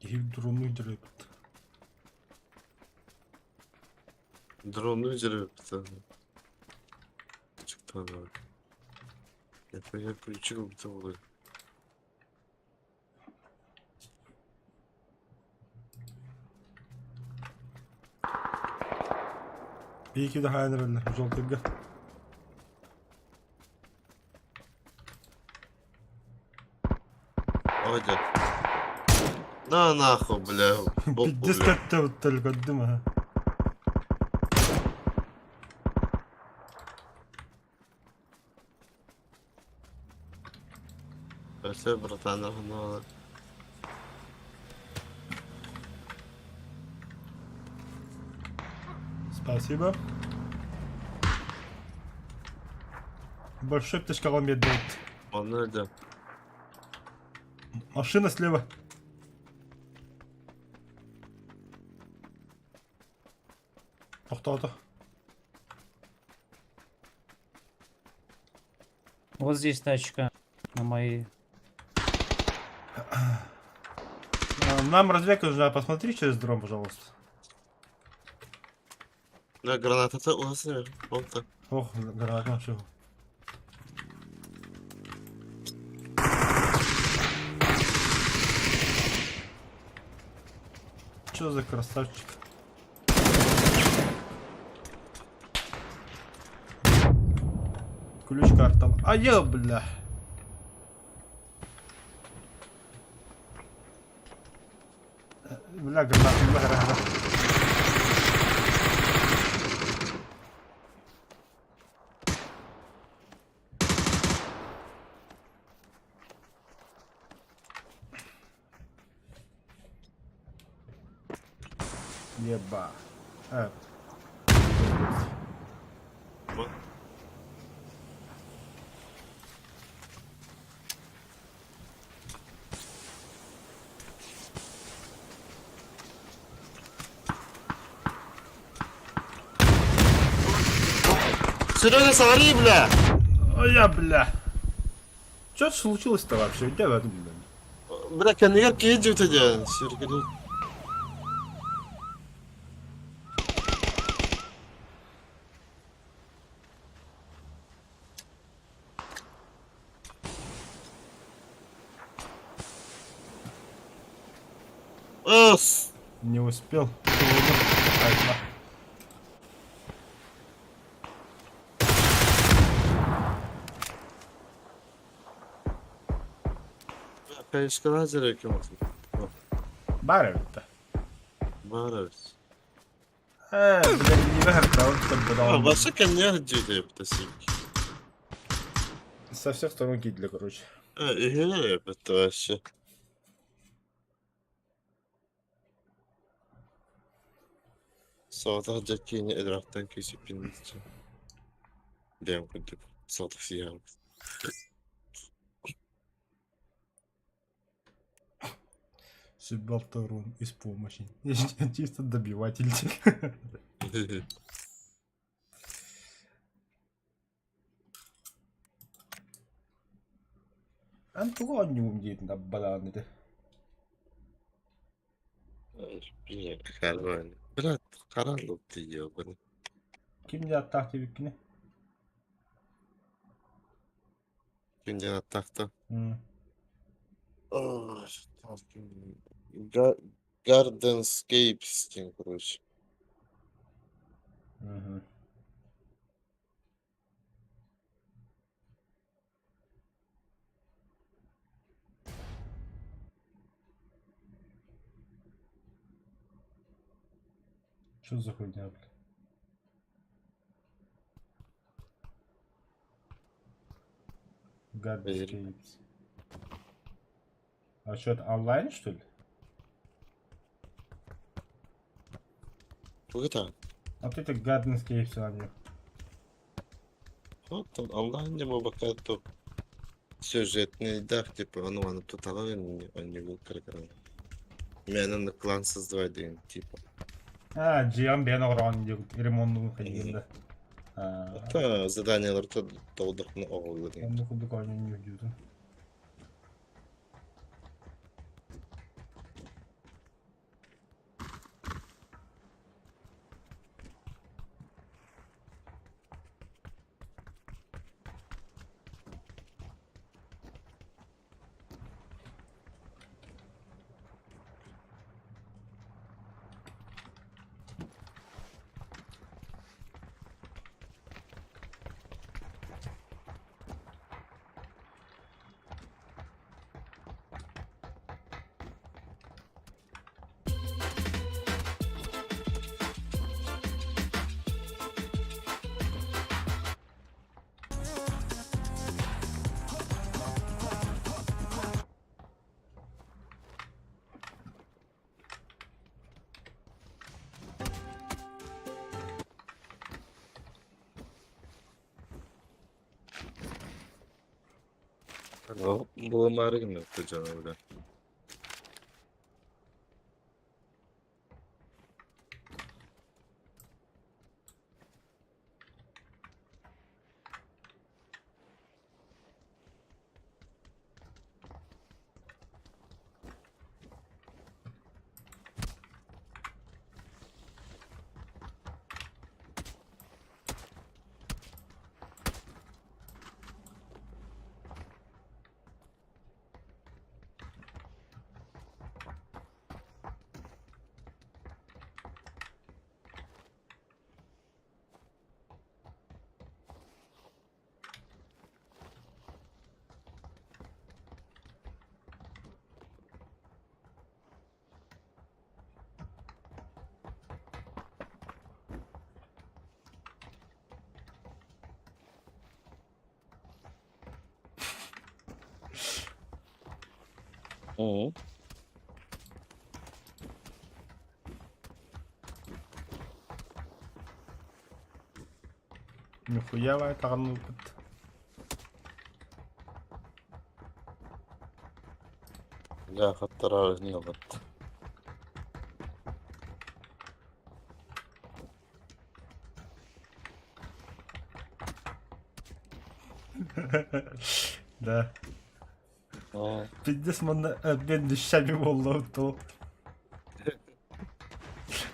Киһи дрону жүрөбүт. Drone'u üzeri bir Küçük tane var. Yapacak küçük bir tane oluyor. Bir iki daha aynen Жолтыга. Hadi. На нахуй, бля. Боку, Пиздец бля. как только дыма. Все, братан, нахуй. Спасибо. Большой птичка вам дает. Он öldü. Машина слева. Тоқтауды. Вот здесь тачка на моей. Нам разведка нужна. Посмотри через дрон, пожалуйста. На граната у нас не Вон так. Ох, граната вообще. Чё за красавчик? Ключ карта. А я, бля. Бля, граната, бля, граната. Еба. Вот. Серега, смотри, бля! А я, бля. Что случилось-то вообще? Где вы, бля? Бля, конвейер едет тебя, Сергей. Ос! Не успел. Ай, на. Конечно, лазер Бар это. Барабис. Бля, не выгорел, Вообще конвейер едет, птасинки. Со всех сторон кидли, короче. Это вообще. Соҕотох дьэ киинэ ыраахтан күүсүппүн бэйэм курдук соҕотох сиэҕим. Субалторун из помощи. Чисто добиватель. Эн тугу оонньуум диэтин аббалаан этэ. Брат, харалып тиийиэҕин. Ким дьааттаах диэбиккиний? Ким диэн аттаахта? Gardenscapes диэн короче. Что за хуйня, блядь? Gardenscapes. А что это онлайн, что ли? Тугу Вот это Gardenscapes на них. Оттон онлайн буолбакка то сюжетныйдаах типа ону маны туталар онньугу кыргыран. Мэнэн клан создавай диэн типа. А, GM бэйэн оҕороон диэн ремонтун хайыгын да. Это заданиелар толдохно оҕолу диэн. Оннук курдук оонньуу дьуутун. Буламаары гынна дьоно бile. Нихуя таҕанныппыт. Дьэ хаттарар ылбыт. Да. Пиздец манна обмен вещами буолла то.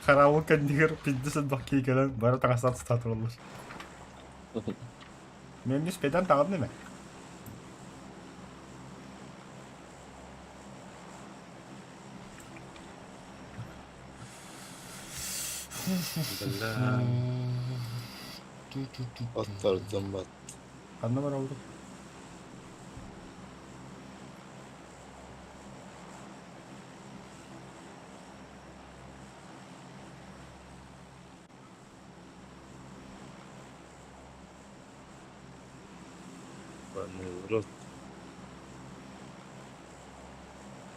Хараабыл кэннигэр пиздец элбэх киһи кэлэн бары таҥастаах сыта тураллар. Мен үспэдэн таҕынным ээ. Бля. Оттардым бат. Ханна бараллар? В рот.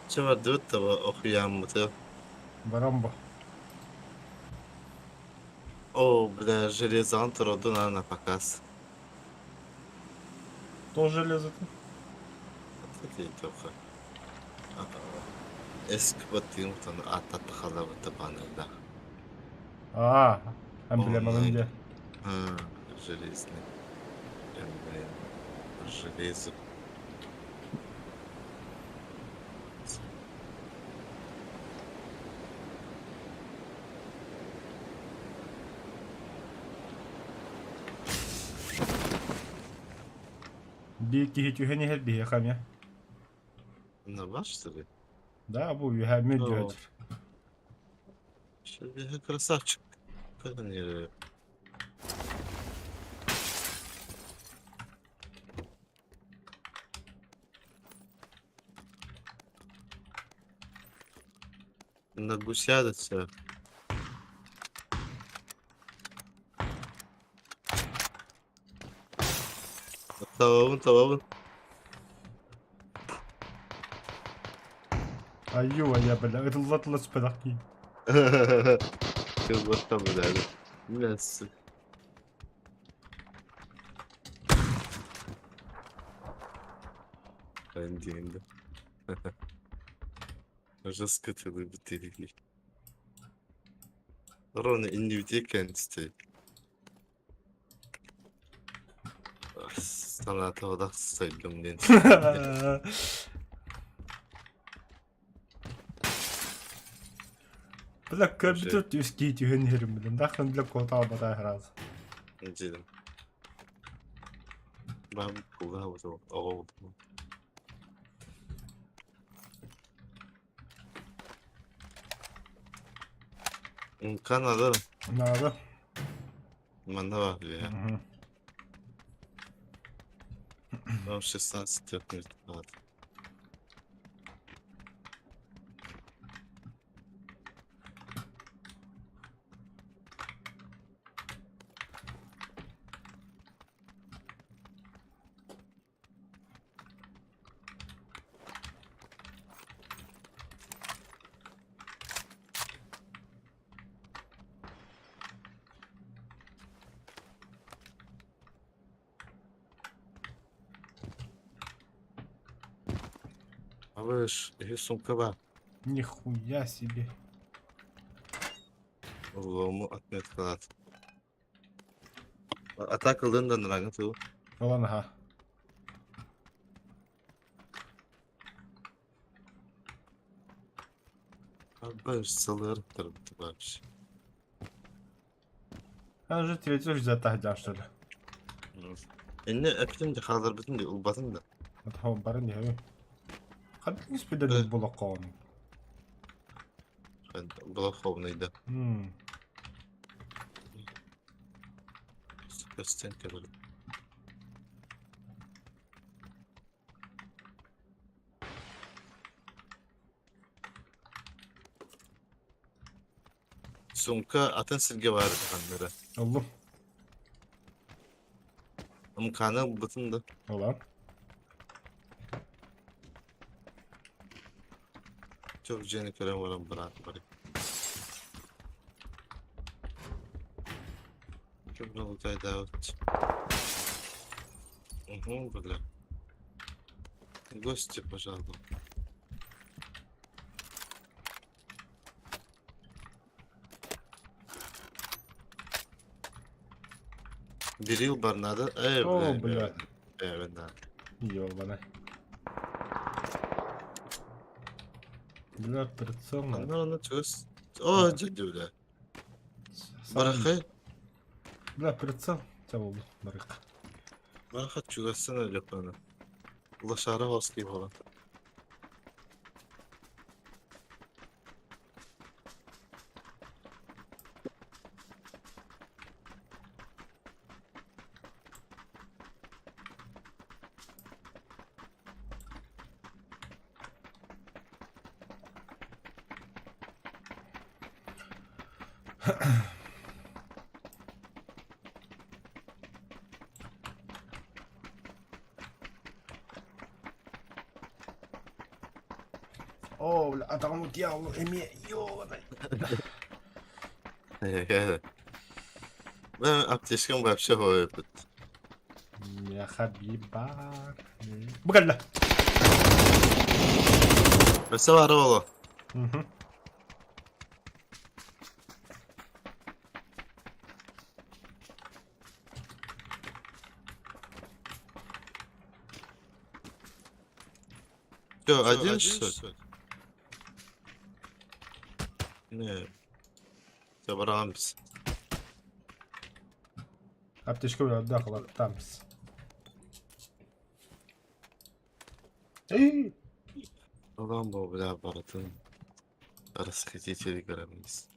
Чэ бардыбыт да охуйааммыты. Барамбо. О, бля, железан туруордун аа на показ. Тоже железо-то? Только. Эскватимтон ататхалабыта баныда. А, эмблемалын дьэ. Железный. Эмблема. Железо. Биир киһи түһэн иһэр биһиэхэ эмиэ. На что ли? Да, бу үөһэ мүн түһэр. Красавчик. На гуся да Табабын, табабын. Айуу айа бля, ытылла тыла сүпэтэх дии. Кылбатта бля. Бля, сука. Диэнде. Жестко ты Ровно иннибитиэ кэнстэй. Санаата одах сайдым диэн. Бля, компьютер үскии түһэн иһэрим билэн. Дахтан бля куотаал батаа сразу. Дьиэм. Бам кулга оҕо Канада. Надо. Манна баар бля. Вам 16 минут надо. Малыш, иһи сумка баар. Нихуя себе. Лому отметкалаат. Атака ылын да нараҥа туу. Ылан аха. Арба сылыар вообще. А уже третий уже таһдьан что ли? Инне эптим де хааларбытын де улбатын да. Атаҕым барын иһэбин. Ханнык испиден болохоон? Блоховный да. Стенка были. Сумка атын сиргэ баар ханнара. Ыллым. Ымканы ылбытын да. Ылан. Çok дьиэни көрөн баран быраат бары. Çok лутайдаабыт. Угу, бля. Гости, пожалуйста. Берил бар надо. Эй, О, бля. бля. Э, да. Ёбана. Бля, прицел надо. Ну, ну, чего? О, дядя, бля. Барахай, Бля, прицел. Тя болду. Барык. барахай чугасына өлөкөнө. Лошара хоски болан. О, бля, атаҕым дьявол эмиэ ёбаный. Э, Бля, аптечкам вообще хойпут. Я хабибак. Бу кэллэ. Өссө баара буолуо. Мгм. Че, один что ли? Не. Все, барамс. Аптечка отдахала тамс. Эй! Ulan bu бля барытын. Расхитители гробниц.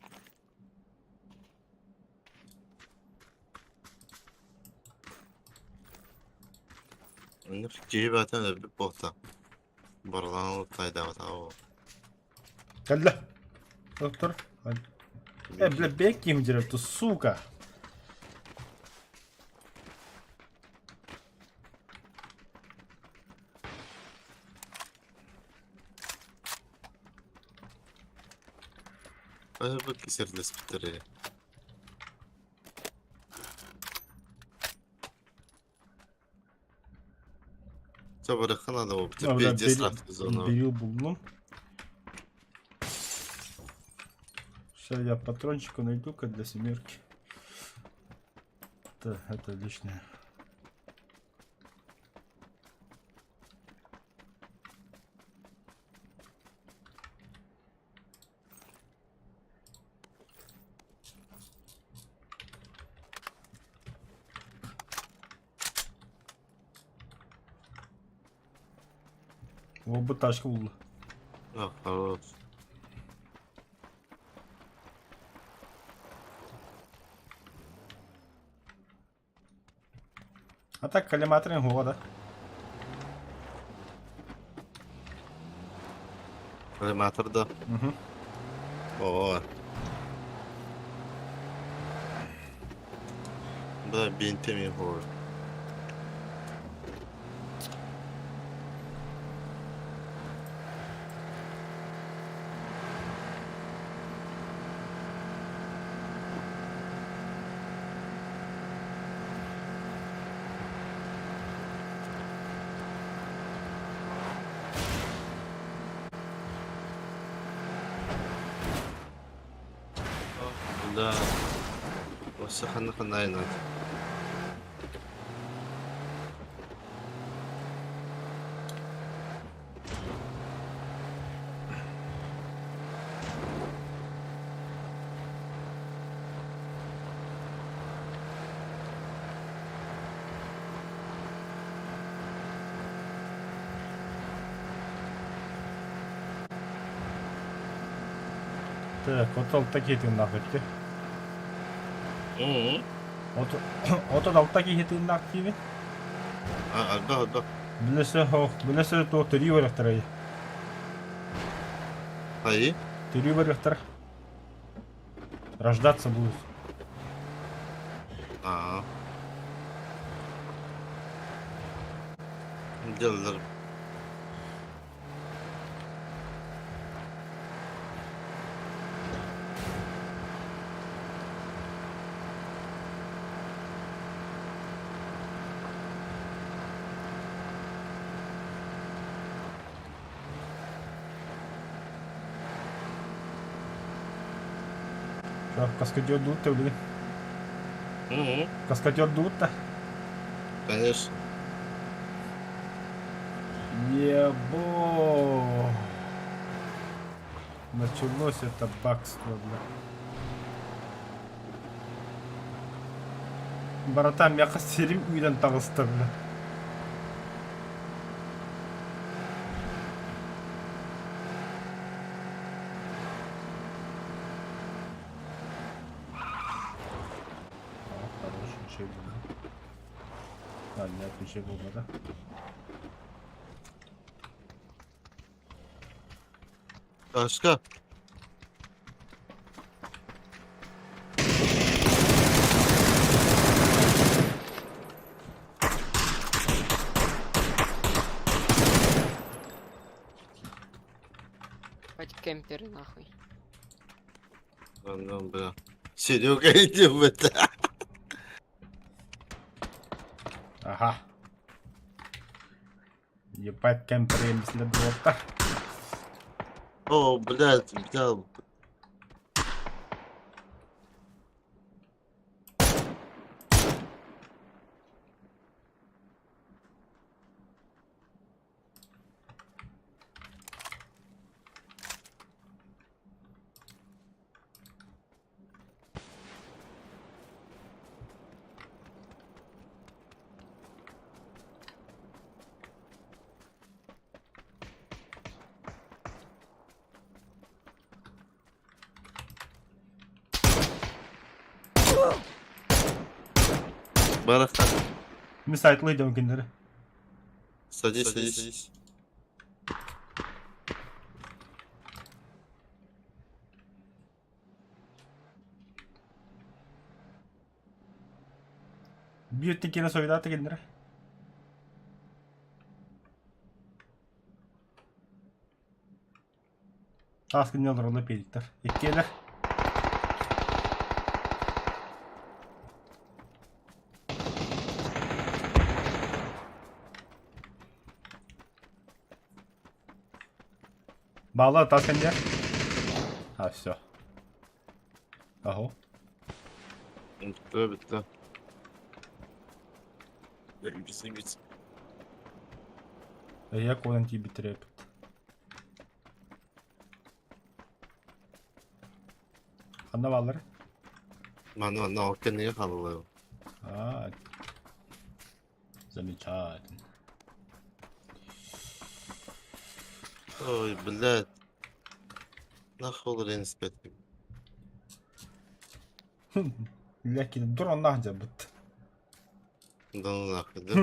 Киһи баатан өлбүт буолта. Барылаан тайдаабатаҕа буолуо. Кэллэ. Доктор. Э, бля, бэк ким ты, сука. Бу кисерлеспиттэр Чэ, надо было. А, бля, Пиздец, зону. Берил буллум. Сейчас я патрончика найду-ка для семерки. Это лишнее. О, бу тачка булла. А, хорош. А так коллиматорын хуга да. Коллиматор да. Угу. О. Да, бинтеми хор. Да. Осы ханна ханна Так, вот ол такие нахуй. Отон алта киһи тыыннаах диибин. А, да, да. Билесе хоох, билесе туох төрүү барыахтарай. Аи? Төрүү барыахтар. Рождаться будут. А. Делалар. Что, каскадер дуут блин. Угу. Каскадер дуут-то. Конечно. Ебо. Началось это бакство, бля. Братан, мягко серим үйден таҕыста, бля. О, хорош, ничего было. А, нет, ничего было, да? Başka. Хоть кемперы нахуй. Lan бля. Серега иди в это. Ага. Ебать, кемпер буолта. О, блядь, взял. Барахта. Ми сайтлы идем киндер. Садись, садись. Биир киһи союдаата киндер. Таас кинилэр олороллор педиктэр. Иккиэлэр. Баалар таас кэннигэр. А, все. Аһо. Bitti bitti. Git. Эйэ куонан тиийбиттэрэ эппит. Ханна бааллар? Маны манна ол кэннигэ хаалла. А, замечательно. Ой, блядь. Нахуй ол ренспет. Ләкин дроннах дьабыт. Да ну нахуй, да?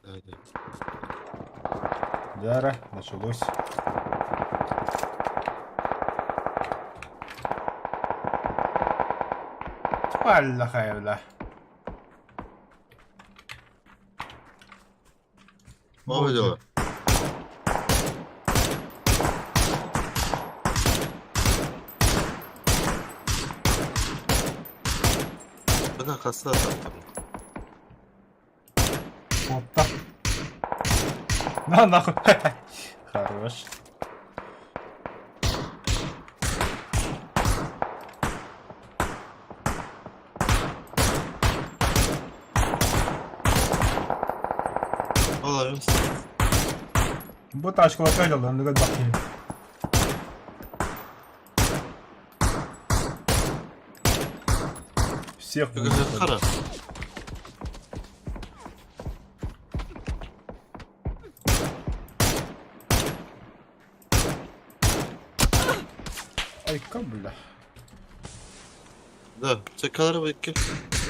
Да, да. Дара, началось. Аллахайла. О, дело. Бына хаса таптым. Опа. На нахуй. Хорош. Olayım. Бу тачкалар кайлалар, ныгад бакыйм. Всех Бүгін қара. Ай, бля. Да, чекалар бы икки.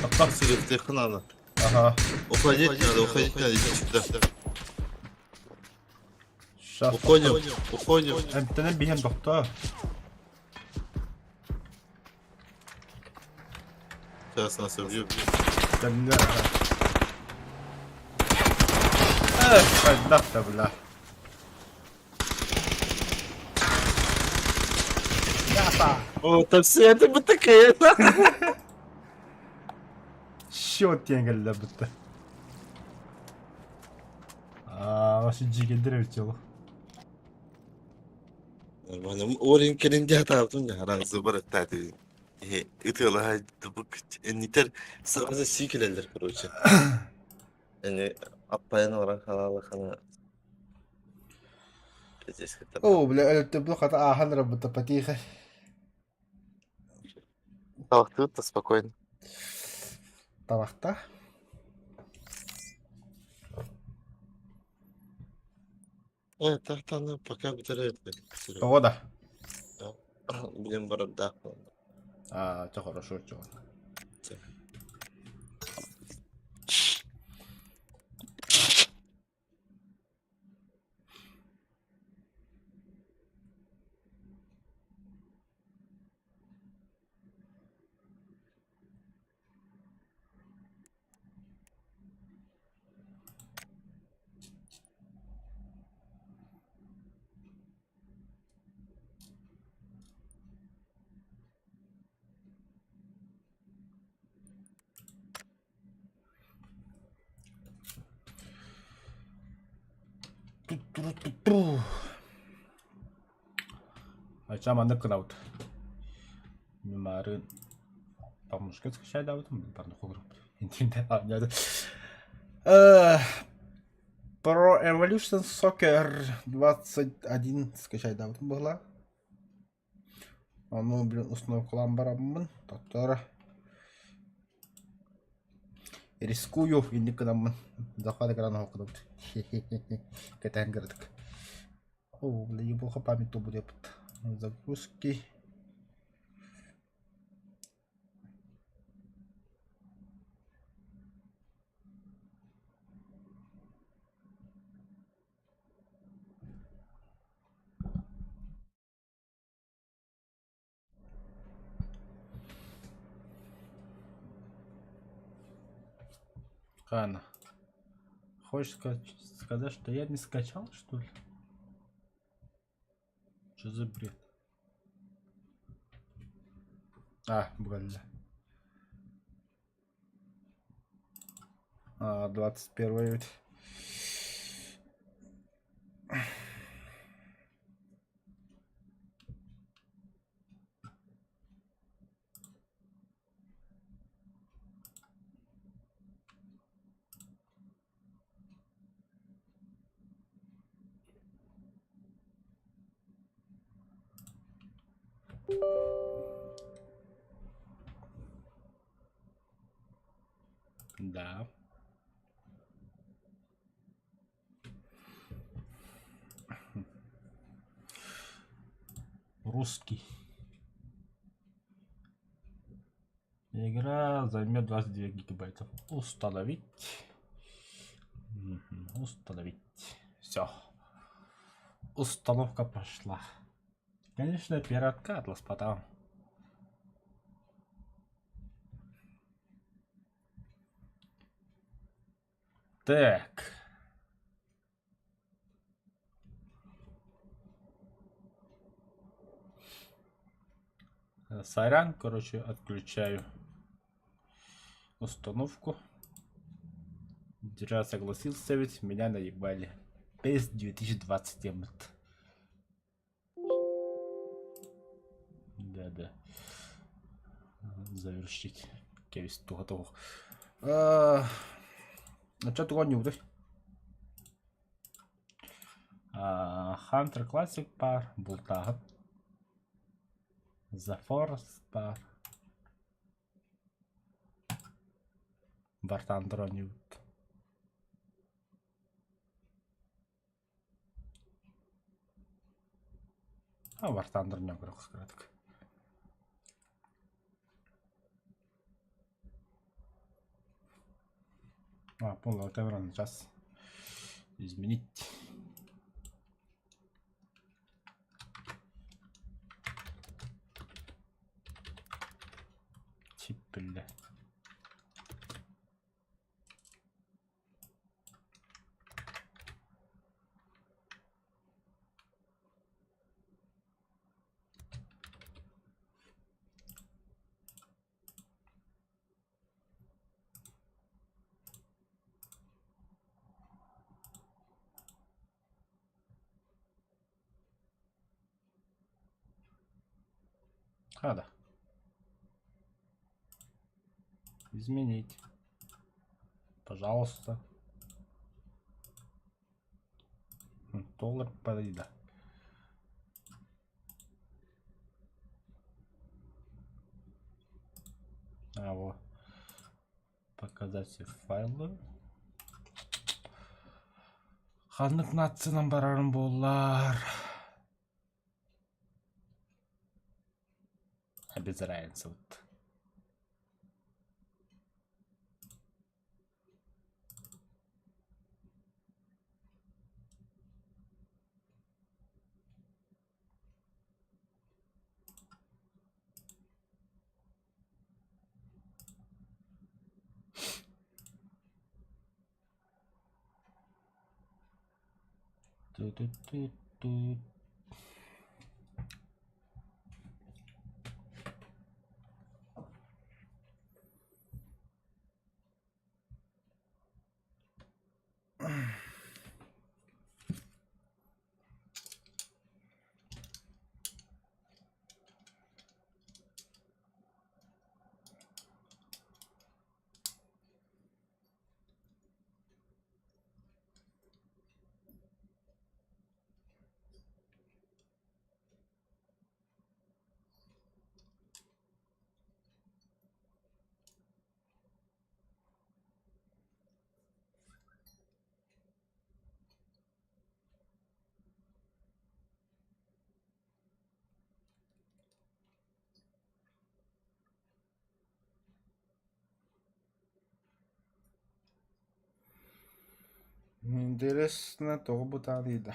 Апта. Сырыфты надо. Ага. Уходить надо, уходить надо, иди сюда. Сейчас. Уходим, уходим. Эмтенен биһэн тохто. Сейчас нас убьют. Кэмнэр. Эх, хайдах бля. Япа. О, там все это бы такая. Счет диэн бутта. Аа, вообще жигендер өтело. Нормально. Орин келинде атаптым я бар тати. Ытыла тубук нитер сразу сикелелер, короче. Эни аппайын оран халалы хана. О, бля, өлтө хата ахан рабыта патиха. Талактыт спокойно. Табахта. Э, тахтаны пока битирет. Погода. Будем барабда. А, это хорошо, чё. Ту-ту-ту-ту. Ача маннык гынабыт. Мимарын Памушка скачайдаабытым Pro Evolution Soccer 21 скачайдаабытым буолла. Ону блин установкалаан бараммын тоттор рискую инник гынаммын захват экрана хоһкунабыт кэтээн кыратык. О, бля, ебуха память тубут Загрузки. Хана. Хочешь сказать, что я не скачал, что ли? Что за бред? А, бля. А, 21 ведь. Да. Русский. Игра займет 29 гигабайтов. Установить. Установить. Все. Установка пошла. Конечно, пиратка Атлас потом. Так. Сорян, короче, отключаю установку. Вчера согласился ведь, меня наебали. PES 2020 диэммит. Да-да. Завершить. Кэбис туха туох. Оччо тугу оонньуубутуй? Hunter Classic баар, бултааһын. The Forest баар. Бартаандыр оонньуубут. А Вартандер не кыратык. А, понял, это сейчас изменить. Тип, бля. А, да. Изменить. Пожалуйста. Доллар подойда. А, вот. Показать все файлы. Ханнык нациянан барарым буоллар. А без разницы вот. Ту-ту-ту-ту. Интересно, тоҕо бытаарыйда?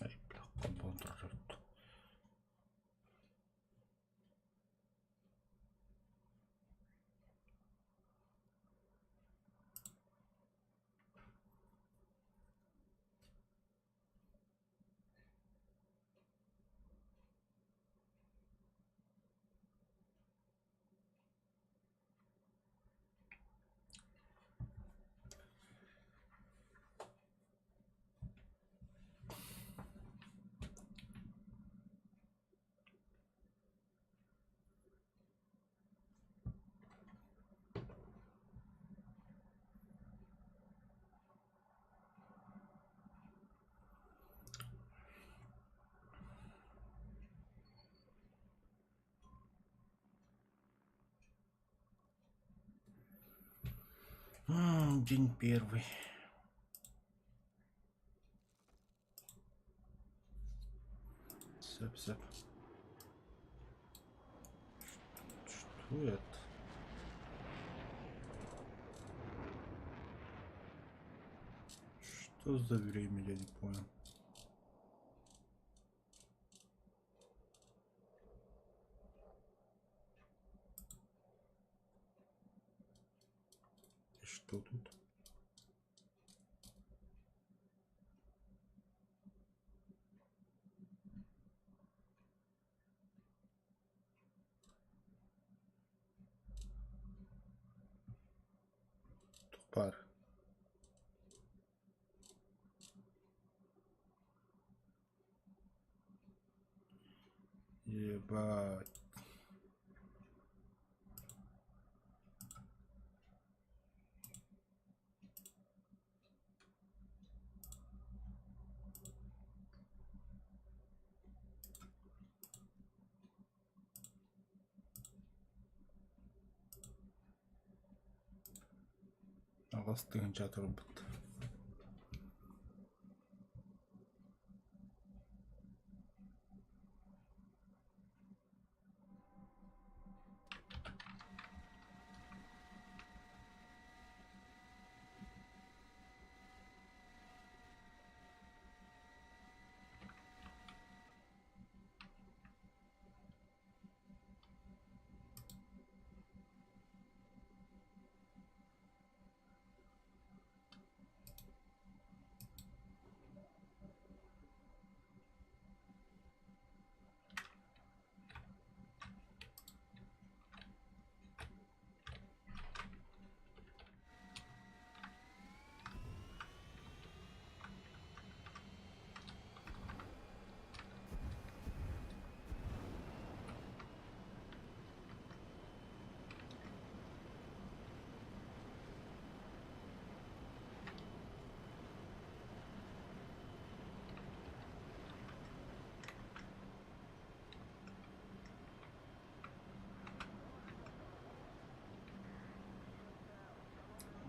Ай, бля, холбоон турар эбит. День первый. Сөп, сөп. Что это? Что за время, я не понял. И что тут? Тупар. Ебать. Аҕыс тыһыынча турбут.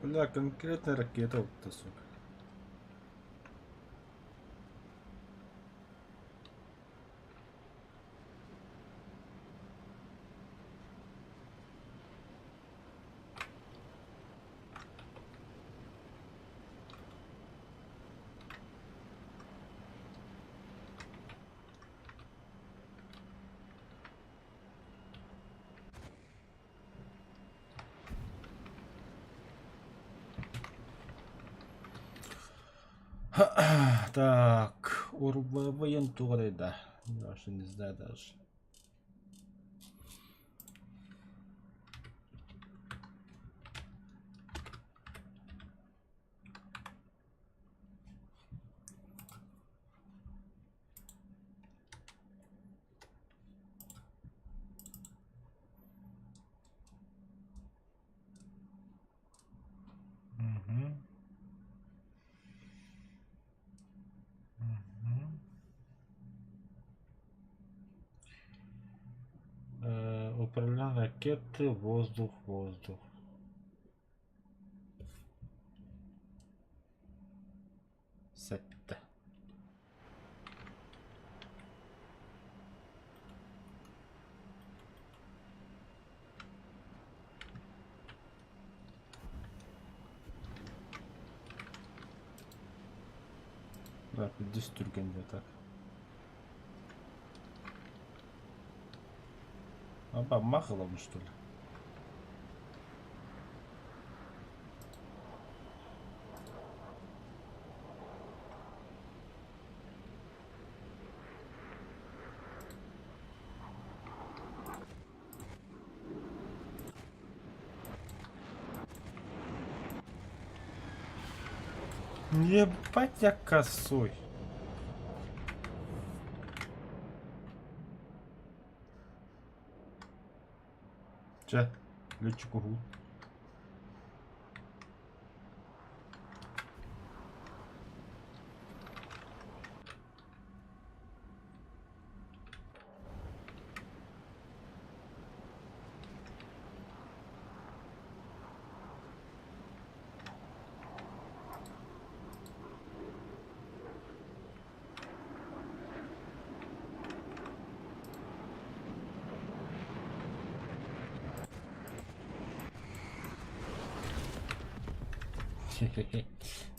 Бля, конкретно ракета вот сука. Так, воентуры, да. Даже не знаю даже. Угу. Угу. Управление ракеты, воздух, воздух. Сетте. Так, здесь түргенде так. Аба, махалом что ли? Ебать я косой. Че, летчик угу.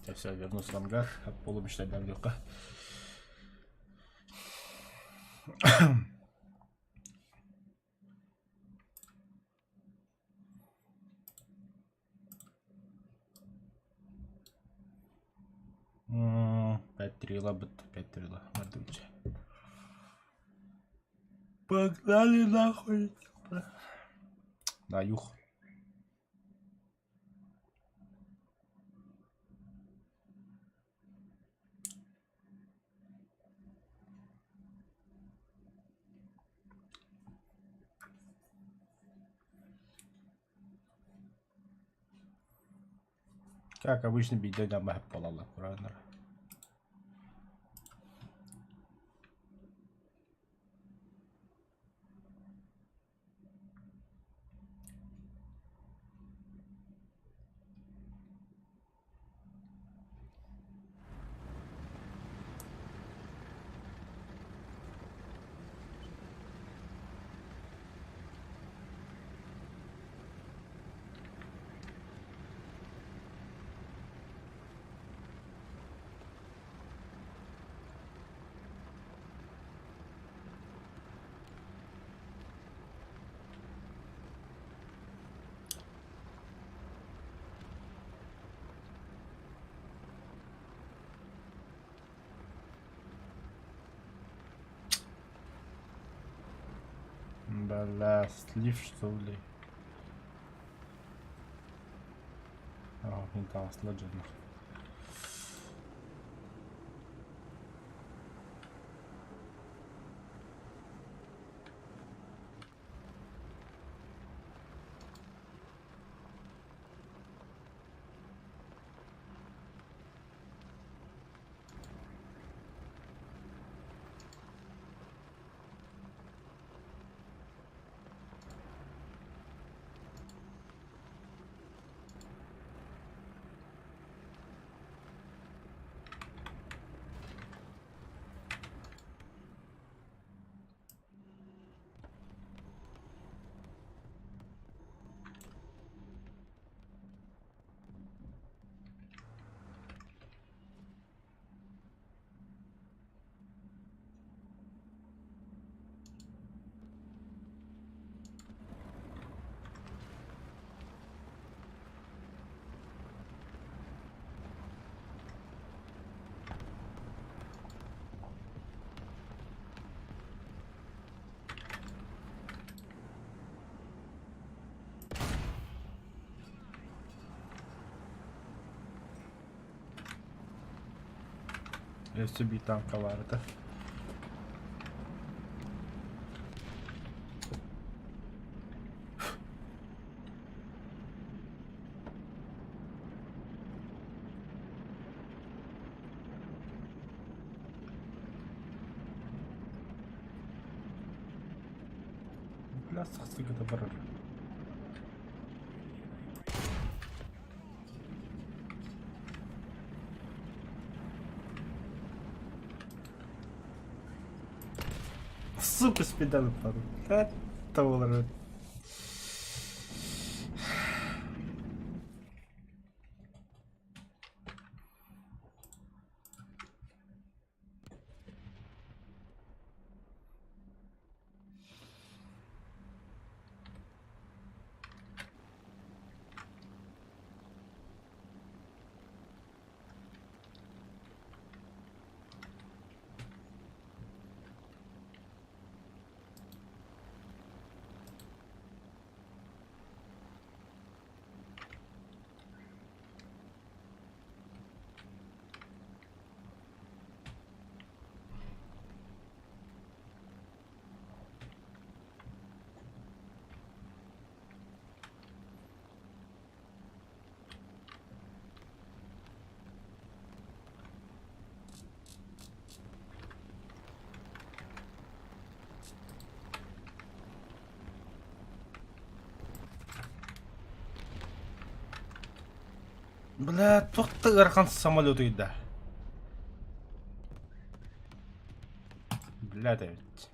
Я все, вернулся в ангар, а полумечтать легко. Пять трила, пять трила, Погнали нахуй. На юг. Как обычно, бейден аммахып балалар, правильно? Бля, слив что ли? О, не там сладжен. Өссө биир танка баар этэ. Бля, сахсыгыта барар. Сука, спиданы падают. Это Бля, туох да ыарахан самолет ыйда. Бля, эбит.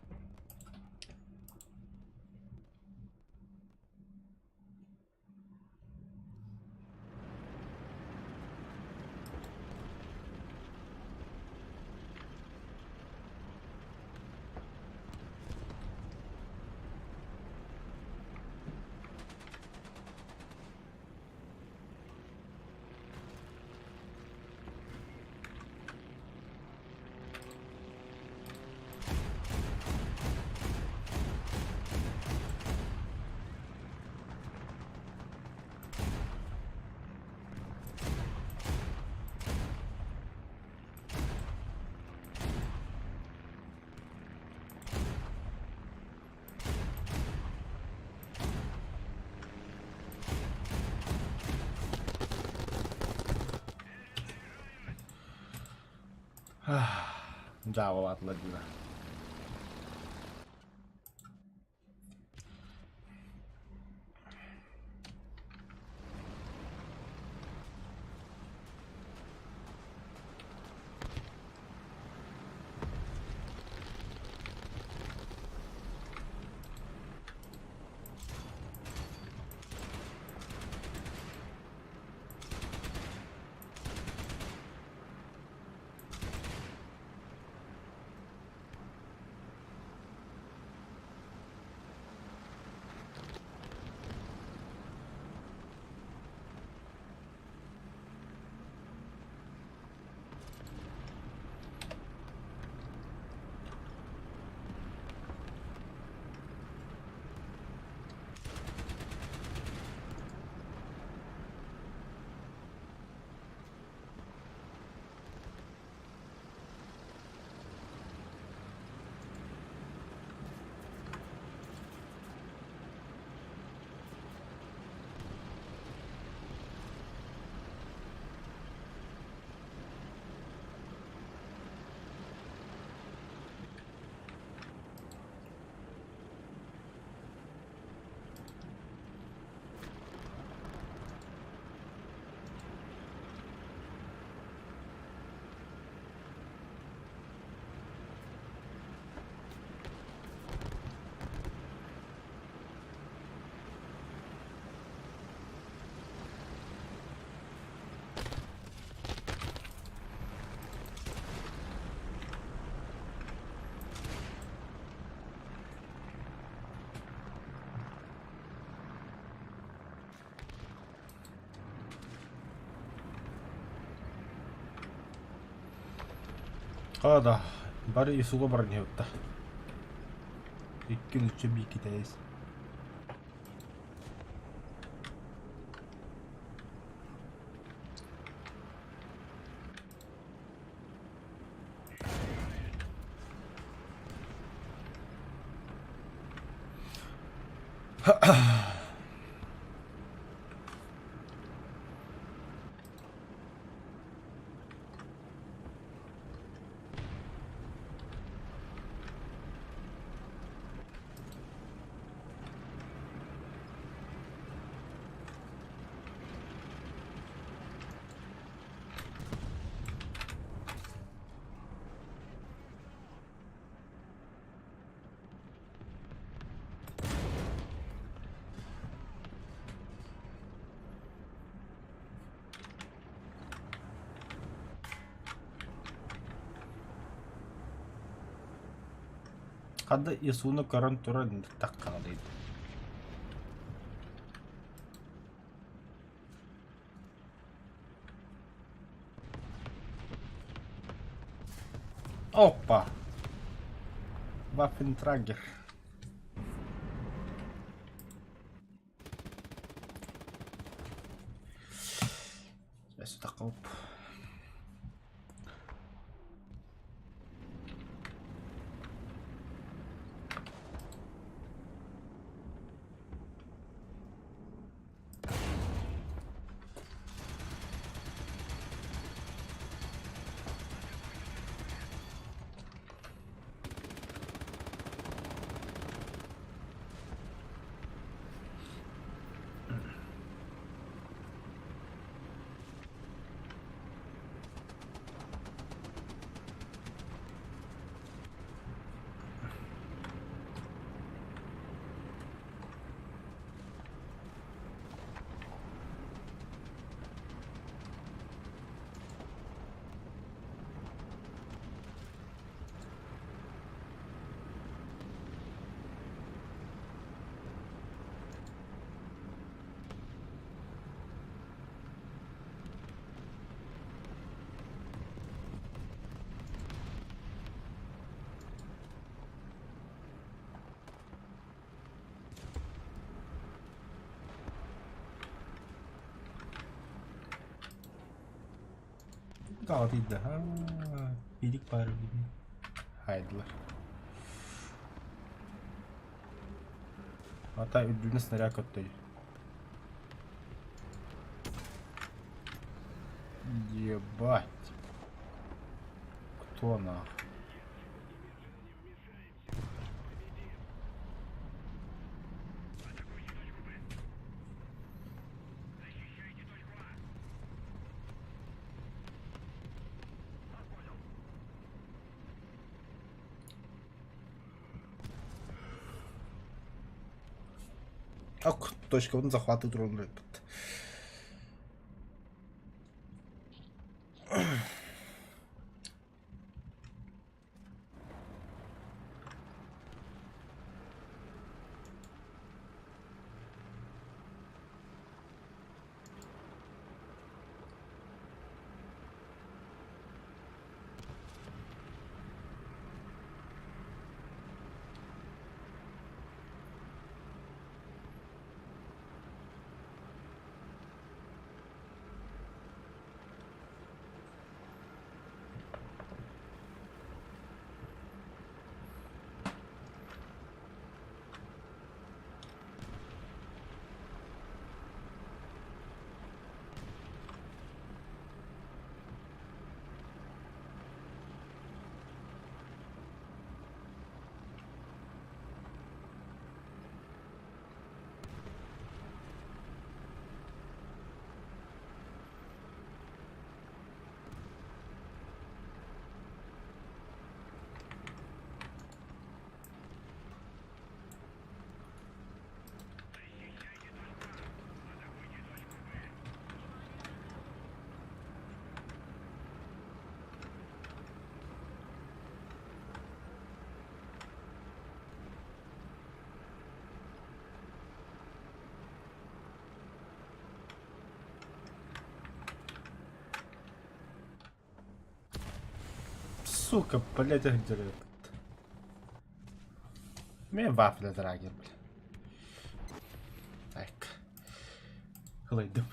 Дьаабылаатылар дии. Хаа да, бары исуга баран иһэбит да. Икки нучча биир китаец. Ханна Иисуну көрөн туран таххалыйда. Опа! Ваффентрагер. Өссө Даҕатыйда. Билик баар эбит. Хайдылар. Ата үрдүнэ снаряд көттөй. Ебать. Кто нахуй? Ок, точкабытын захватыы туран ыыппыт. Сука, блядь, где Мен вафля драгер, бля. Так. Ылайдым.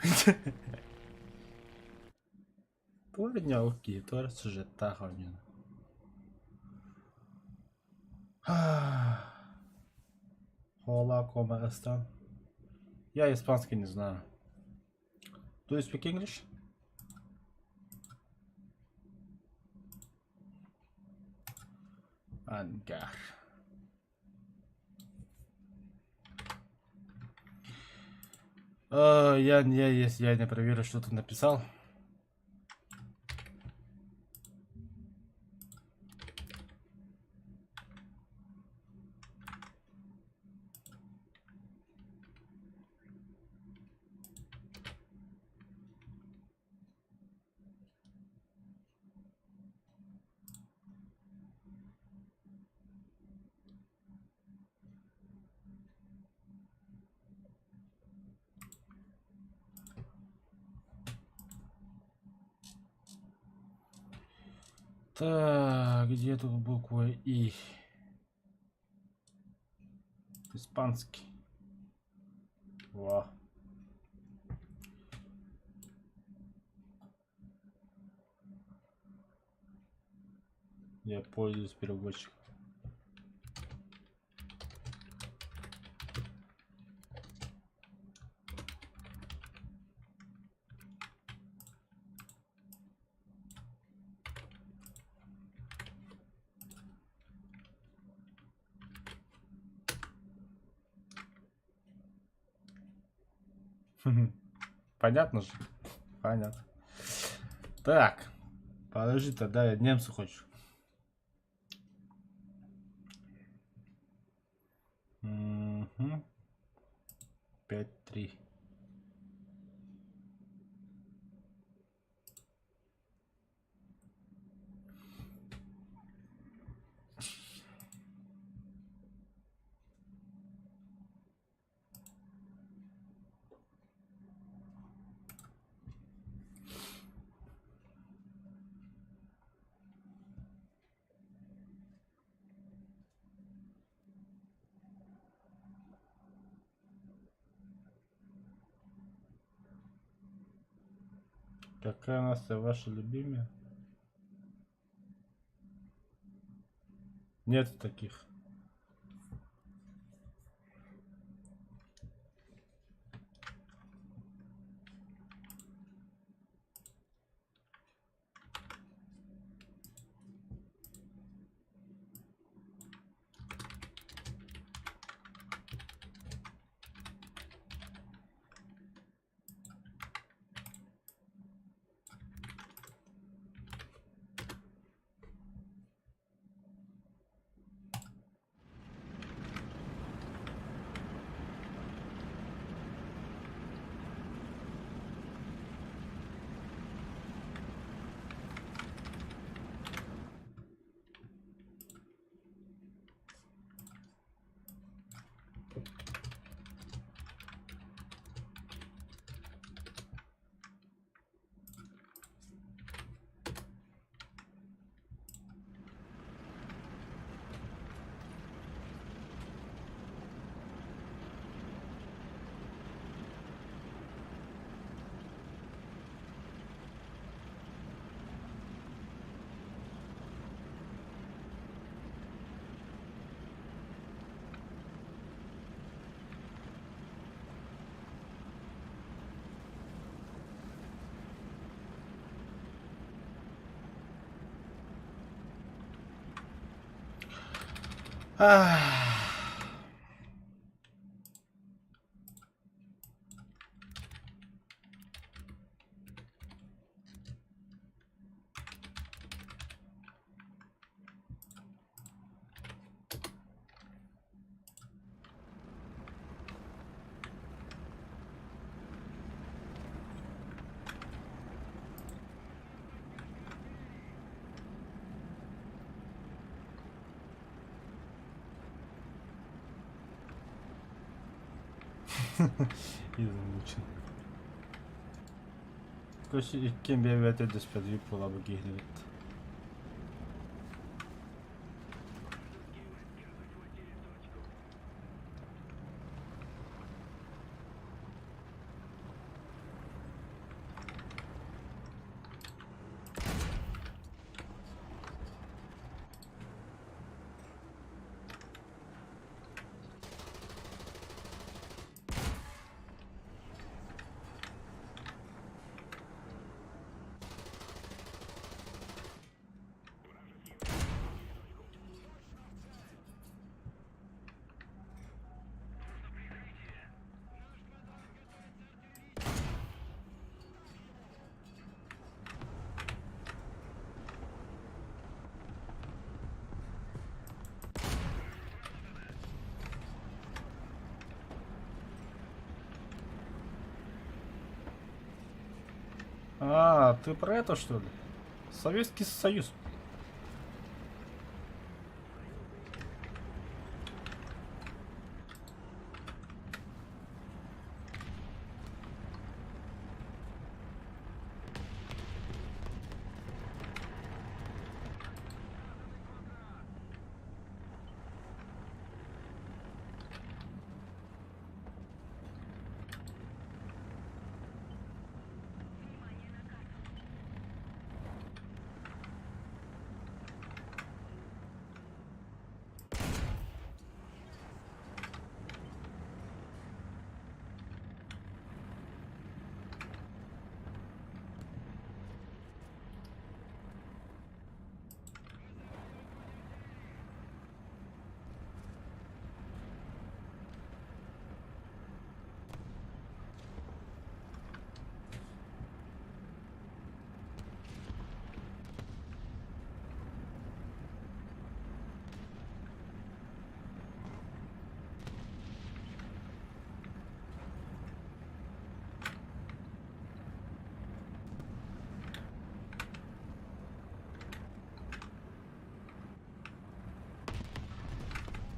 Туора туора сюжеттаах оонньууну. Hola, ¿cómo están? Я испанский не знаю. Do you speak English? Ангар. Я не проверю, что ты написал. Так, где тут буква И? Испанский. Во. Я пользуюсь переводчиком. Понятно же? Понятно. Так, подожди, тогда я немцу хочу. Угу. 5-3. Какая нация ваша любимая? Нет таких. Измучен. Короче, иккиэн бэйэ-бэйэтэ дөспөдүйүк буолабы киһини эбит. А, ты про это что ли? Советский Союз.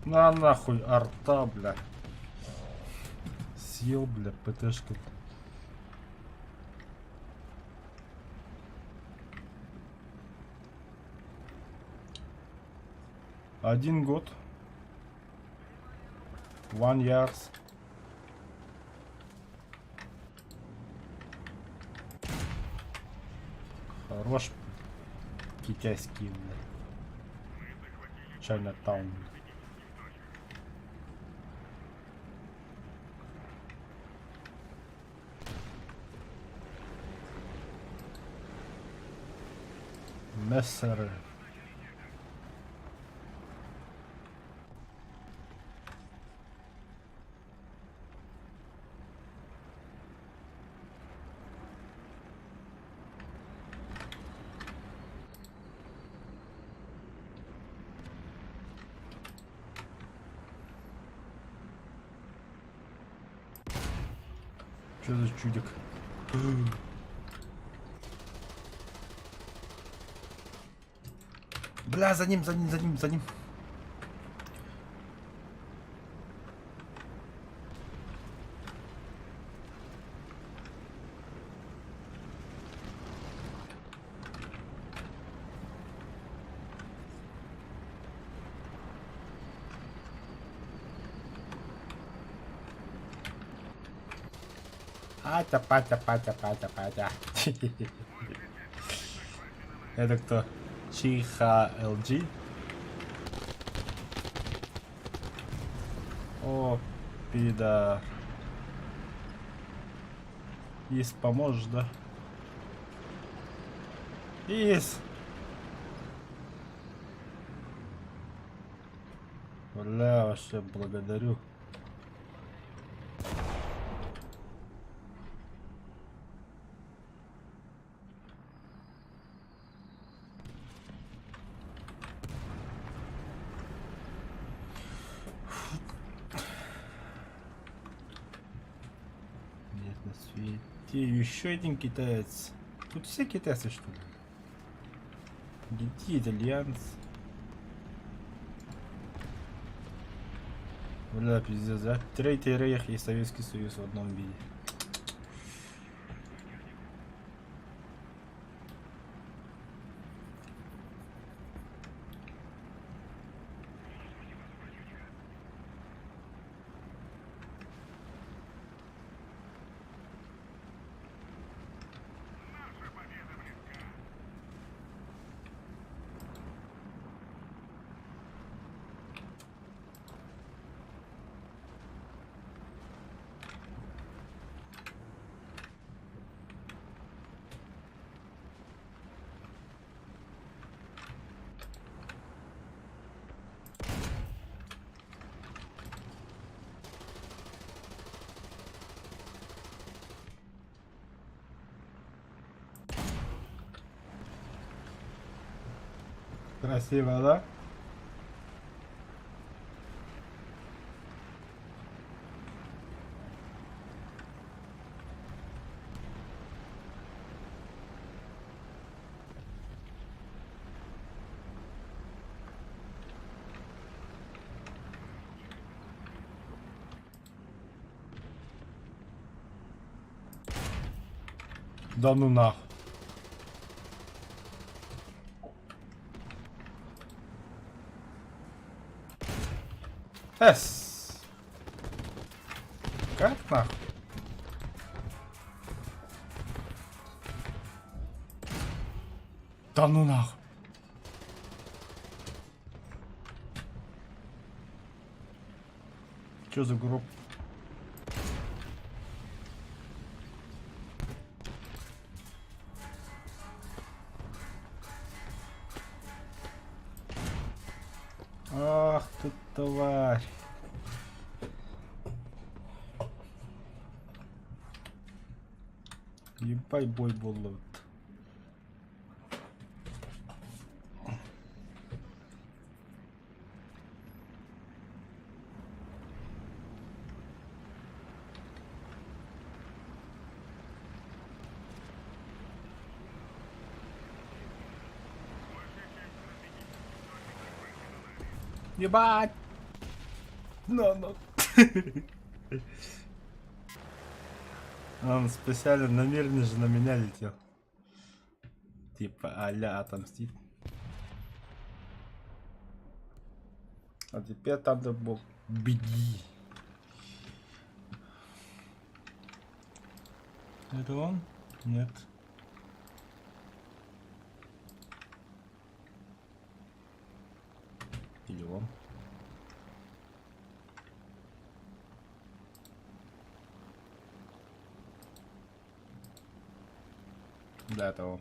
На нахуй, арта, бля. Съел, бля, ПТшка. Один год. One years. Хорош китайский, бля. Чайнатаун. Мессеры. Что за чудик? Бля, за ним, за ним, за ним, за ним. Атя, патя, патя, патя, патя. Это кто? Чиха LG? О, пидор. Ис, поможешь, да? Ис! Бля, вообще благодарю. Нет на свете. Еще один китаец. Тут все китайцы, что ли? Где итальянцы? Бля, пиздец, да? Третий рейх и Советский Союз в одном виде. Красиво, да? Да ну нах. Эс. Как нахуй? Да ну нахуй. Чё за гроб? Ах ты тварь. Ебай бой буоллубут. Ебать! No, no. Он специально намеренно же на меня летел. Типа а-ля отомстить. А теперь Thunderbolt, беги. Это он? Нет. Или он? Да, это он.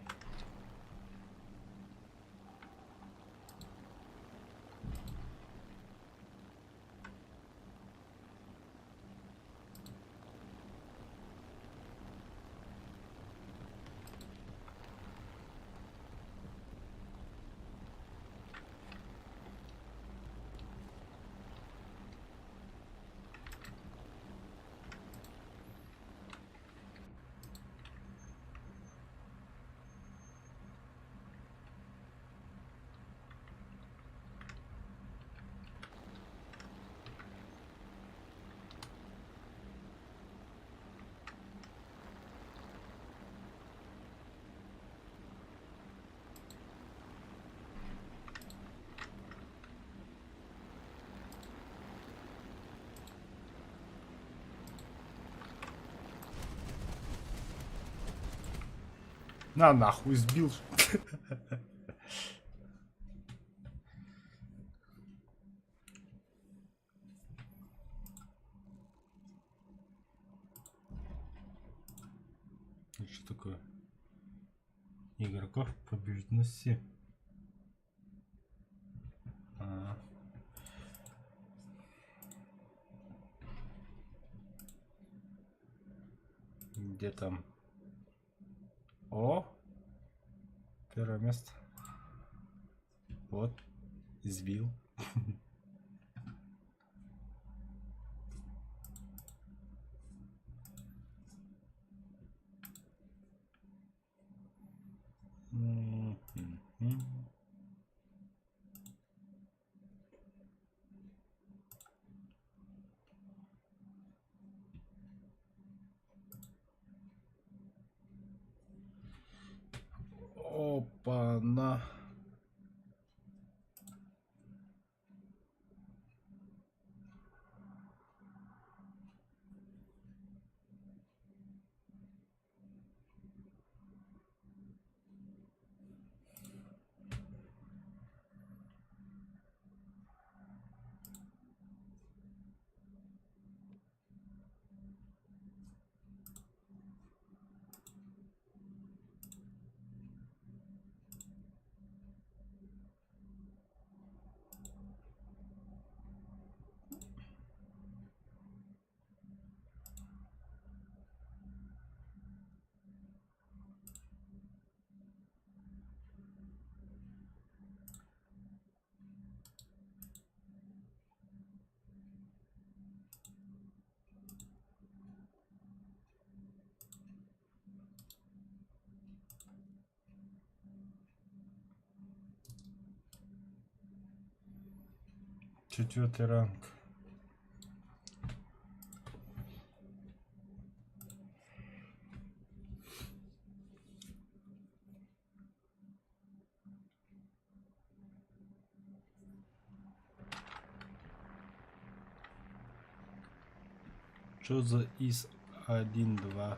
На нахуй сбил. Это что такое? Игроков побеждено 7. А. Где там? О! Первое место. Вот. Сбил. М-м-м. Опа-на. Четвертый ранг. Что за ИС 1-2?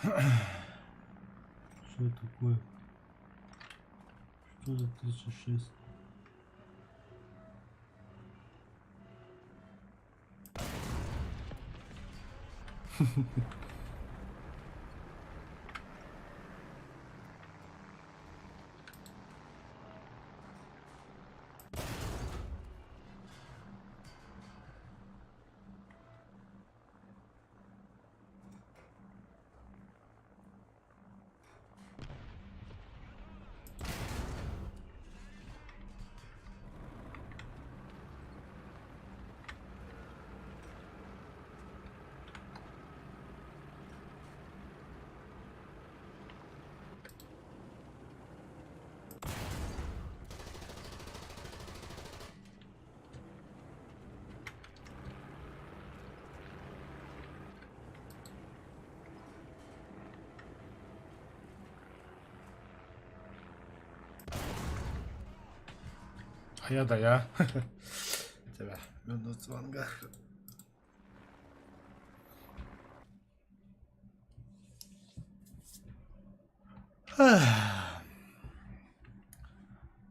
Что такое? Что за 36? А я да я. Тебя. Минут звонка.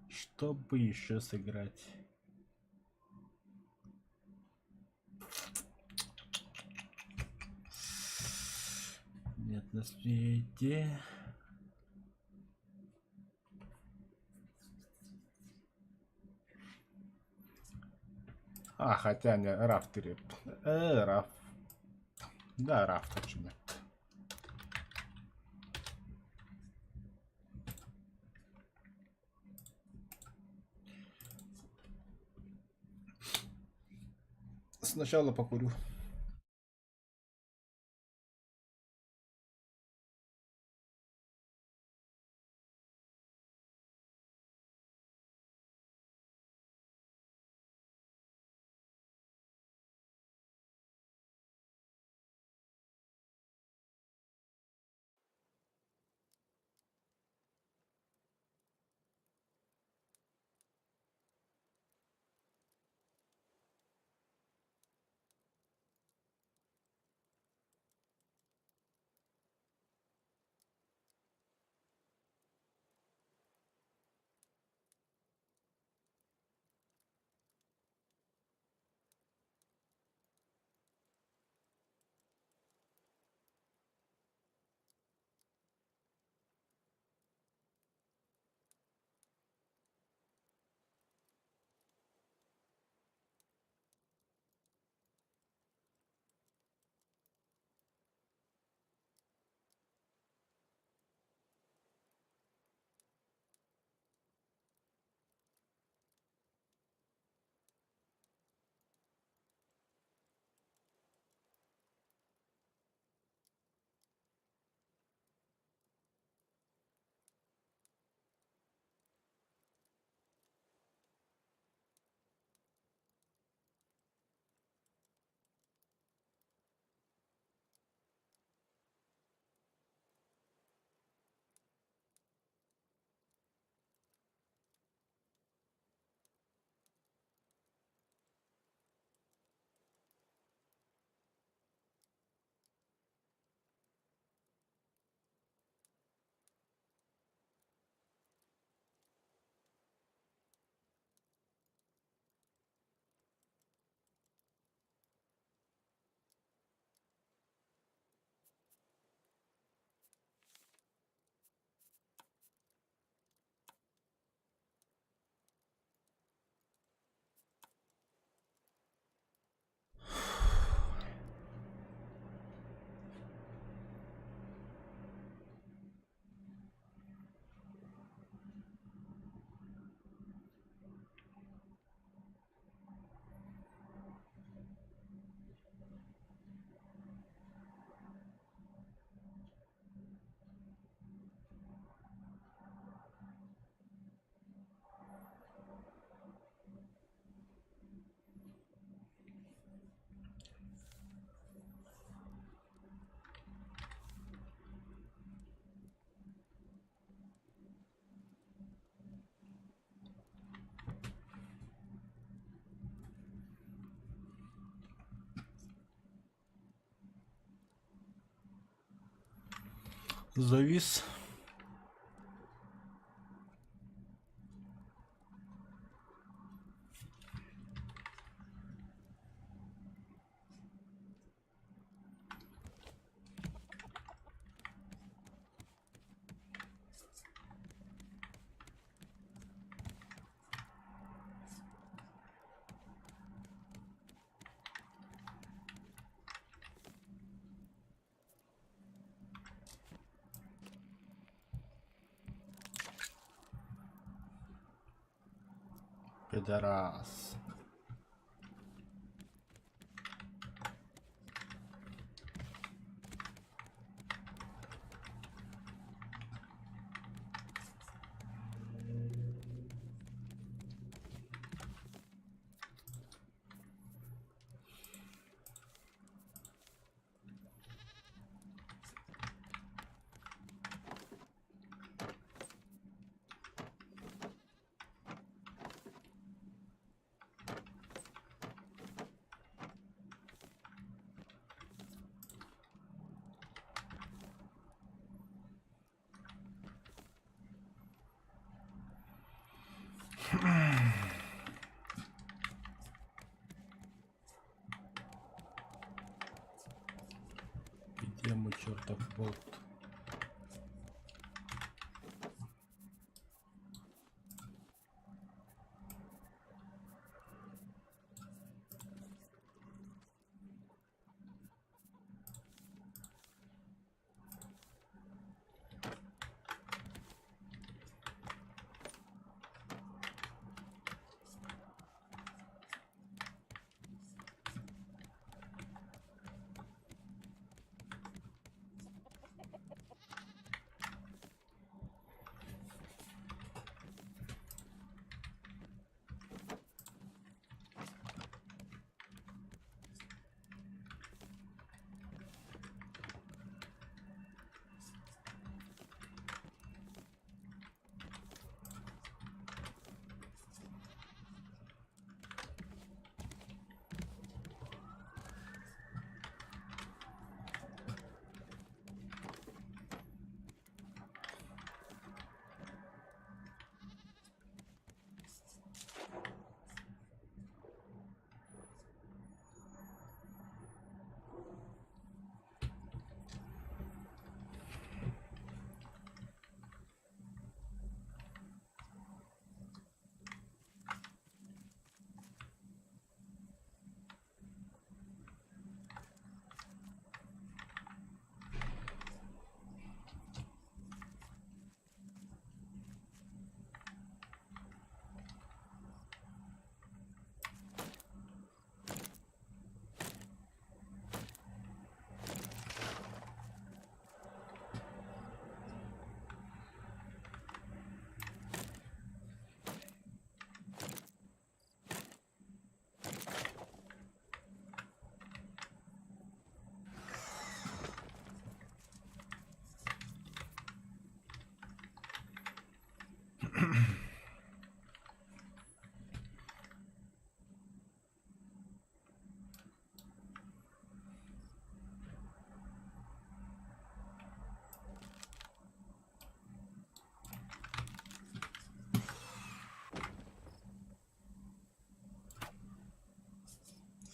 Что бы еще сыграть? Нет на свете. А, хотя не, Раф 3. Раф. Да, Раф точно. Сначала покурю. Завис. Пидорас. Где мой чертов болт?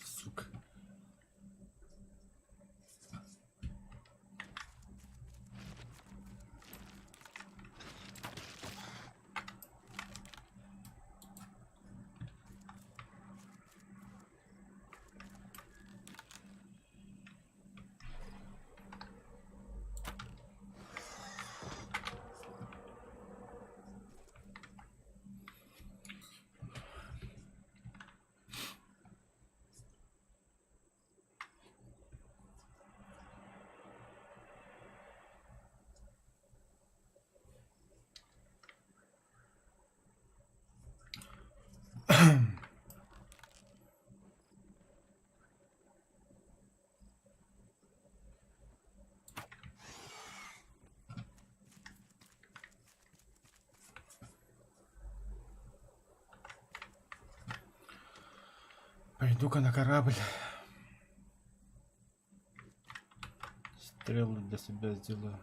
Сука. Пойду-ка на корабль. Стрелы для себя сделаю.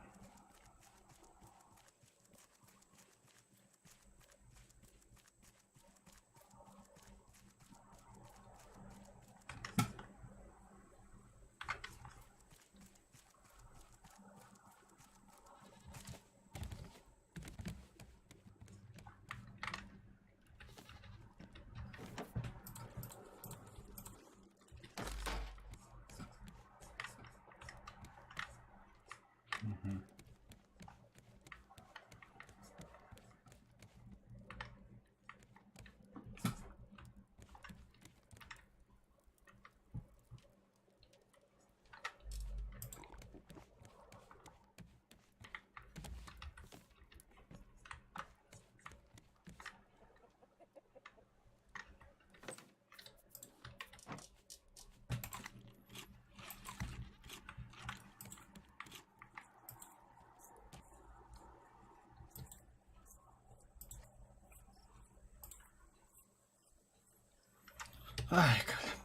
Ай,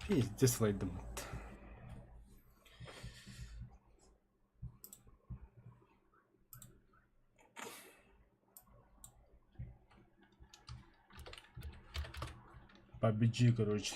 пиздец сылайдым. PUBG, короче.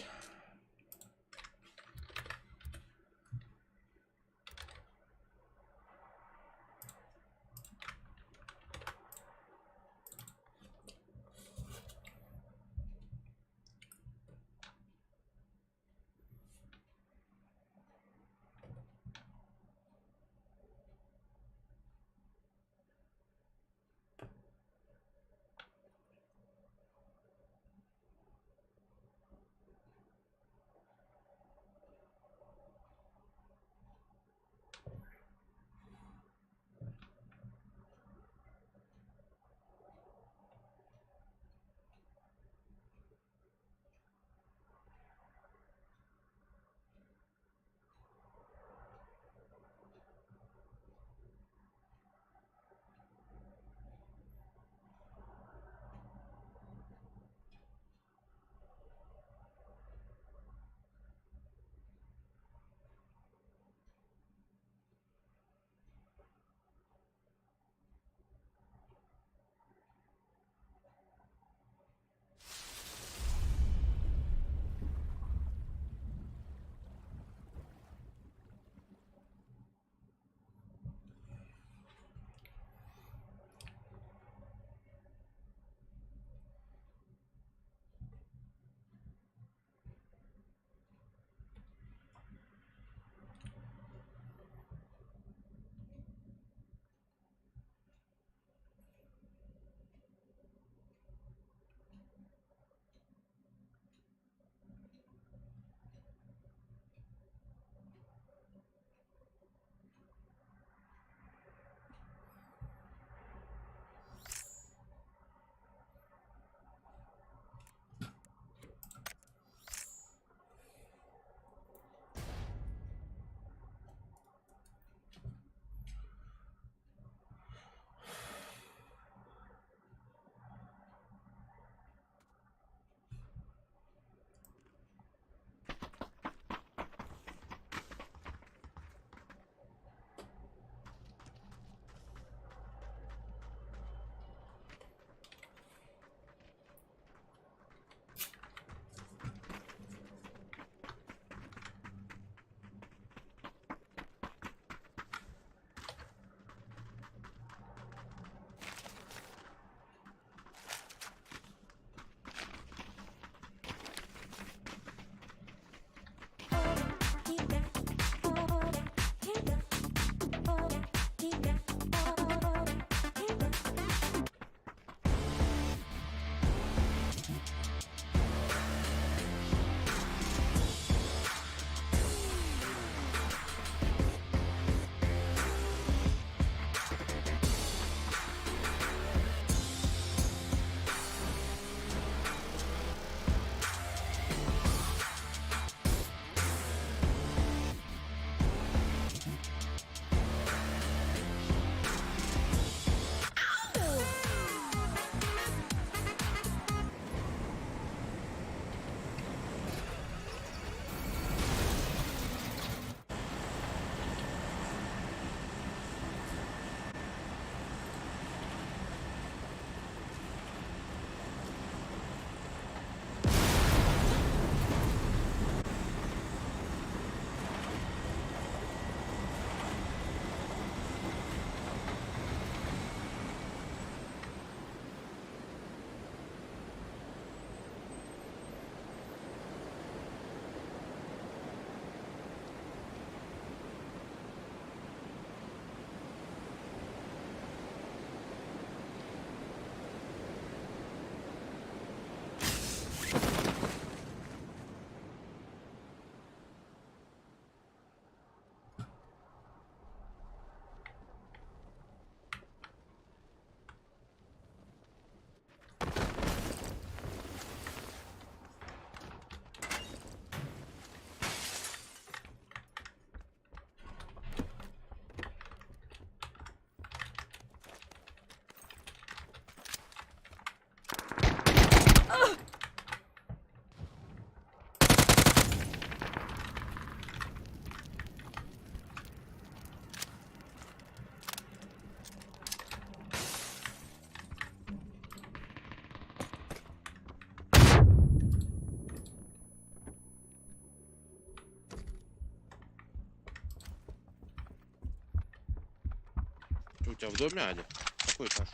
У тебя в доме, Аня? Какой этаж?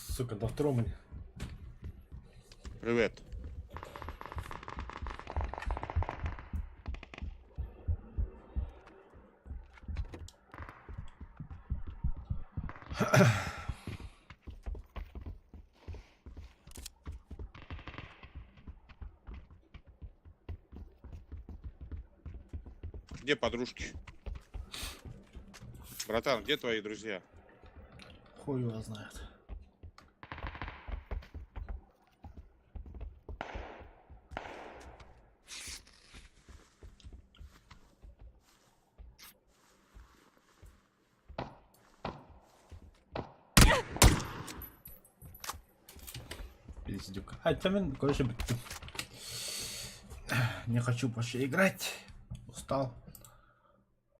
Сука, на втором они. Привет. Где подружки? Братан, где твои друзья? Хуй его знает. Пиздюк. А, это мен, короче, Не хочу больше играть. Устал.